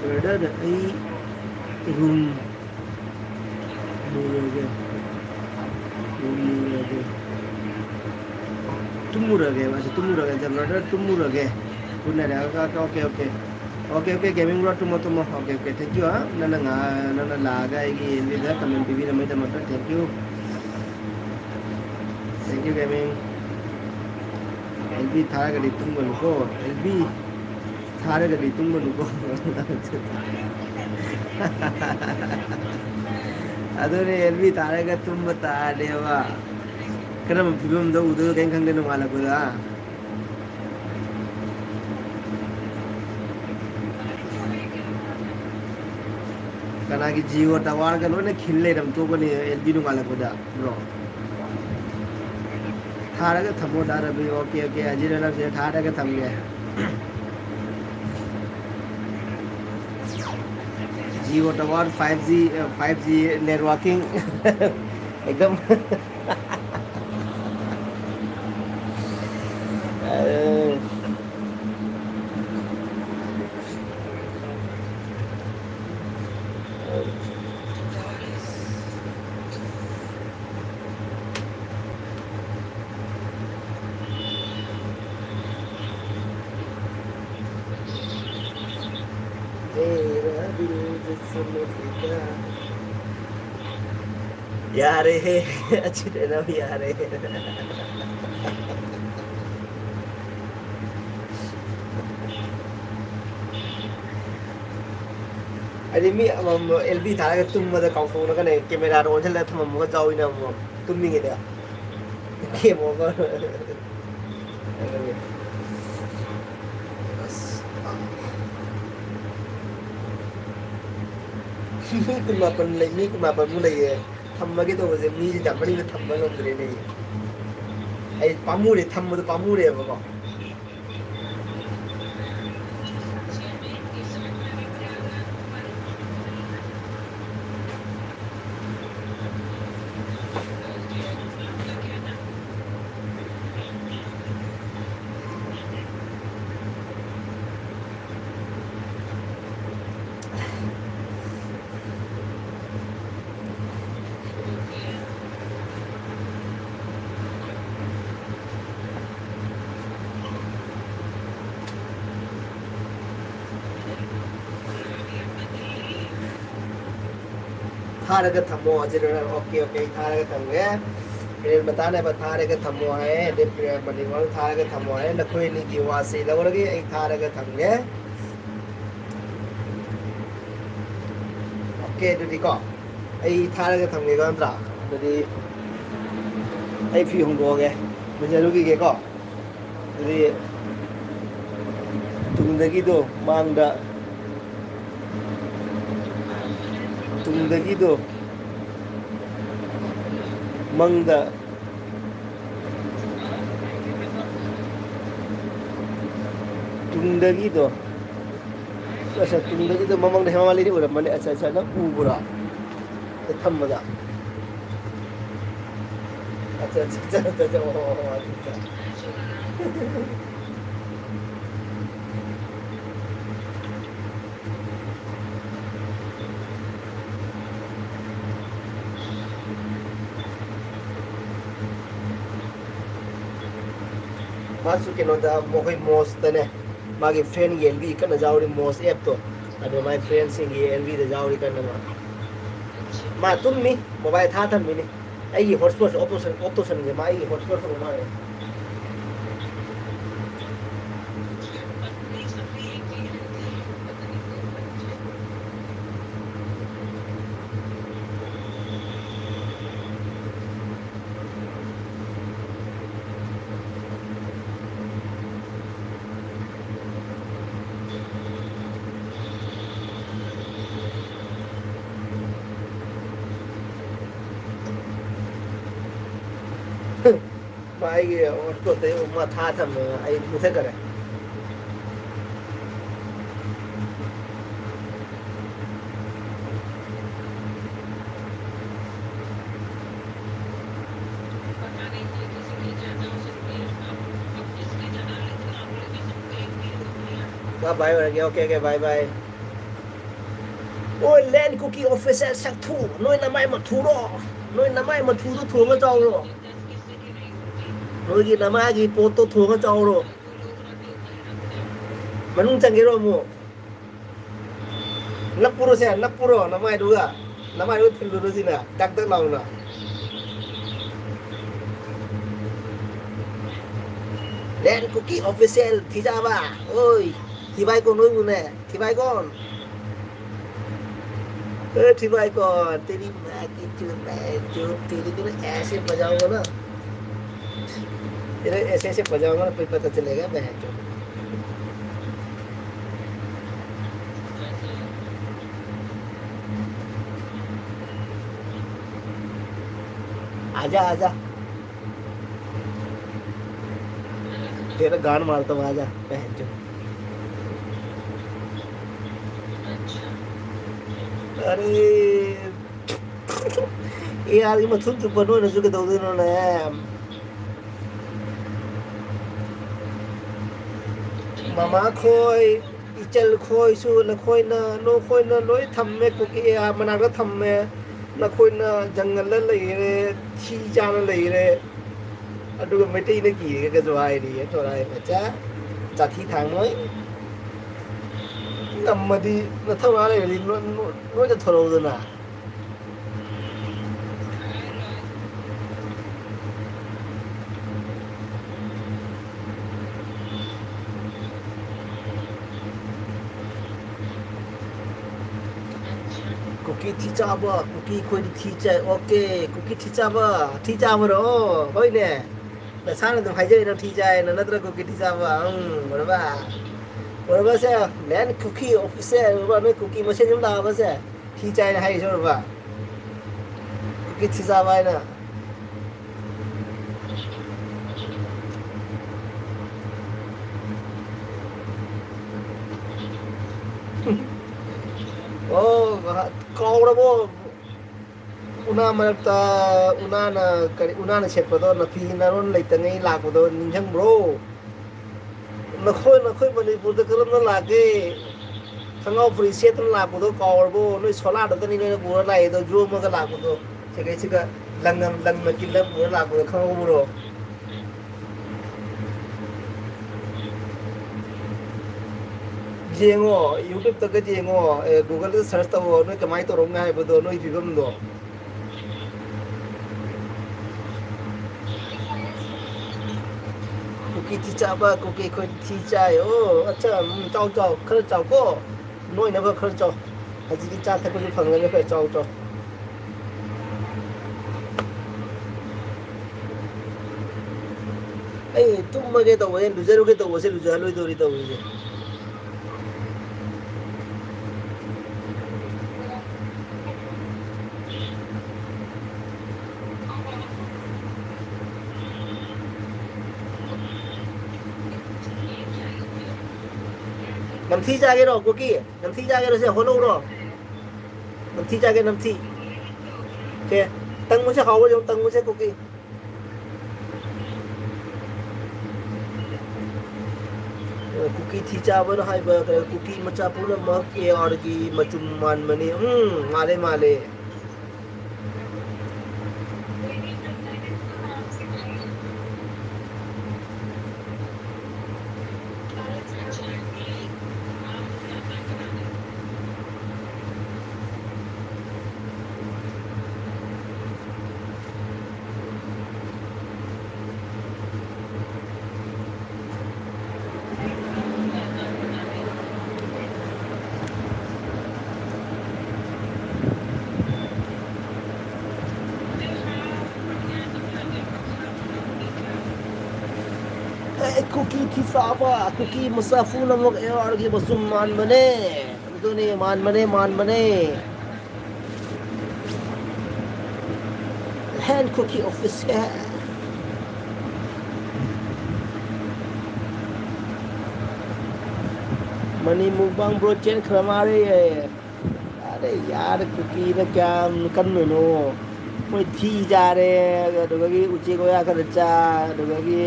Brother, ꯑꯩ room ꯃꯨꯔꯒꯦ꯫ ꯃꯨꯔꯒꯦ꯫ ꯇꯨꯝꯃꯨꯔꯒꯦ, ꯃꯥꯁꯦ ꯇꯨꯝꯃꯨꯔꯒꯦ, brother, ꯇꯨꯝꯃꯨꯔꯒꯦ꯫ Good night꯫ Okay, okay, okay꯫ Okay, okay, gaming bro, ꯇꯨꯝꯃꯣ, ꯇꯨꯝꯃꯣ꯫ Okay, okay, thank you, ꯍꯥ? ꯅꯪꯅ ꯉꯥ-, ꯅꯪꯅ ꯂꯥꯛꯑꯒ ꯑꯩꯒꯤ ꯑꯦꯜꯕꯤꯗ comment ꯄꯤꯕꯤꯔꯝꯕꯒꯤꯗꯃꯛꯇ thank you꯫ Thank you, gaming꯫ ꯑꯦꯜꯕꯤ ꯊꯥꯔꯒꯗꯤ ꯇꯨꯝꯒꯅꯨꯀꯣ, ꯑꯦꯜꯕꯤ꯫ ꯊꯥꯔꯒꯗꯤ ꯇꯨꯝꯒꯅꯨꯀꯣ꯫ ꯑꯗꯨꯅꯦ, ꯑꯦꯜꯕꯤ ꯊꯥꯔꯒ ꯇꯨꯝꯕ ꯇꯥꯔꯗꯤꯕ꯫ ꯀꯔꯝꯕ ꯐꯤꯕꯝꯗ ꯎꯗꯣꯏꯅꯣ ꯀꯩꯝ ꯈꯪꯗꯦ ꯅꯣꯡꯉꯥꯜꯂꯛꯄꯗ꯫ ꯀꯅꯥꯒꯤ Jio towerꯒ ꯂꯣꯏꯅ ꯈꯤꯜ ꯂꯩꯔꯝ ꯇꯣꯛꯀꯅꯤ ꯑꯦꯜꯕꯤ ꯅꯣꯡꯉꯥꯜꯂꯛꯄꯗ, bro꯫ ꯊꯥꯔꯒ ꯊꯝꯃꯣ ꯗꯥ ꯔꯕꯤ꯫ ꯑꯣꯀꯦ, ꯑꯣꯀꯦ, ꯑꯖꯤꯠ ꯔꯅꯕꯁꯦ ꯊꯥꯔꯒ ꯊꯝꯒꯦ꯫ Jio tower five G, ꯑ, five G networking. एकदम. ꯑ, तेरा दिल जिसमें फिदा. ꯌꯥꯔꯦꯍꯦ, ꯑꯆꯤꯟ ꯑꯅꯥꯎ ꯌꯥꯔꯦ. ꯍꯥꯏꯗꯤ ꯃꯤ ꯑꯃꯃꯝ ꯑꯦꯜ ꯕꯤ ꯊꯥꯔꯒ ꯇꯨꯝꯕꯗ ꯀꯥꯎꯊꯣꯛꯅꯒꯅꯦ, ꯀꯦꯃꯦꯔꯥꯗ ꯑꯣꯟꯁꯤꯜꯂꯒ ꯊꯝꯃꯝꯃꯒ ꯌꯥꯎꯏꯅ ꯑꯃꯨꯛ ꯇꯨꯝꯃꯤꯉꯩꯗ꯫ Game over. ꯑꯁ, ꯃꯤ ꯀꯨꯟꯃꯥꯄꯟ ꯂꯩ, ꯃꯤ ꯀꯨꯟꯃꯥꯄꯟꯃꯨꯛ ꯂꯩꯌꯦ꯫ ꯊꯝꯃꯒꯦ ꯇꯧꯕꯁꯦ ꯃꯤꯁꯦ ꯌꯥꯝꯃꯟꯗꯅ ꯊꯝꯕ ꯉꯝꯗ꯭ꯔꯦꯅꯦ꯫ ꯑꯩ ꯄꯥꯝꯃꯨꯔꯦ, ꯊꯝꯕꯗꯣ ꯄꯥꯝꯃꯨꯔꯦꯕꯀꯣ꯫ ꯊꯥꯔꯒ ꯊꯝꯃꯣ, ꯑꯖꯤꯠ ꯔꯣꯅꯥꯜ꯫ ꯑꯣꯀꯦ, ꯑꯣꯀꯦ, ꯑꯩ ꯊꯥꯔꯒ ꯊꯝꯒꯦ꯫ ꯔꯤꯌꯦꯜ ꯃꯇꯥꯅꯦꯕ, ꯊꯥꯔꯒ ꯊꯝꯃꯣ ꯍꯥꯏꯌꯦ, ꯑꯗꯩ ꯄ꯭ꯔꯤꯌꯥ ꯃꯅꯤꯋꯥꯜ ꯊꯥꯔꯒ ꯊꯝꯃꯣ ꯍꯥꯏꯌꯦ꯫ ꯅꯈꯣꯏ ꯑꯅꯤꯒꯤ ꯋꯥꯁꯤ ꯂꯧꯔꯒꯦ, ꯑꯩ ꯊꯥꯔꯒ ꯊꯝꯒꯦ꯫ ꯑꯣꯀꯦ, ꯑꯗꯨꯗꯤꯀꯣ, ꯑꯩ ꯊꯥꯔꯒ ꯊꯝꯒꯦꯀꯣ, ꯅꯠꯇ꯭ꯔꯥ? ꯑꯗꯨꯗꯤ ꯑꯩ ꯐꯤ ꯍꯣꯡꯗꯣꯛꯑꯒꯦ, ꯂꯨꯖꯔꯨꯈꯤꯒꯦꯀꯣ꯫ ꯑꯗꯨꯗꯤ ꯇꯨꯡꯗꯒꯤꯗꯣ ꯃꯥꯡꯗ, ꯇꯨꯡꯗꯒꯤꯗꯣ ꯃꯪꯗ ꯇꯨꯡꯗꯒꯤꯗꯣ, ꯑꯁ, ꯇꯨꯡꯗꯒꯤꯗꯣ ꯃꯃꯥꯡꯗ ꯍꯦꯃꯥ ꯃꯥꯂꯤꯅꯤ ꯎꯔꯝꯃꯅꯤ꯫ ꯑꯠꯆꯥ, ꯑꯠꯆꯥ, ꯅꯪ ꯎꯕ꯭ꯔꯥ? ꯊꯝꯕꯗ꯫ ꯑꯠꯆꯥ, ꯑꯠꯆꯥ, ꯑꯠꯆꯥ, ꯑꯠꯆꯥ, ꯑꯣ, ꯑꯣ, ꯑꯣ, ꯑꯠꯆꯥ, ꯑꯠꯆꯥ꯫ ꯃꯥꯁꯨ ꯀꯩꯅꯣꯗ, ꯃꯈꯣꯏ ꯃꯣꯁꯇꯅꯦ, ꯃꯥꯒꯤ ꯐ꯭ꯔꯦꯟꯒꯤ ꯑꯦꯜꯕꯤ ꯀꯟꯅ ꯌꯥꯎꯔꯤ, ꯃꯣꯁ ꯑꯦꯞꯇꯣ꯫ ꯑꯗꯣ ꯃꯥꯏ ꯐ꯭ꯔꯦꯟꯁꯤꯡꯒꯤ ꯑꯦꯜꯕꯤꯗ ꯌꯥꯎꯔꯤ ꯀꯟꯅ ꯃꯥ꯫ ꯃꯥ ꯇꯨꯝꯃꯤ, ꯃꯣꯕꯥꯏꯜ ꯊꯥ ꯊꯝꯃꯤꯅꯤ꯫ ꯑꯩꯒꯤ ꯍꯣꯠꯁꯄꯣꯠꯁꯦ ꯑꯣꯐ ꯇꯧꯁꯟ-, ꯑꯣꯐ ꯇꯧꯁꯟꯒꯦ, ꯃꯥ ꯑꯩꯒꯤ ꯍꯣꯠꯁꯄꯣꯠ ꯇꯧꯕ ꯃꯥꯜꯂꯦ꯫ ꯃꯥ ꯑꯩꯒꯤ ꯍꯣꯠꯁꯄꯣꯠꯇꯩ ꯃꯥ ꯊꯥ ꯊꯝꯃꯦ, ꯑꯩ ꯃꯨꯊꯠꯈꯔꯦ꯫ ꯀ ꯚꯥꯏ ꯑꯣꯏꯔꯒꯦ, ꯑꯣꯀꯦ, ꯑꯣꯀꯦ, ꯚꯥꯏ, ꯚꯥꯏ꯫ ꯑꯣꯏ, ꯂꯦꯟ ꯀꯨꯀꯤ ꯑꯣꯐꯤꯁꯦꯜ ꯁꯛꯊꯨ, ꯅꯣꯏ ꯅꯃꯥꯏ ꯃꯊꯨꯔꯣ? ꯅꯣꯏ ꯅꯃꯥꯏ ꯃꯊꯨꯗꯣ ꯊꯣꯡꯉ ꯆꯥꯎꯔꯣ? ꯅꯣꯏꯒꯤ ꯅꯃꯥꯒꯤ ꯄꯣꯠꯇꯣ ꯊꯣꯡꯉ ꯆꯥꯎꯔꯣ? ꯃꯅꯨꯡ ꯆꯪꯒꯦꯔꯣ ꯑꯃꯨꯛ? ꯅꯞꯄꯨꯔꯣꯁꯦ, ꯅꯞꯄꯨꯔꯣ ꯅꯃꯥꯏꯗꯨꯒ? ꯅꯃꯥꯏꯗꯨꯒ ꯊꯤꯜꯂꯨꯔꯣꯁꯤꯅ, ꯗꯛ ꯗꯛ ꯂꯥꯎꯅ꯫ ꯂꯦꯟ ꯀꯨꯀꯤ ꯑꯣꯐꯤꯁꯦꯜ ꯊꯤꯖꯥꯕ꯫ ꯑꯣꯏ, ꯊꯤꯕꯥꯏ ꯀꯣꯟ ꯑꯣꯏꯕꯨꯅꯦ, ꯊꯤꯕꯥꯏ ꯀꯣꯟ꯫ ए, ठिबाई को, तेरी माँ की चूत, बहन चूत, तेरी को ऐसे बजाऊंगा ना, तेरे ऐसे ऐसे बजाऊंगा ना, फिर पता चलेगा, बहन चूत। आजा, आजा। तेरा गान मारता हूँ, आजा, बहन चूत। ꯑꯔꯦ, ꯑꯦ ꯑꯥꯔꯒꯤ ꯃꯊꯨꯟ ꯆꯨꯞꯄ ꯅꯣꯏꯅꯁꯨ ꯀꯩꯗꯧꯗꯣꯏꯅꯣꯅꯦ? ꯃꯃꯥ ꯈꯣꯏ, ꯏꯆꯜ ꯈꯣꯏꯁꯨ ꯅꯈꯣꯏꯅ, ꯅꯈꯣꯏꯅ ꯂꯣꯏ ꯊꯝꯃꯦ, ꯀꯨꯀꯤ ꯑꯦ ꯑꯥꯔ ꯃꯅꯥꯛꯇ ꯊꯝꯃꯦ꯫ ꯅꯈꯣꯏꯅ ꯖꯪꯒꯜꯗ ꯂꯩꯔꯦ, ꯊꯤ ꯆꯥꯅ ꯂꯩꯔꯦ꯫ ꯑꯗꯨꯒ ꯃꯩꯇꯩꯅ ꯀꯤꯔꯒꯁꯨ ꯍꯥꯏꯔꯤ, ꯊꯣꯔꯥꯏ ꯃꯆꯥ, ꯆꯥꯊꯤ ꯊꯥꯡ ꯅꯣꯏ꯫ ꯉꯝꯃꯗꯤ ꯅꯊꯧꯅꯥ ꯂꯩꯔꯗꯤ ꯅꯣ-, ꯅꯣ-, ꯅꯣꯏꯗ ꯊꯣꯔꯛꯎꯗꯅ꯫ ꯀꯨꯀꯤ ꯊꯤ ꯆꯥꯕ, ꯀꯨꯀꯤ ꯑꯩꯈꯣꯏꯗꯤ ꯊꯤ ꯆꯥꯏ꯫ ꯑꯣꯀꯦ, ꯀꯨꯀꯤ ꯊꯤ ꯆꯥꯕ, ꯊꯤ ꯆꯥꯕꯔꯣ? ꯍꯣꯏꯅꯦ꯫ ꯅꯁꯥꯅ ꯑꯗꯨꯝ ꯍꯥꯏꯖꯔꯤꯅ ꯊꯤ ꯆꯥꯏꯅ, ꯅꯠꯇ꯭ꯔ ꯀꯨꯀꯤ ꯊꯤ ꯆꯥꯕ? ꯎꯝ, ꯎꯔꯕ? ꯎꯔꯕꯁꯦ? ꯃꯦꯟ ꯀꯨꯀꯤ ꯑꯣꯐꯤꯁꯦꯜ, ꯎꯔꯕ? ꯅꯣꯏ ꯀꯨꯀꯤ ꯃꯁꯦꯟ ꯁꯨꯝ ꯂꯥꯛꯑꯕꯁꯦ? ꯊꯤ ꯆꯥꯏꯅ ꯍꯥꯏꯔꯤꯁꯦ ꯎꯔꯕ? ꯀꯨꯀꯤ ꯊꯤ ꯆꯥꯕ ꯍꯥꯏꯅ꯫ ꯑꯣ, ꯀꯥꯎꯔꯕꯣ? ꯎꯅꯥ ꯃꯔꯛꯇ, ꯎꯅꯥꯅ ꯀꯔꯤ, ꯎꯅꯥꯅ ꯁꯦꯠꯄꯗꯣ, ꯅꯐꯤ ꯅꯔꯣꯟ ꯂꯩꯇꯉꯩ ꯂꯥꯛꯄꯗꯣ ꯅꯤꯡꯁꯤꯡꯕ꯭ꯔꯣ? ꯅꯈꯣꯏ, ꯅꯈꯣꯏ ꯃꯅꯤꯄꯨꯔꯗ ꯀꯔꯝꯅ ꯂꯥꯛꯀꯦ? ꯈꯪꯉꯥꯎ ꯐꯨꯔꯤꯠ ꯁꯦꯠꯇꯅ ꯂꯥꯛꯄꯗꯣ ꯀꯥꯎꯔꯕꯣ? ꯅꯣꯏ ꯁꯣꯂꯥꯗꯇꯅꯤ ꯅꯣꯏꯅ ꯄꯨꯔ ꯂꯥꯛꯏꯗꯣ, ꯌꯣꯝꯃꯒ ꯂꯥꯛꯄꯗꯣ, ꯁꯦꯒꯩꯁꯤꯒ ꯂꯪꯅ, ꯂꯪꯅ ꯀꯤꯜꯂ ꯄꯨꯔ ꯂꯥꯛꯄꯗꯣ ꯈꯪꯍꯧꯕ꯭ꯔꯣ? ꯌꯦꯡꯉꯣ, YouTube-ꯇꯒ ꯌꯦꯡꯉꯣ, ꯑꯦ, Google-ꯗ search ꯇꯧꯋꯣ, ꯅꯣꯏ ꯀꯃꯥꯏꯅ ꯇꯧꯔꯝꯅꯣ ꯍꯥꯏꯕꯗꯣ, ꯅꯣꯏ ꯐꯤꯕꯝꯗꯣ꯫ ꯀꯨꯀꯤ ꯊꯤ ꯆꯥꯕ, ꯀꯨꯀꯤ ꯑꯩꯈꯣꯏ ꯊꯤ ꯆꯥꯏ꯫ ꯑꯣ, ꯑꯠꯆꯥ, ꯎꯝ, ꯆꯥꯎ, ꯆꯥꯎ, ꯈꯔ ꯆꯥꯎꯀꯣ, ꯅꯣꯏꯅꯕ ꯈꯔ ꯆꯥꯎ꯫ ꯍꯧꯖꯤꯛꯇꯤ ꯆꯥ ꯊꯛꯄꯁꯨ ꯐꯪꯉꯔꯣꯏ, ꯈꯔ ꯆꯥꯎ, ꯆꯥꯎ꯫ ꯑꯩ ꯇꯨꯝꯃꯒꯦ ꯇꯧꯕꯅꯦ, ꯂꯨꯖꯔꯨꯒꯦ ꯇꯧꯕꯁꯦ ꯂꯨꯖꯍꯜꯂꯣꯏꯗꯧꯔꯤ ꯇꯧꯔꯤꯁꯦ꯫ ꯅꯝꯊꯤ ꯆꯥꯒꯦꯔꯣ ꯀꯨꯀꯤ? ꯅꯝꯊꯤ ꯆꯥꯒꯦꯔꯣ? ꯁꯦ, ꯍꯣꯠꯂꯧꯔꯣ꯫ ꯅꯝꯊꯤ ꯆꯥꯒꯦ, ꯅꯝꯊꯤ꯫ ꯁꯦ, ꯇꯪꯉꯨꯁꯦ, ꯍꯥꯎꯕ꯭ꯔꯥ ꯌꯦꯡꯉꯨ, ꯇꯪꯉꯨꯁꯦ ꯀꯨꯀꯤ꯫ ꯀꯨꯀꯤ ꯊꯤ ꯆꯥꯕꯅ ꯍꯥꯏꯕ, ꯀꯨꯀꯤ ꯃꯆꯥ ꯄꯨꯝꯅꯃꯛ ꯑꯦ ꯑꯥꯔꯒꯤ ꯃꯆꯨꯝ ꯃꯥꯟꯕꯅꯤ꯫ ꯎꯝ, ꯃꯥꯜꯂꯦ, ꯃꯥꯜꯂꯦ꯫ ꯑꯦ, ꯀꯨꯀꯤ ꯊꯤ ꯆꯥꯕ, ꯀꯨꯀꯤ ꯃꯆꯥ ꯄꯨꯝꯅꯃꯛ ꯑꯦ ꯑꯥꯔꯒꯤ ꯃꯆꯨꯝ ꯃꯥꯟꯕꯅꯦ꯫ ꯑꯗꯨꯅꯦ, ꯃꯥꯟꯕꯅꯦ, ꯃꯥꯟꯕꯅꯦ꯫ ꯍꯦꯟ ꯀꯨꯀꯤ ꯑꯣꯐꯤꯁꯦꯜ꯫ ꯃꯅꯤ ꯃꯨꯛꯕꯥꯡ ꯕ꯭ꯔꯣ ꯆꯦꯟꯈ꯭ꯔ ꯃꯥꯜꯂꯦ꯫ ꯑꯔꯦ ꯌꯥꯔ, ꯀꯨꯀꯤꯗ ꯀꯌꯥꯝ ꯀꯟꯗꯣꯏꯅꯣ? ꯃꯣꯏ ꯊꯤ ꯆꯥꯔꯦ, ꯑꯗꯨꯗꯒꯤ ꯎꯆꯦꯛ ꯋꯥꯌꯥ ꯈꯔ ꯆꯥ, ꯑꯗꯨꯗꯒꯤ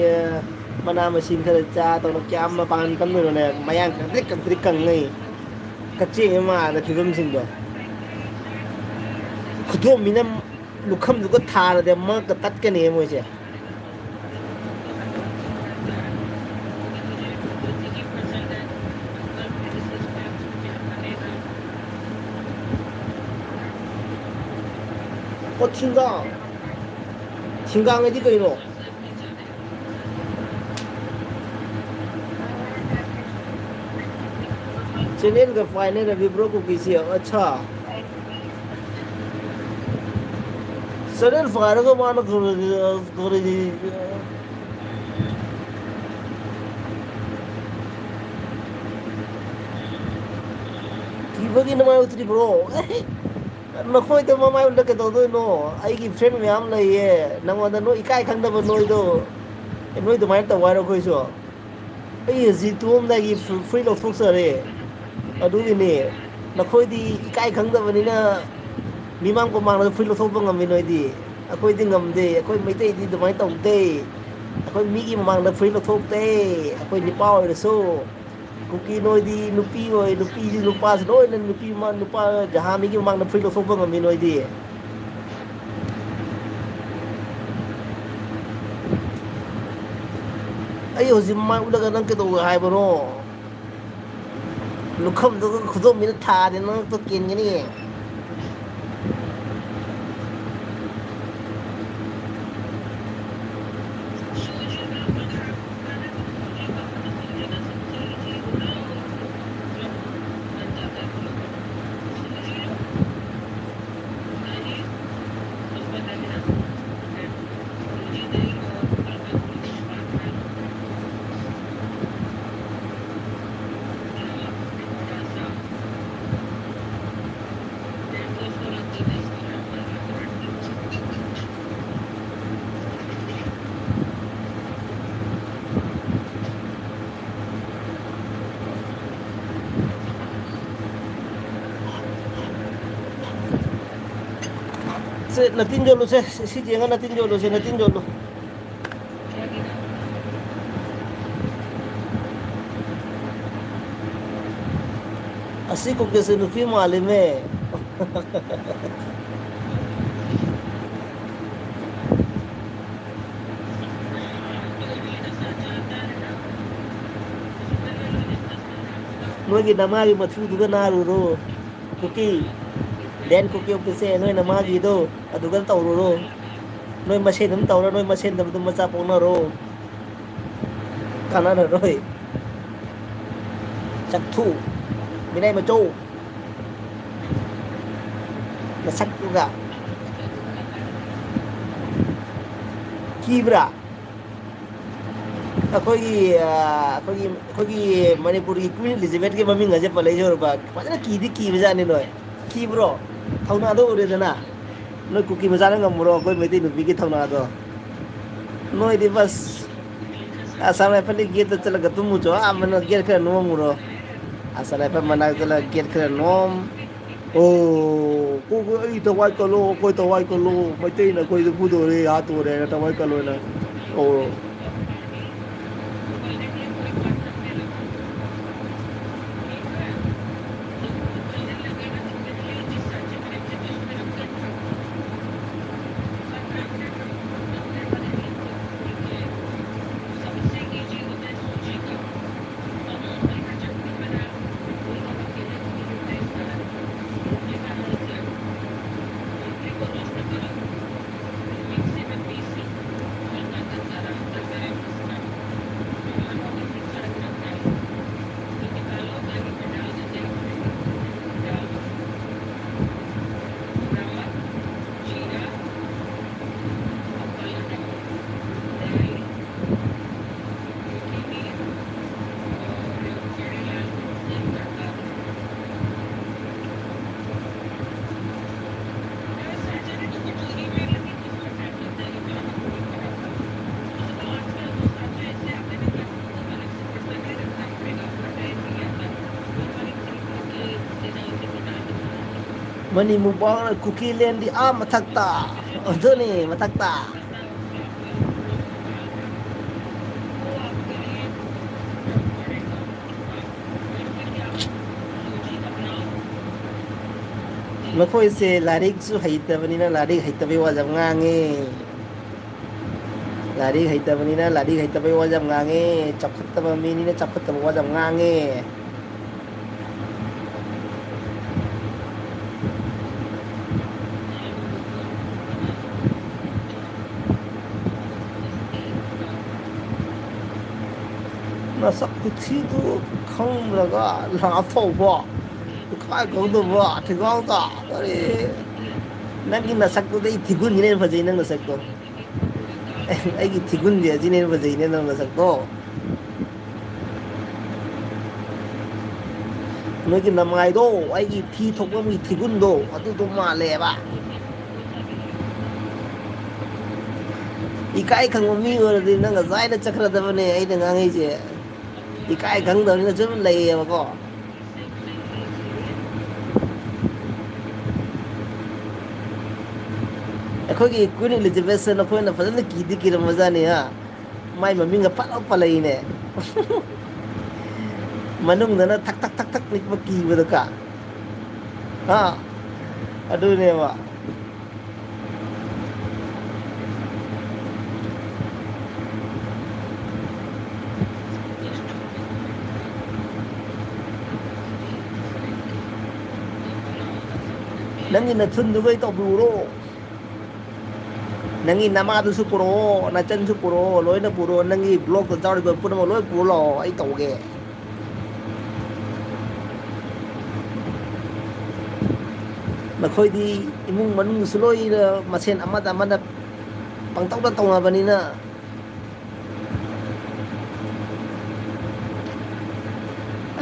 ꯃꯅꯥ ꯃꯁꯤꯡ ꯈꯔ ꯆꯥ ꯇꯧꯅ ꯀꯌꯥꯝ ꯃꯄꯥꯟ ꯀꯟꯗꯣꯏꯅꯣꯅꯦ? ꯃꯌꯥꯡ ꯀꯪꯇ꯭ꯔꯤꯛ ꯀꯪꯇ꯭ꯔꯤꯛ ꯀꯪꯉꯩ꯫ ꯀꯛꯆꯦꯡ ꯃꯥꯟꯕ ꯐꯤꯕꯝꯁꯤꯡꯗꯣ꯫ ꯈꯨꯗꯣꯝꯕꯤꯅ ꯂꯨꯈꯝꯗꯨꯒ ꯊꯥꯔꯗꯤ ꯃꯉꯛꯇ ꯇꯠꯀꯅꯤ ꯃꯣꯏꯁꯦ꯫ ꯑꯣ, ꯊꯤꯡꯒꯥꯡ꯫ ꯊꯤꯡꯒꯥꯡ ꯍꯥꯏꯗꯤ ꯀꯩꯅꯣ? ꯆꯦꯅꯦꯜꯒ ꯄꯥꯏꯅꯔꯕꯤ ꯕ꯭ꯔꯣ ꯀꯨꯀꯤꯁꯤ꯫ ꯑꯠꯁꯥ꯫ ꯆꯦꯅꯦꯜ ꯄꯥꯏꯔꯒ ꯃꯥꯅ ꯀꯔꯤ, ꯀꯔꯤ, ꯀꯤꯕꯒꯤ ꯅꯃꯥꯏ ꯎꯠꯇ꯭ꯔꯤꯕ꯭ꯔꯣ? ꯑꯦ, ꯅꯈꯣꯏꯗ ꯃꯃꯥꯏ ꯎꯠꯂ ꯀꯩꯗꯧꯗꯣꯏꯅꯣ? ꯑꯩꯒꯤ ꯐ꯭ꯔꯦꯟ ꯃꯌꯥꯝ ꯂꯩꯌꯦ꯫ ꯅꯉꯣꯟꯗ ꯅꯣꯏ ꯏꯀꯥꯏ ꯈꯪꯗꯕ ꯅꯣꯏꯗꯣ, ꯑꯦ, ꯅꯣꯏ ꯑꯗꯨꯃꯥꯏꯅ ꯇꯧ ꯍꯥꯏꯔꯣ ꯑꯩꯈꯣꯏꯁꯨ? ꯑꯩ ꯍꯧꯖꯤꯛ ꯇꯨꯝꯃꯝꯗꯥꯏꯒꯤ ꯐꯨ-, ꯐꯨꯔꯤꯠ ꯂꯧꯊꯣꯛꯆꯔꯦ꯫ ꯑꯗꯨꯒꯤꯅꯦ꯫ ꯅꯈꯣꯏꯗꯤ ꯏꯀꯥꯏ ꯈꯪꯗꯕꯅꯤꯅ ꯃꯤꯃꯥꯡ ꯃꯃꯥꯡꯗ ꯐꯨꯔꯤꯠ ꯂꯧꯊꯣꯛꯄ ꯉꯝꯃꯤ ꯅꯣꯏꯗꯤ꯫ ꯑꯩꯈꯣꯏꯗꯤ ꯉꯝꯗꯦ꯫ ꯑꯩꯈꯣꯏ ꯃꯩꯇꯩꯗꯤ ꯑꯗꯨꯃꯥꯏꯅ ꯇꯧꯗꯦ꯫ ꯑꯩꯈꯣꯏ ꯃꯤꯒꯤ ꯃꯃꯥꯡꯗ ꯐꯨꯔꯤꯠ ꯂꯧꯊꯣꯛꯇꯦ꯫ ꯑꯩꯈꯣꯏ ꯅꯨꯄꯥ ꯑꯣꯏꯔꯁꯨ꯫ ꯀꯨꯀꯤ ꯅꯣꯏꯗꯤ ꯅꯨꯄꯤ ꯑꯣꯏ, ꯅꯨꯄꯤꯁꯨ ꯅꯨꯄꯥꯁꯨ ꯂꯣꯏꯅ ꯅꯨꯄꯤ ꯃꯃꯥꯡ-, ꯅꯨꯄꯥ ꯖꯍꯥꯃꯤꯒꯤ ꯃꯃꯥꯡꯗ ꯐꯨꯔꯤꯠ ꯂꯧꯊꯣꯛꯄ ꯉꯝꯃꯤ ꯅꯣꯏꯗꯤ꯫ ꯑꯩ ꯍꯧꯖꯤꯛ ꯃꯥꯏ ꯎꯠꯂꯒ ꯅꯪ ꯀꯩꯗꯧꯒꯦ ꯍꯥꯏꯕꯅꯣ? ꯂꯨꯈꯝꯗꯨꯒ ꯈꯨꯗꯣꯝꯕꯤꯅ ꯊꯥꯗꯤ ꯅꯉꯛꯇꯣ ꯀꯦꯟꯒꯅꯤ꯫ ꯁꯦ, ꯅꯇꯤꯟ ꯌꯣꯜꯂꯨꯁꯦ꯫ ꯁꯤ ꯌꯦꯡꯉ ꯅꯇꯤꯟ ꯌꯣꯜꯂꯨꯁꯦ, ꯅꯇꯤꯟ ꯌꯣꯜꯂꯨ꯫ ꯑꯁꯤ ꯀꯨꯀꯤꯁꯦ ꯅꯨꯄꯤ ꯃꯥꯜꯂꯤꯃꯦ꯫ ꯅꯣꯏꯒꯤ ꯅꯃꯥꯒꯤ ꯃꯊꯨꯗꯨꯒ ꯅꯥꯔꯨꯔꯣ꯫ ꯀꯨꯀꯤ, ꯂꯦꯟ ꯀꯨꯀꯤ ꯑꯣꯐꯤꯁꯁꯦ ꯅꯣꯏ ꯅꯃꯥꯒꯤꯗꯣ ꯑꯗꯨꯒ ꯇꯧꯔꯨꯔꯣ꯫ ꯅꯣꯏ ꯃꯁꯦꯟ ꯑꯗꯨꯝ ꯇꯧꯔ, ꯅꯣꯏ ꯃꯁꯦꯟꯗ ꯑꯗꯨꯝ ꯃꯆꯥ ꯄꯣꯛꯅꯔꯣ꯫ ꯀꯥꯟꯅꯔꯔꯣꯏ꯫ ꯆꯠꯊꯨ꯫ ꯃꯤꯅꯥꯏ ꯃꯆꯧ꯫ ꯅꯁꯛꯇꯨꯒ꯫ ꯀꯤꯕ꯭ꯔꯥ? ꯑꯩꯈꯣꯏꯒꯤ, ꯑ, ꯑꯩꯈꯣꯏꯒꯤ, ꯑꯩꯈꯣꯏꯒꯤ ꯃꯅꯤꯄꯨꯔꯒꯤ ꯀ꯭ꯋꯤꯟ ꯏꯂꯤꯖꯕꯦꯠꯀꯤ ꯃꯃꯤꯡ ꯑꯁꯦ ꯄꯜꯂꯛꯏꯁꯦ ꯎꯔꯕ? ꯐꯖꯅ ꯀꯤꯗꯤ ꯀꯤꯕꯖꯥꯠꯅꯤ ꯅꯣꯏ꯫ ꯀꯤꯕ꯭ꯔꯣ? ꯊꯧꯅꯥꯗꯣ ꯎꯔꯦꯗꯅ꯫ ꯅꯣꯏ ꯀꯨꯀꯤ ꯃꯆꯥꯅ ꯉꯝꯃꯨꯔꯣ ꯑꯩꯈꯣꯏ ꯃꯩꯇꯩ ꯅꯨꯄꯤꯒꯤ ꯊꯧꯅꯥꯗꯣ? ꯅꯣꯏꯗꯤ ꯕꯁ ꯑꯁꯥꯝ ꯔꯥꯏꯐꯜꯒꯤ ꯒꯦꯠꯇ ꯆꯠꯂꯒ ꯇꯨꯝꯃꯨꯆꯣ꯫ ꯑꯥ ꯃꯅꯨꯡ ꯒꯦꯠ ꯈꯔ ꯅꯣꯝꯃꯨꯔꯣ꯫ ꯑꯁ ꯂꯥꯏꯐꯝ ꯃꯅꯥꯛꯇ ꯂꯩ, ꯒꯦꯠ ꯈꯔ ꯅꯣꯝ꯫ ꯑꯣ, ꯀꯣ-, ꯀꯣ-, ꯑꯩ ꯊꯋꯥꯏ ꯀꯜꯂꯣ, ꯑꯩꯈꯣꯏ ꯊꯋꯥꯏ ꯀꯜꯂꯣ, ꯃꯩꯇꯩꯅ ꯑꯩꯈꯣꯏꯗ ꯐꯨꯗꯣꯔꯦ, ꯍꯥꯠꯇꯣꯔꯦ ꯍꯥꯏꯅ ꯊꯋꯥꯏ ꯀꯜꯂꯣꯅ꯫ ꯑꯣ꯫ ꯃꯅꯤ ꯃꯨꯛꯕꯥꯡꯅ ꯀꯨꯀꯤꯂꯦꯟꯗꯤ ꯑꯥ ꯃꯊꯛꯇ꯫ ꯑꯗꯨꯅꯤ, ꯃꯊꯛꯇ꯫ ꯃꯈꯣꯏꯁꯦ ꯂꯥꯏꯔꯤꯛꯁꯨ ꯍꯩꯇꯕꯅꯤꯅ ꯂꯥꯏꯔꯤꯛ ꯍꯩꯇꯕꯩ ꯋꯥꯁꯦ ꯌꯥꯝ ꯉꯥꯡꯉꯦ꯫ ꯂꯥꯏꯔꯤꯛ ꯍꯩꯇꯕꯅꯤꯅ ꯂꯥꯏꯔꯤꯛ ꯍꯩꯇꯕꯩ ꯋꯥꯁꯦ ꯌꯥꯝ ꯉꯥꯡꯉꯦ꯫ ꯆꯥꯎꯈꯠꯇꯕ ꯃꯤꯅꯤꯅ ꯆꯥꯎꯈꯠꯇꯕ ꯋꯥꯁꯦ ꯌꯥꯝ ꯉꯥꯡꯉꯦ꯫ ꯅꯁꯛ ꯈꯨꯊꯤꯗꯨ ꯈꯪꯗ꯭ꯔꯒ ꯂꯥꯞꯊꯣꯛꯄ꯫ ꯏꯀꯥꯏ ꯈꯪꯗꯕ ꯊꯤꯒꯥꯎꯗ꯫ ꯀꯔꯤ? ꯅꯪꯒꯤ ꯅꯁꯛꯇꯨꯗꯤ ꯑꯩ ꯊꯤꯒꯨꯟꯁꯤꯅ ꯍꯦꯟꯅ ꯐꯖꯩ, ꯅꯪ ꯅꯁꯛꯇꯣ꯫ ꯑꯩꯒꯤ ꯊꯤꯒꯨꯟꯁꯦ ꯑꯁꯤꯅ ꯍꯦꯟꯅ ꯐꯖꯩꯅꯦ, ꯅꯪ ꯅꯁꯛꯇꯣ꯫ ꯅꯣꯏꯒꯤ ꯅꯃꯥꯏꯗꯣ, ꯑꯩꯒꯤ ꯊꯤ ꯊꯣꯛꯄꯒꯤ ꯊꯤꯒꯨꯟꯗꯣ ꯑꯗꯨꯗꯣ ꯃꯥꯜꯂꯦꯕ꯫ ꯏꯀꯥꯏ ꯈꯪꯕ ꯃꯤ ꯑꯣꯏꯔꯗꯤ ꯅꯪ ꯉꯁꯥꯏꯅ ꯆꯠꯈ꯭ꯔꯗꯕꯅꯦ ꯑꯩꯅ ꯉꯥꯡꯉꯛꯏꯁꯦ꯫ ꯏꯀꯥꯏ ꯈꯪꯗꯕꯅꯤꯅ ꯁꯨꯝ ꯂꯩꯌꯦꯕꯀꯣ꯫ ꯑꯩꯈꯣꯏꯒꯤ Queen Elizabeth ꯁꯦ ꯅꯈꯣꯏꯅ ꯐꯖꯅ ꯀꯤꯗꯤ ꯀꯤꯔꯝꯕꯖꯥꯠꯅꯤ, ꯍꯥ? ꯃꯥꯏ ꯃꯃꯤꯡꯒ ꯐꯠ ꯂꯥꯎ ꯄꯜꯂꯛꯏꯅꯦ꯫ ꯃꯅꯨꯡꯗꯅ ꯊꯛ ꯊꯛ ꯊꯛ ꯊꯛ ꯅꯤꯛꯄ ꯀꯤꯕꯗꯣ ꯀ-, ꯍꯥ? ꯑꯗꯨꯅꯦꯕ꯫ ꯅꯪꯒꯤ ꯅꯊꯨꯟꯗꯨꯒꯩ ꯇꯧꯕꯤꯔꯣ꯫ ꯅꯪꯒꯤ ꯅꯃꯥꯗꯨꯁꯨ ꯄꯨꯔꯛꯑꯣ, ꯅꯆꯟꯁꯨ ꯄꯨꯔꯛꯑꯣ, ꯂꯣꯏꯅ ꯄꯨꯔꯛꯑꯣ, ꯅꯪꯒꯤ block ꯇ ꯌꯥꯎꯔꯤꯕ ꯄꯨꯝꯅꯃꯛ ꯂꯣꯏ ꯄꯨꯔ ꯂꯥꯛꯑꯣ, ꯑꯩ ꯇꯧꯒꯦ꯫ ꯅꯈꯣꯏꯗꯤ ꯏꯃꯨꯡ ꯃꯅꯨꯡꯁꯨ ꯂꯣꯏꯅ ꯃꯁꯦꯟ ꯑꯃꯗ ꯑꯃꯗ ꯄꯪꯇꯧꯗ ꯇꯧꯅꯕꯅꯤꯅ,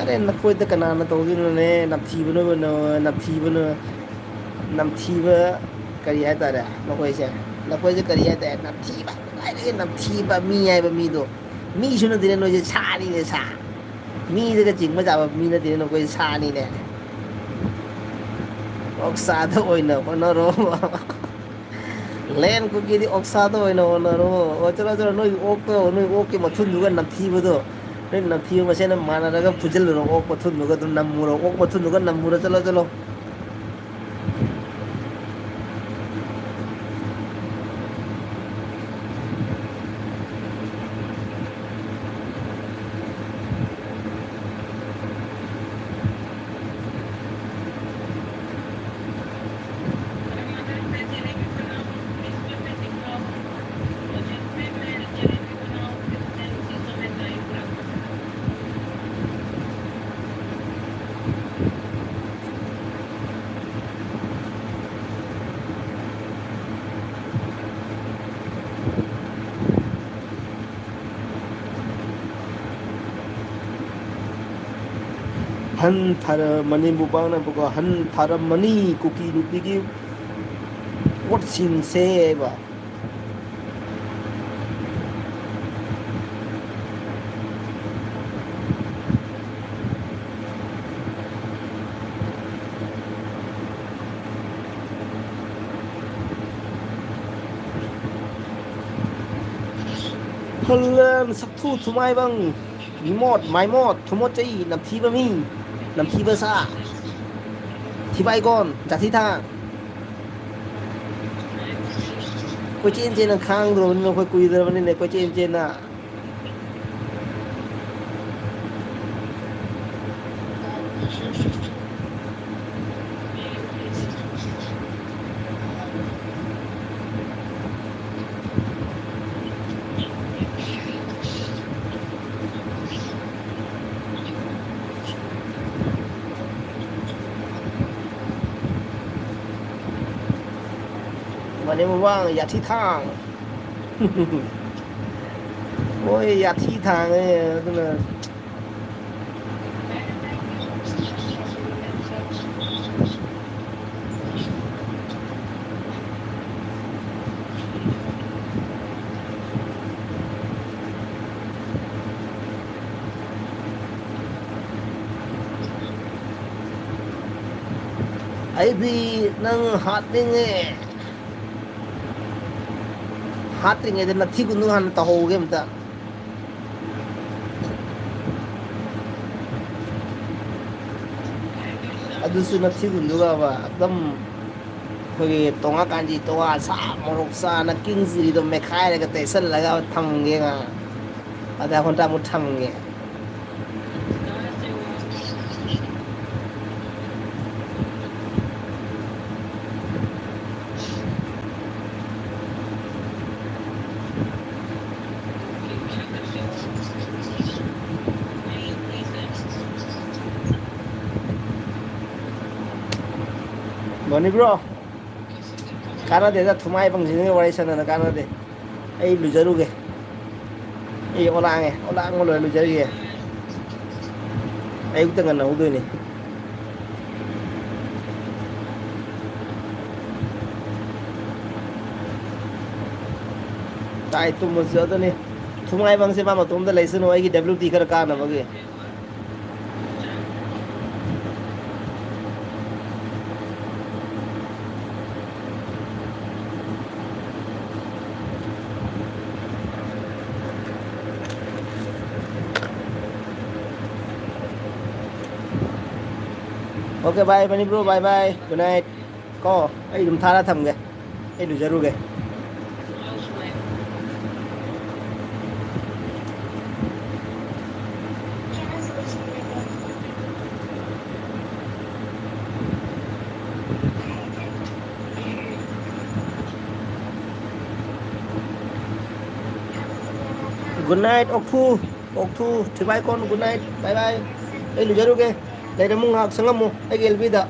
ꯑꯔꯦ, ꯅꯈꯣꯏꯗ ꯀꯅꯥꯅ ꯇꯧꯗꯣꯏꯅꯣꯅꯦ? ꯅꯝꯊꯤꯕꯅ, ꯅꯝꯊꯤꯕꯅ, ꯅꯝꯊꯤꯕ ꯀꯔꯤ ꯍꯥꯏꯇꯥꯔꯦ ꯅꯈꯣꯏꯁꯦ? ꯅꯈꯣꯏꯁꯦ ꯀꯔꯤ ꯍꯥꯏꯇꯥꯔꯦ? ꯅꯝꯊꯤꯕ, ꯈ꯭ꯋꯥꯏꯗꯒꯤ ꯅꯝꯊꯤꯕ ꯃꯤ ꯍꯥꯏꯕ ꯃꯤꯗꯣ꯫ ꯃꯤꯁꯨ ꯅꯠꯇꯦꯅꯦ ꯅꯣꯏꯁꯦ, ꯁꯥꯅꯤꯅꯦ, ꯁꯥ꯫ ꯃꯤꯗꯒ ꯆꯤꯡꯕ ꯆꯥꯕ ꯃꯤ ꯅꯠꯇꯦꯅꯦ ꯅꯈꯣꯏꯁꯦ, ꯁꯥꯅꯤꯅꯦ꯫ ꯑꯣꯛꯁꯥꯗ ꯑꯣꯏꯅ ꯍꯣꯠꯅꯔꯣ꯫ ꯂꯦꯟ ꯀꯨꯀꯤꯗꯤ ꯑꯣꯛꯁꯥꯗ ꯑꯣꯏꯅ ꯍꯣꯠꯅꯔꯣ꯫ ꯑꯣ, ꯆꯠꯂꯣ, ꯆꯠꯂꯣ, ꯅꯣꯏ ꯑꯣꯛꯇꯣ, ꯅꯣꯏ ꯑꯣꯛꯀꯤ ꯃꯊꯨꯟꯗꯨꯒ ꯅꯝꯊꯤꯕꯗꯣ, ꯅꯣꯏ ꯅꯝꯊꯤꯕ ꯃꯁꯦꯟꯅ ꯃꯥꯟꯅꯔꯒ ꯐꯨꯖꯤꯜꯂꯨꯔꯣ, ꯑꯣꯛ ꯃꯊꯨꯟꯗꯨꯒ ꯑꯗꯨꯝ ꯅꯝꯃꯨꯔꯣ, ꯑꯣꯛ ꯃꯊꯨꯟꯗꯨꯒ ꯅꯝꯃꯨꯔꯣ, ꯆꯠꯂꯣ, ꯆꯠꯂꯣ꯫ ꯍꯟꯊꯔꯝꯃꯅꯤ, ꯃꯨꯛꯕꯥꯡꯅꯕꯀꯣ, ꯍꯟꯊꯔꯝꯃꯅꯤ ꯀꯨꯀꯤ ꯅꯨꯄꯤꯒꯤ ꯄꯣꯠꯁꯤꯡꯁꯦꯕ꯫ ꯀꯜꯂꯟ ꯁꯛꯊꯨ ꯊꯨꯃꯥꯏꯕꯪ꯫ ꯃꯤꯃꯣꯠ ꯃꯥꯏꯃꯣꯠ ꯊꯨꯃꯣꯠ ꯆꯩ ꯅꯝꯊꯤꯕ ꯃꯤ꯫ ꯅꯝꯊꯤꯕ ꯁꯥ꯫ ꯊꯤꯕꯥꯏꯒꯣꯟ ꯖꯥꯊꯤ ꯊꯥꯡ꯫ ꯀꯣꯏꯆꯦꯟ ꯆꯦꯟꯅ ꯈꯥꯡꯗ꯭ꯔꯕꯅꯤꯅ ꯑꯩꯈꯣꯏ ꯀꯨꯏꯗ꯭ꯔꯕꯅꯤꯅ ꯀꯣꯏꯆꯦꯟ ꯆꯦꯟꯅ꯫ ꯃꯅꯤꯡ ꯃꯃꯥꯡ ꯌꯥꯊꯤ ꯊꯥꯡ꯫ ꯃꯣꯏ ꯌꯥꯊꯤ ꯊꯥꯡꯉꯦ ꯑꯗꯨꯅ꯫ ꯑꯩꯗꯤ ꯅꯪ ꯍꯥꯠꯅꯤꯡꯉꯦ꯫ ꯍꯥꯠꯇ꯭ꯔꯤꯉꯩꯗ ꯅꯊꯤꯒꯨꯟꯗꯨ ꯍꯥꯟꯅ ꯇꯧꯍꯧꯒꯦ ꯑꯝꯇ꯫ ꯑꯗꯨꯁꯨ ꯅꯊꯤꯒꯨꯟꯗꯨꯒꯕ ꯑꯗꯨꯝ ꯑꯩꯈꯣꯏꯒꯤ ꯇꯣꯡꯉꯀꯥꯟꯁꯤ ꯇꯣꯉꯥꯟ ꯁꯥ ꯃꯣꯔꯣꯛ ꯆꯥꯅ ꯀꯤꯡ ꯆꯤꯂꯤꯗꯣ ꯃꯦꯠꯈꯥꯏꯔꯒ ꯇꯩꯁꯜꯂꯒ ꯊꯝꯒꯦ ꯉꯥ꯫ ꯑꯗ ꯑꯩꯈꯣꯏꯗ ꯑꯃꯨꯛ ꯊꯝꯒꯦ꯫ ꯃꯅꯤꯄꯨꯔꯣ꯫ ꯀꯥꯟꯅꯗꯦꯗ, ꯊꯨꯃꯥꯏ ꯄꯪꯁꯤꯟꯗꯅ ꯋꯥꯔꯤ ꯁꯥꯟꯅꯅ ꯀꯥꯟꯅꯗꯦ꯫ ꯑꯩ ꯂꯨꯖꯔꯨꯒꯦ꯫ ꯑꯩ ꯑꯣꯂꯥꯡꯉꯦ, ꯑꯣꯂꯥꯡꯕ ꯂꯣꯏꯔ ꯂꯨꯖꯔꯨꯒꯦ꯫ ꯑꯌꯨꯛꯇ ꯉꯟꯅ ꯍꯧꯗꯣꯏꯅꯤ꯫ ꯇꯥꯏ, ꯇꯨꯝꯃꯁꯨ ꯑꯗꯨꯅꯤ꯫ ꯊꯨꯃꯥꯏꯕꯪꯁꯦ ꯃꯥ ꯃꯇꯣꯝꯗ ꯂꯩꯁꯅꯨ, ꯑꯩꯒꯤ W T ꯈꯔ ꯀꯥꯅꯕꯒꯤ꯫ Okay, bye, Manipur, bye bye, good night. ꯀꯣ, ꯑꯩ ꯑꯗꯨꯝ ꯊꯥꯔ ꯊꯝꯒꯦ, ꯑꯩ ꯂꯨꯖꯔꯨꯒꯦ꯫ Good night, ꯑꯣꯛꯊꯨ, ꯑꯣꯛꯊꯨ, ꯊꯤꯕꯥꯏꯀꯣꯟ, good night, bye bye꯫ ꯑꯩ ꯂꯨꯖꯔꯨꯒꯦ, ꯂꯩꯔꯝꯃꯨ ꯉꯥꯏꯍꯥꯛ ꯁꯪꯉꯝꯃꯨ ꯑꯩꯒꯤ ꯑꯦꯜ ꯕꯤꯗ꯫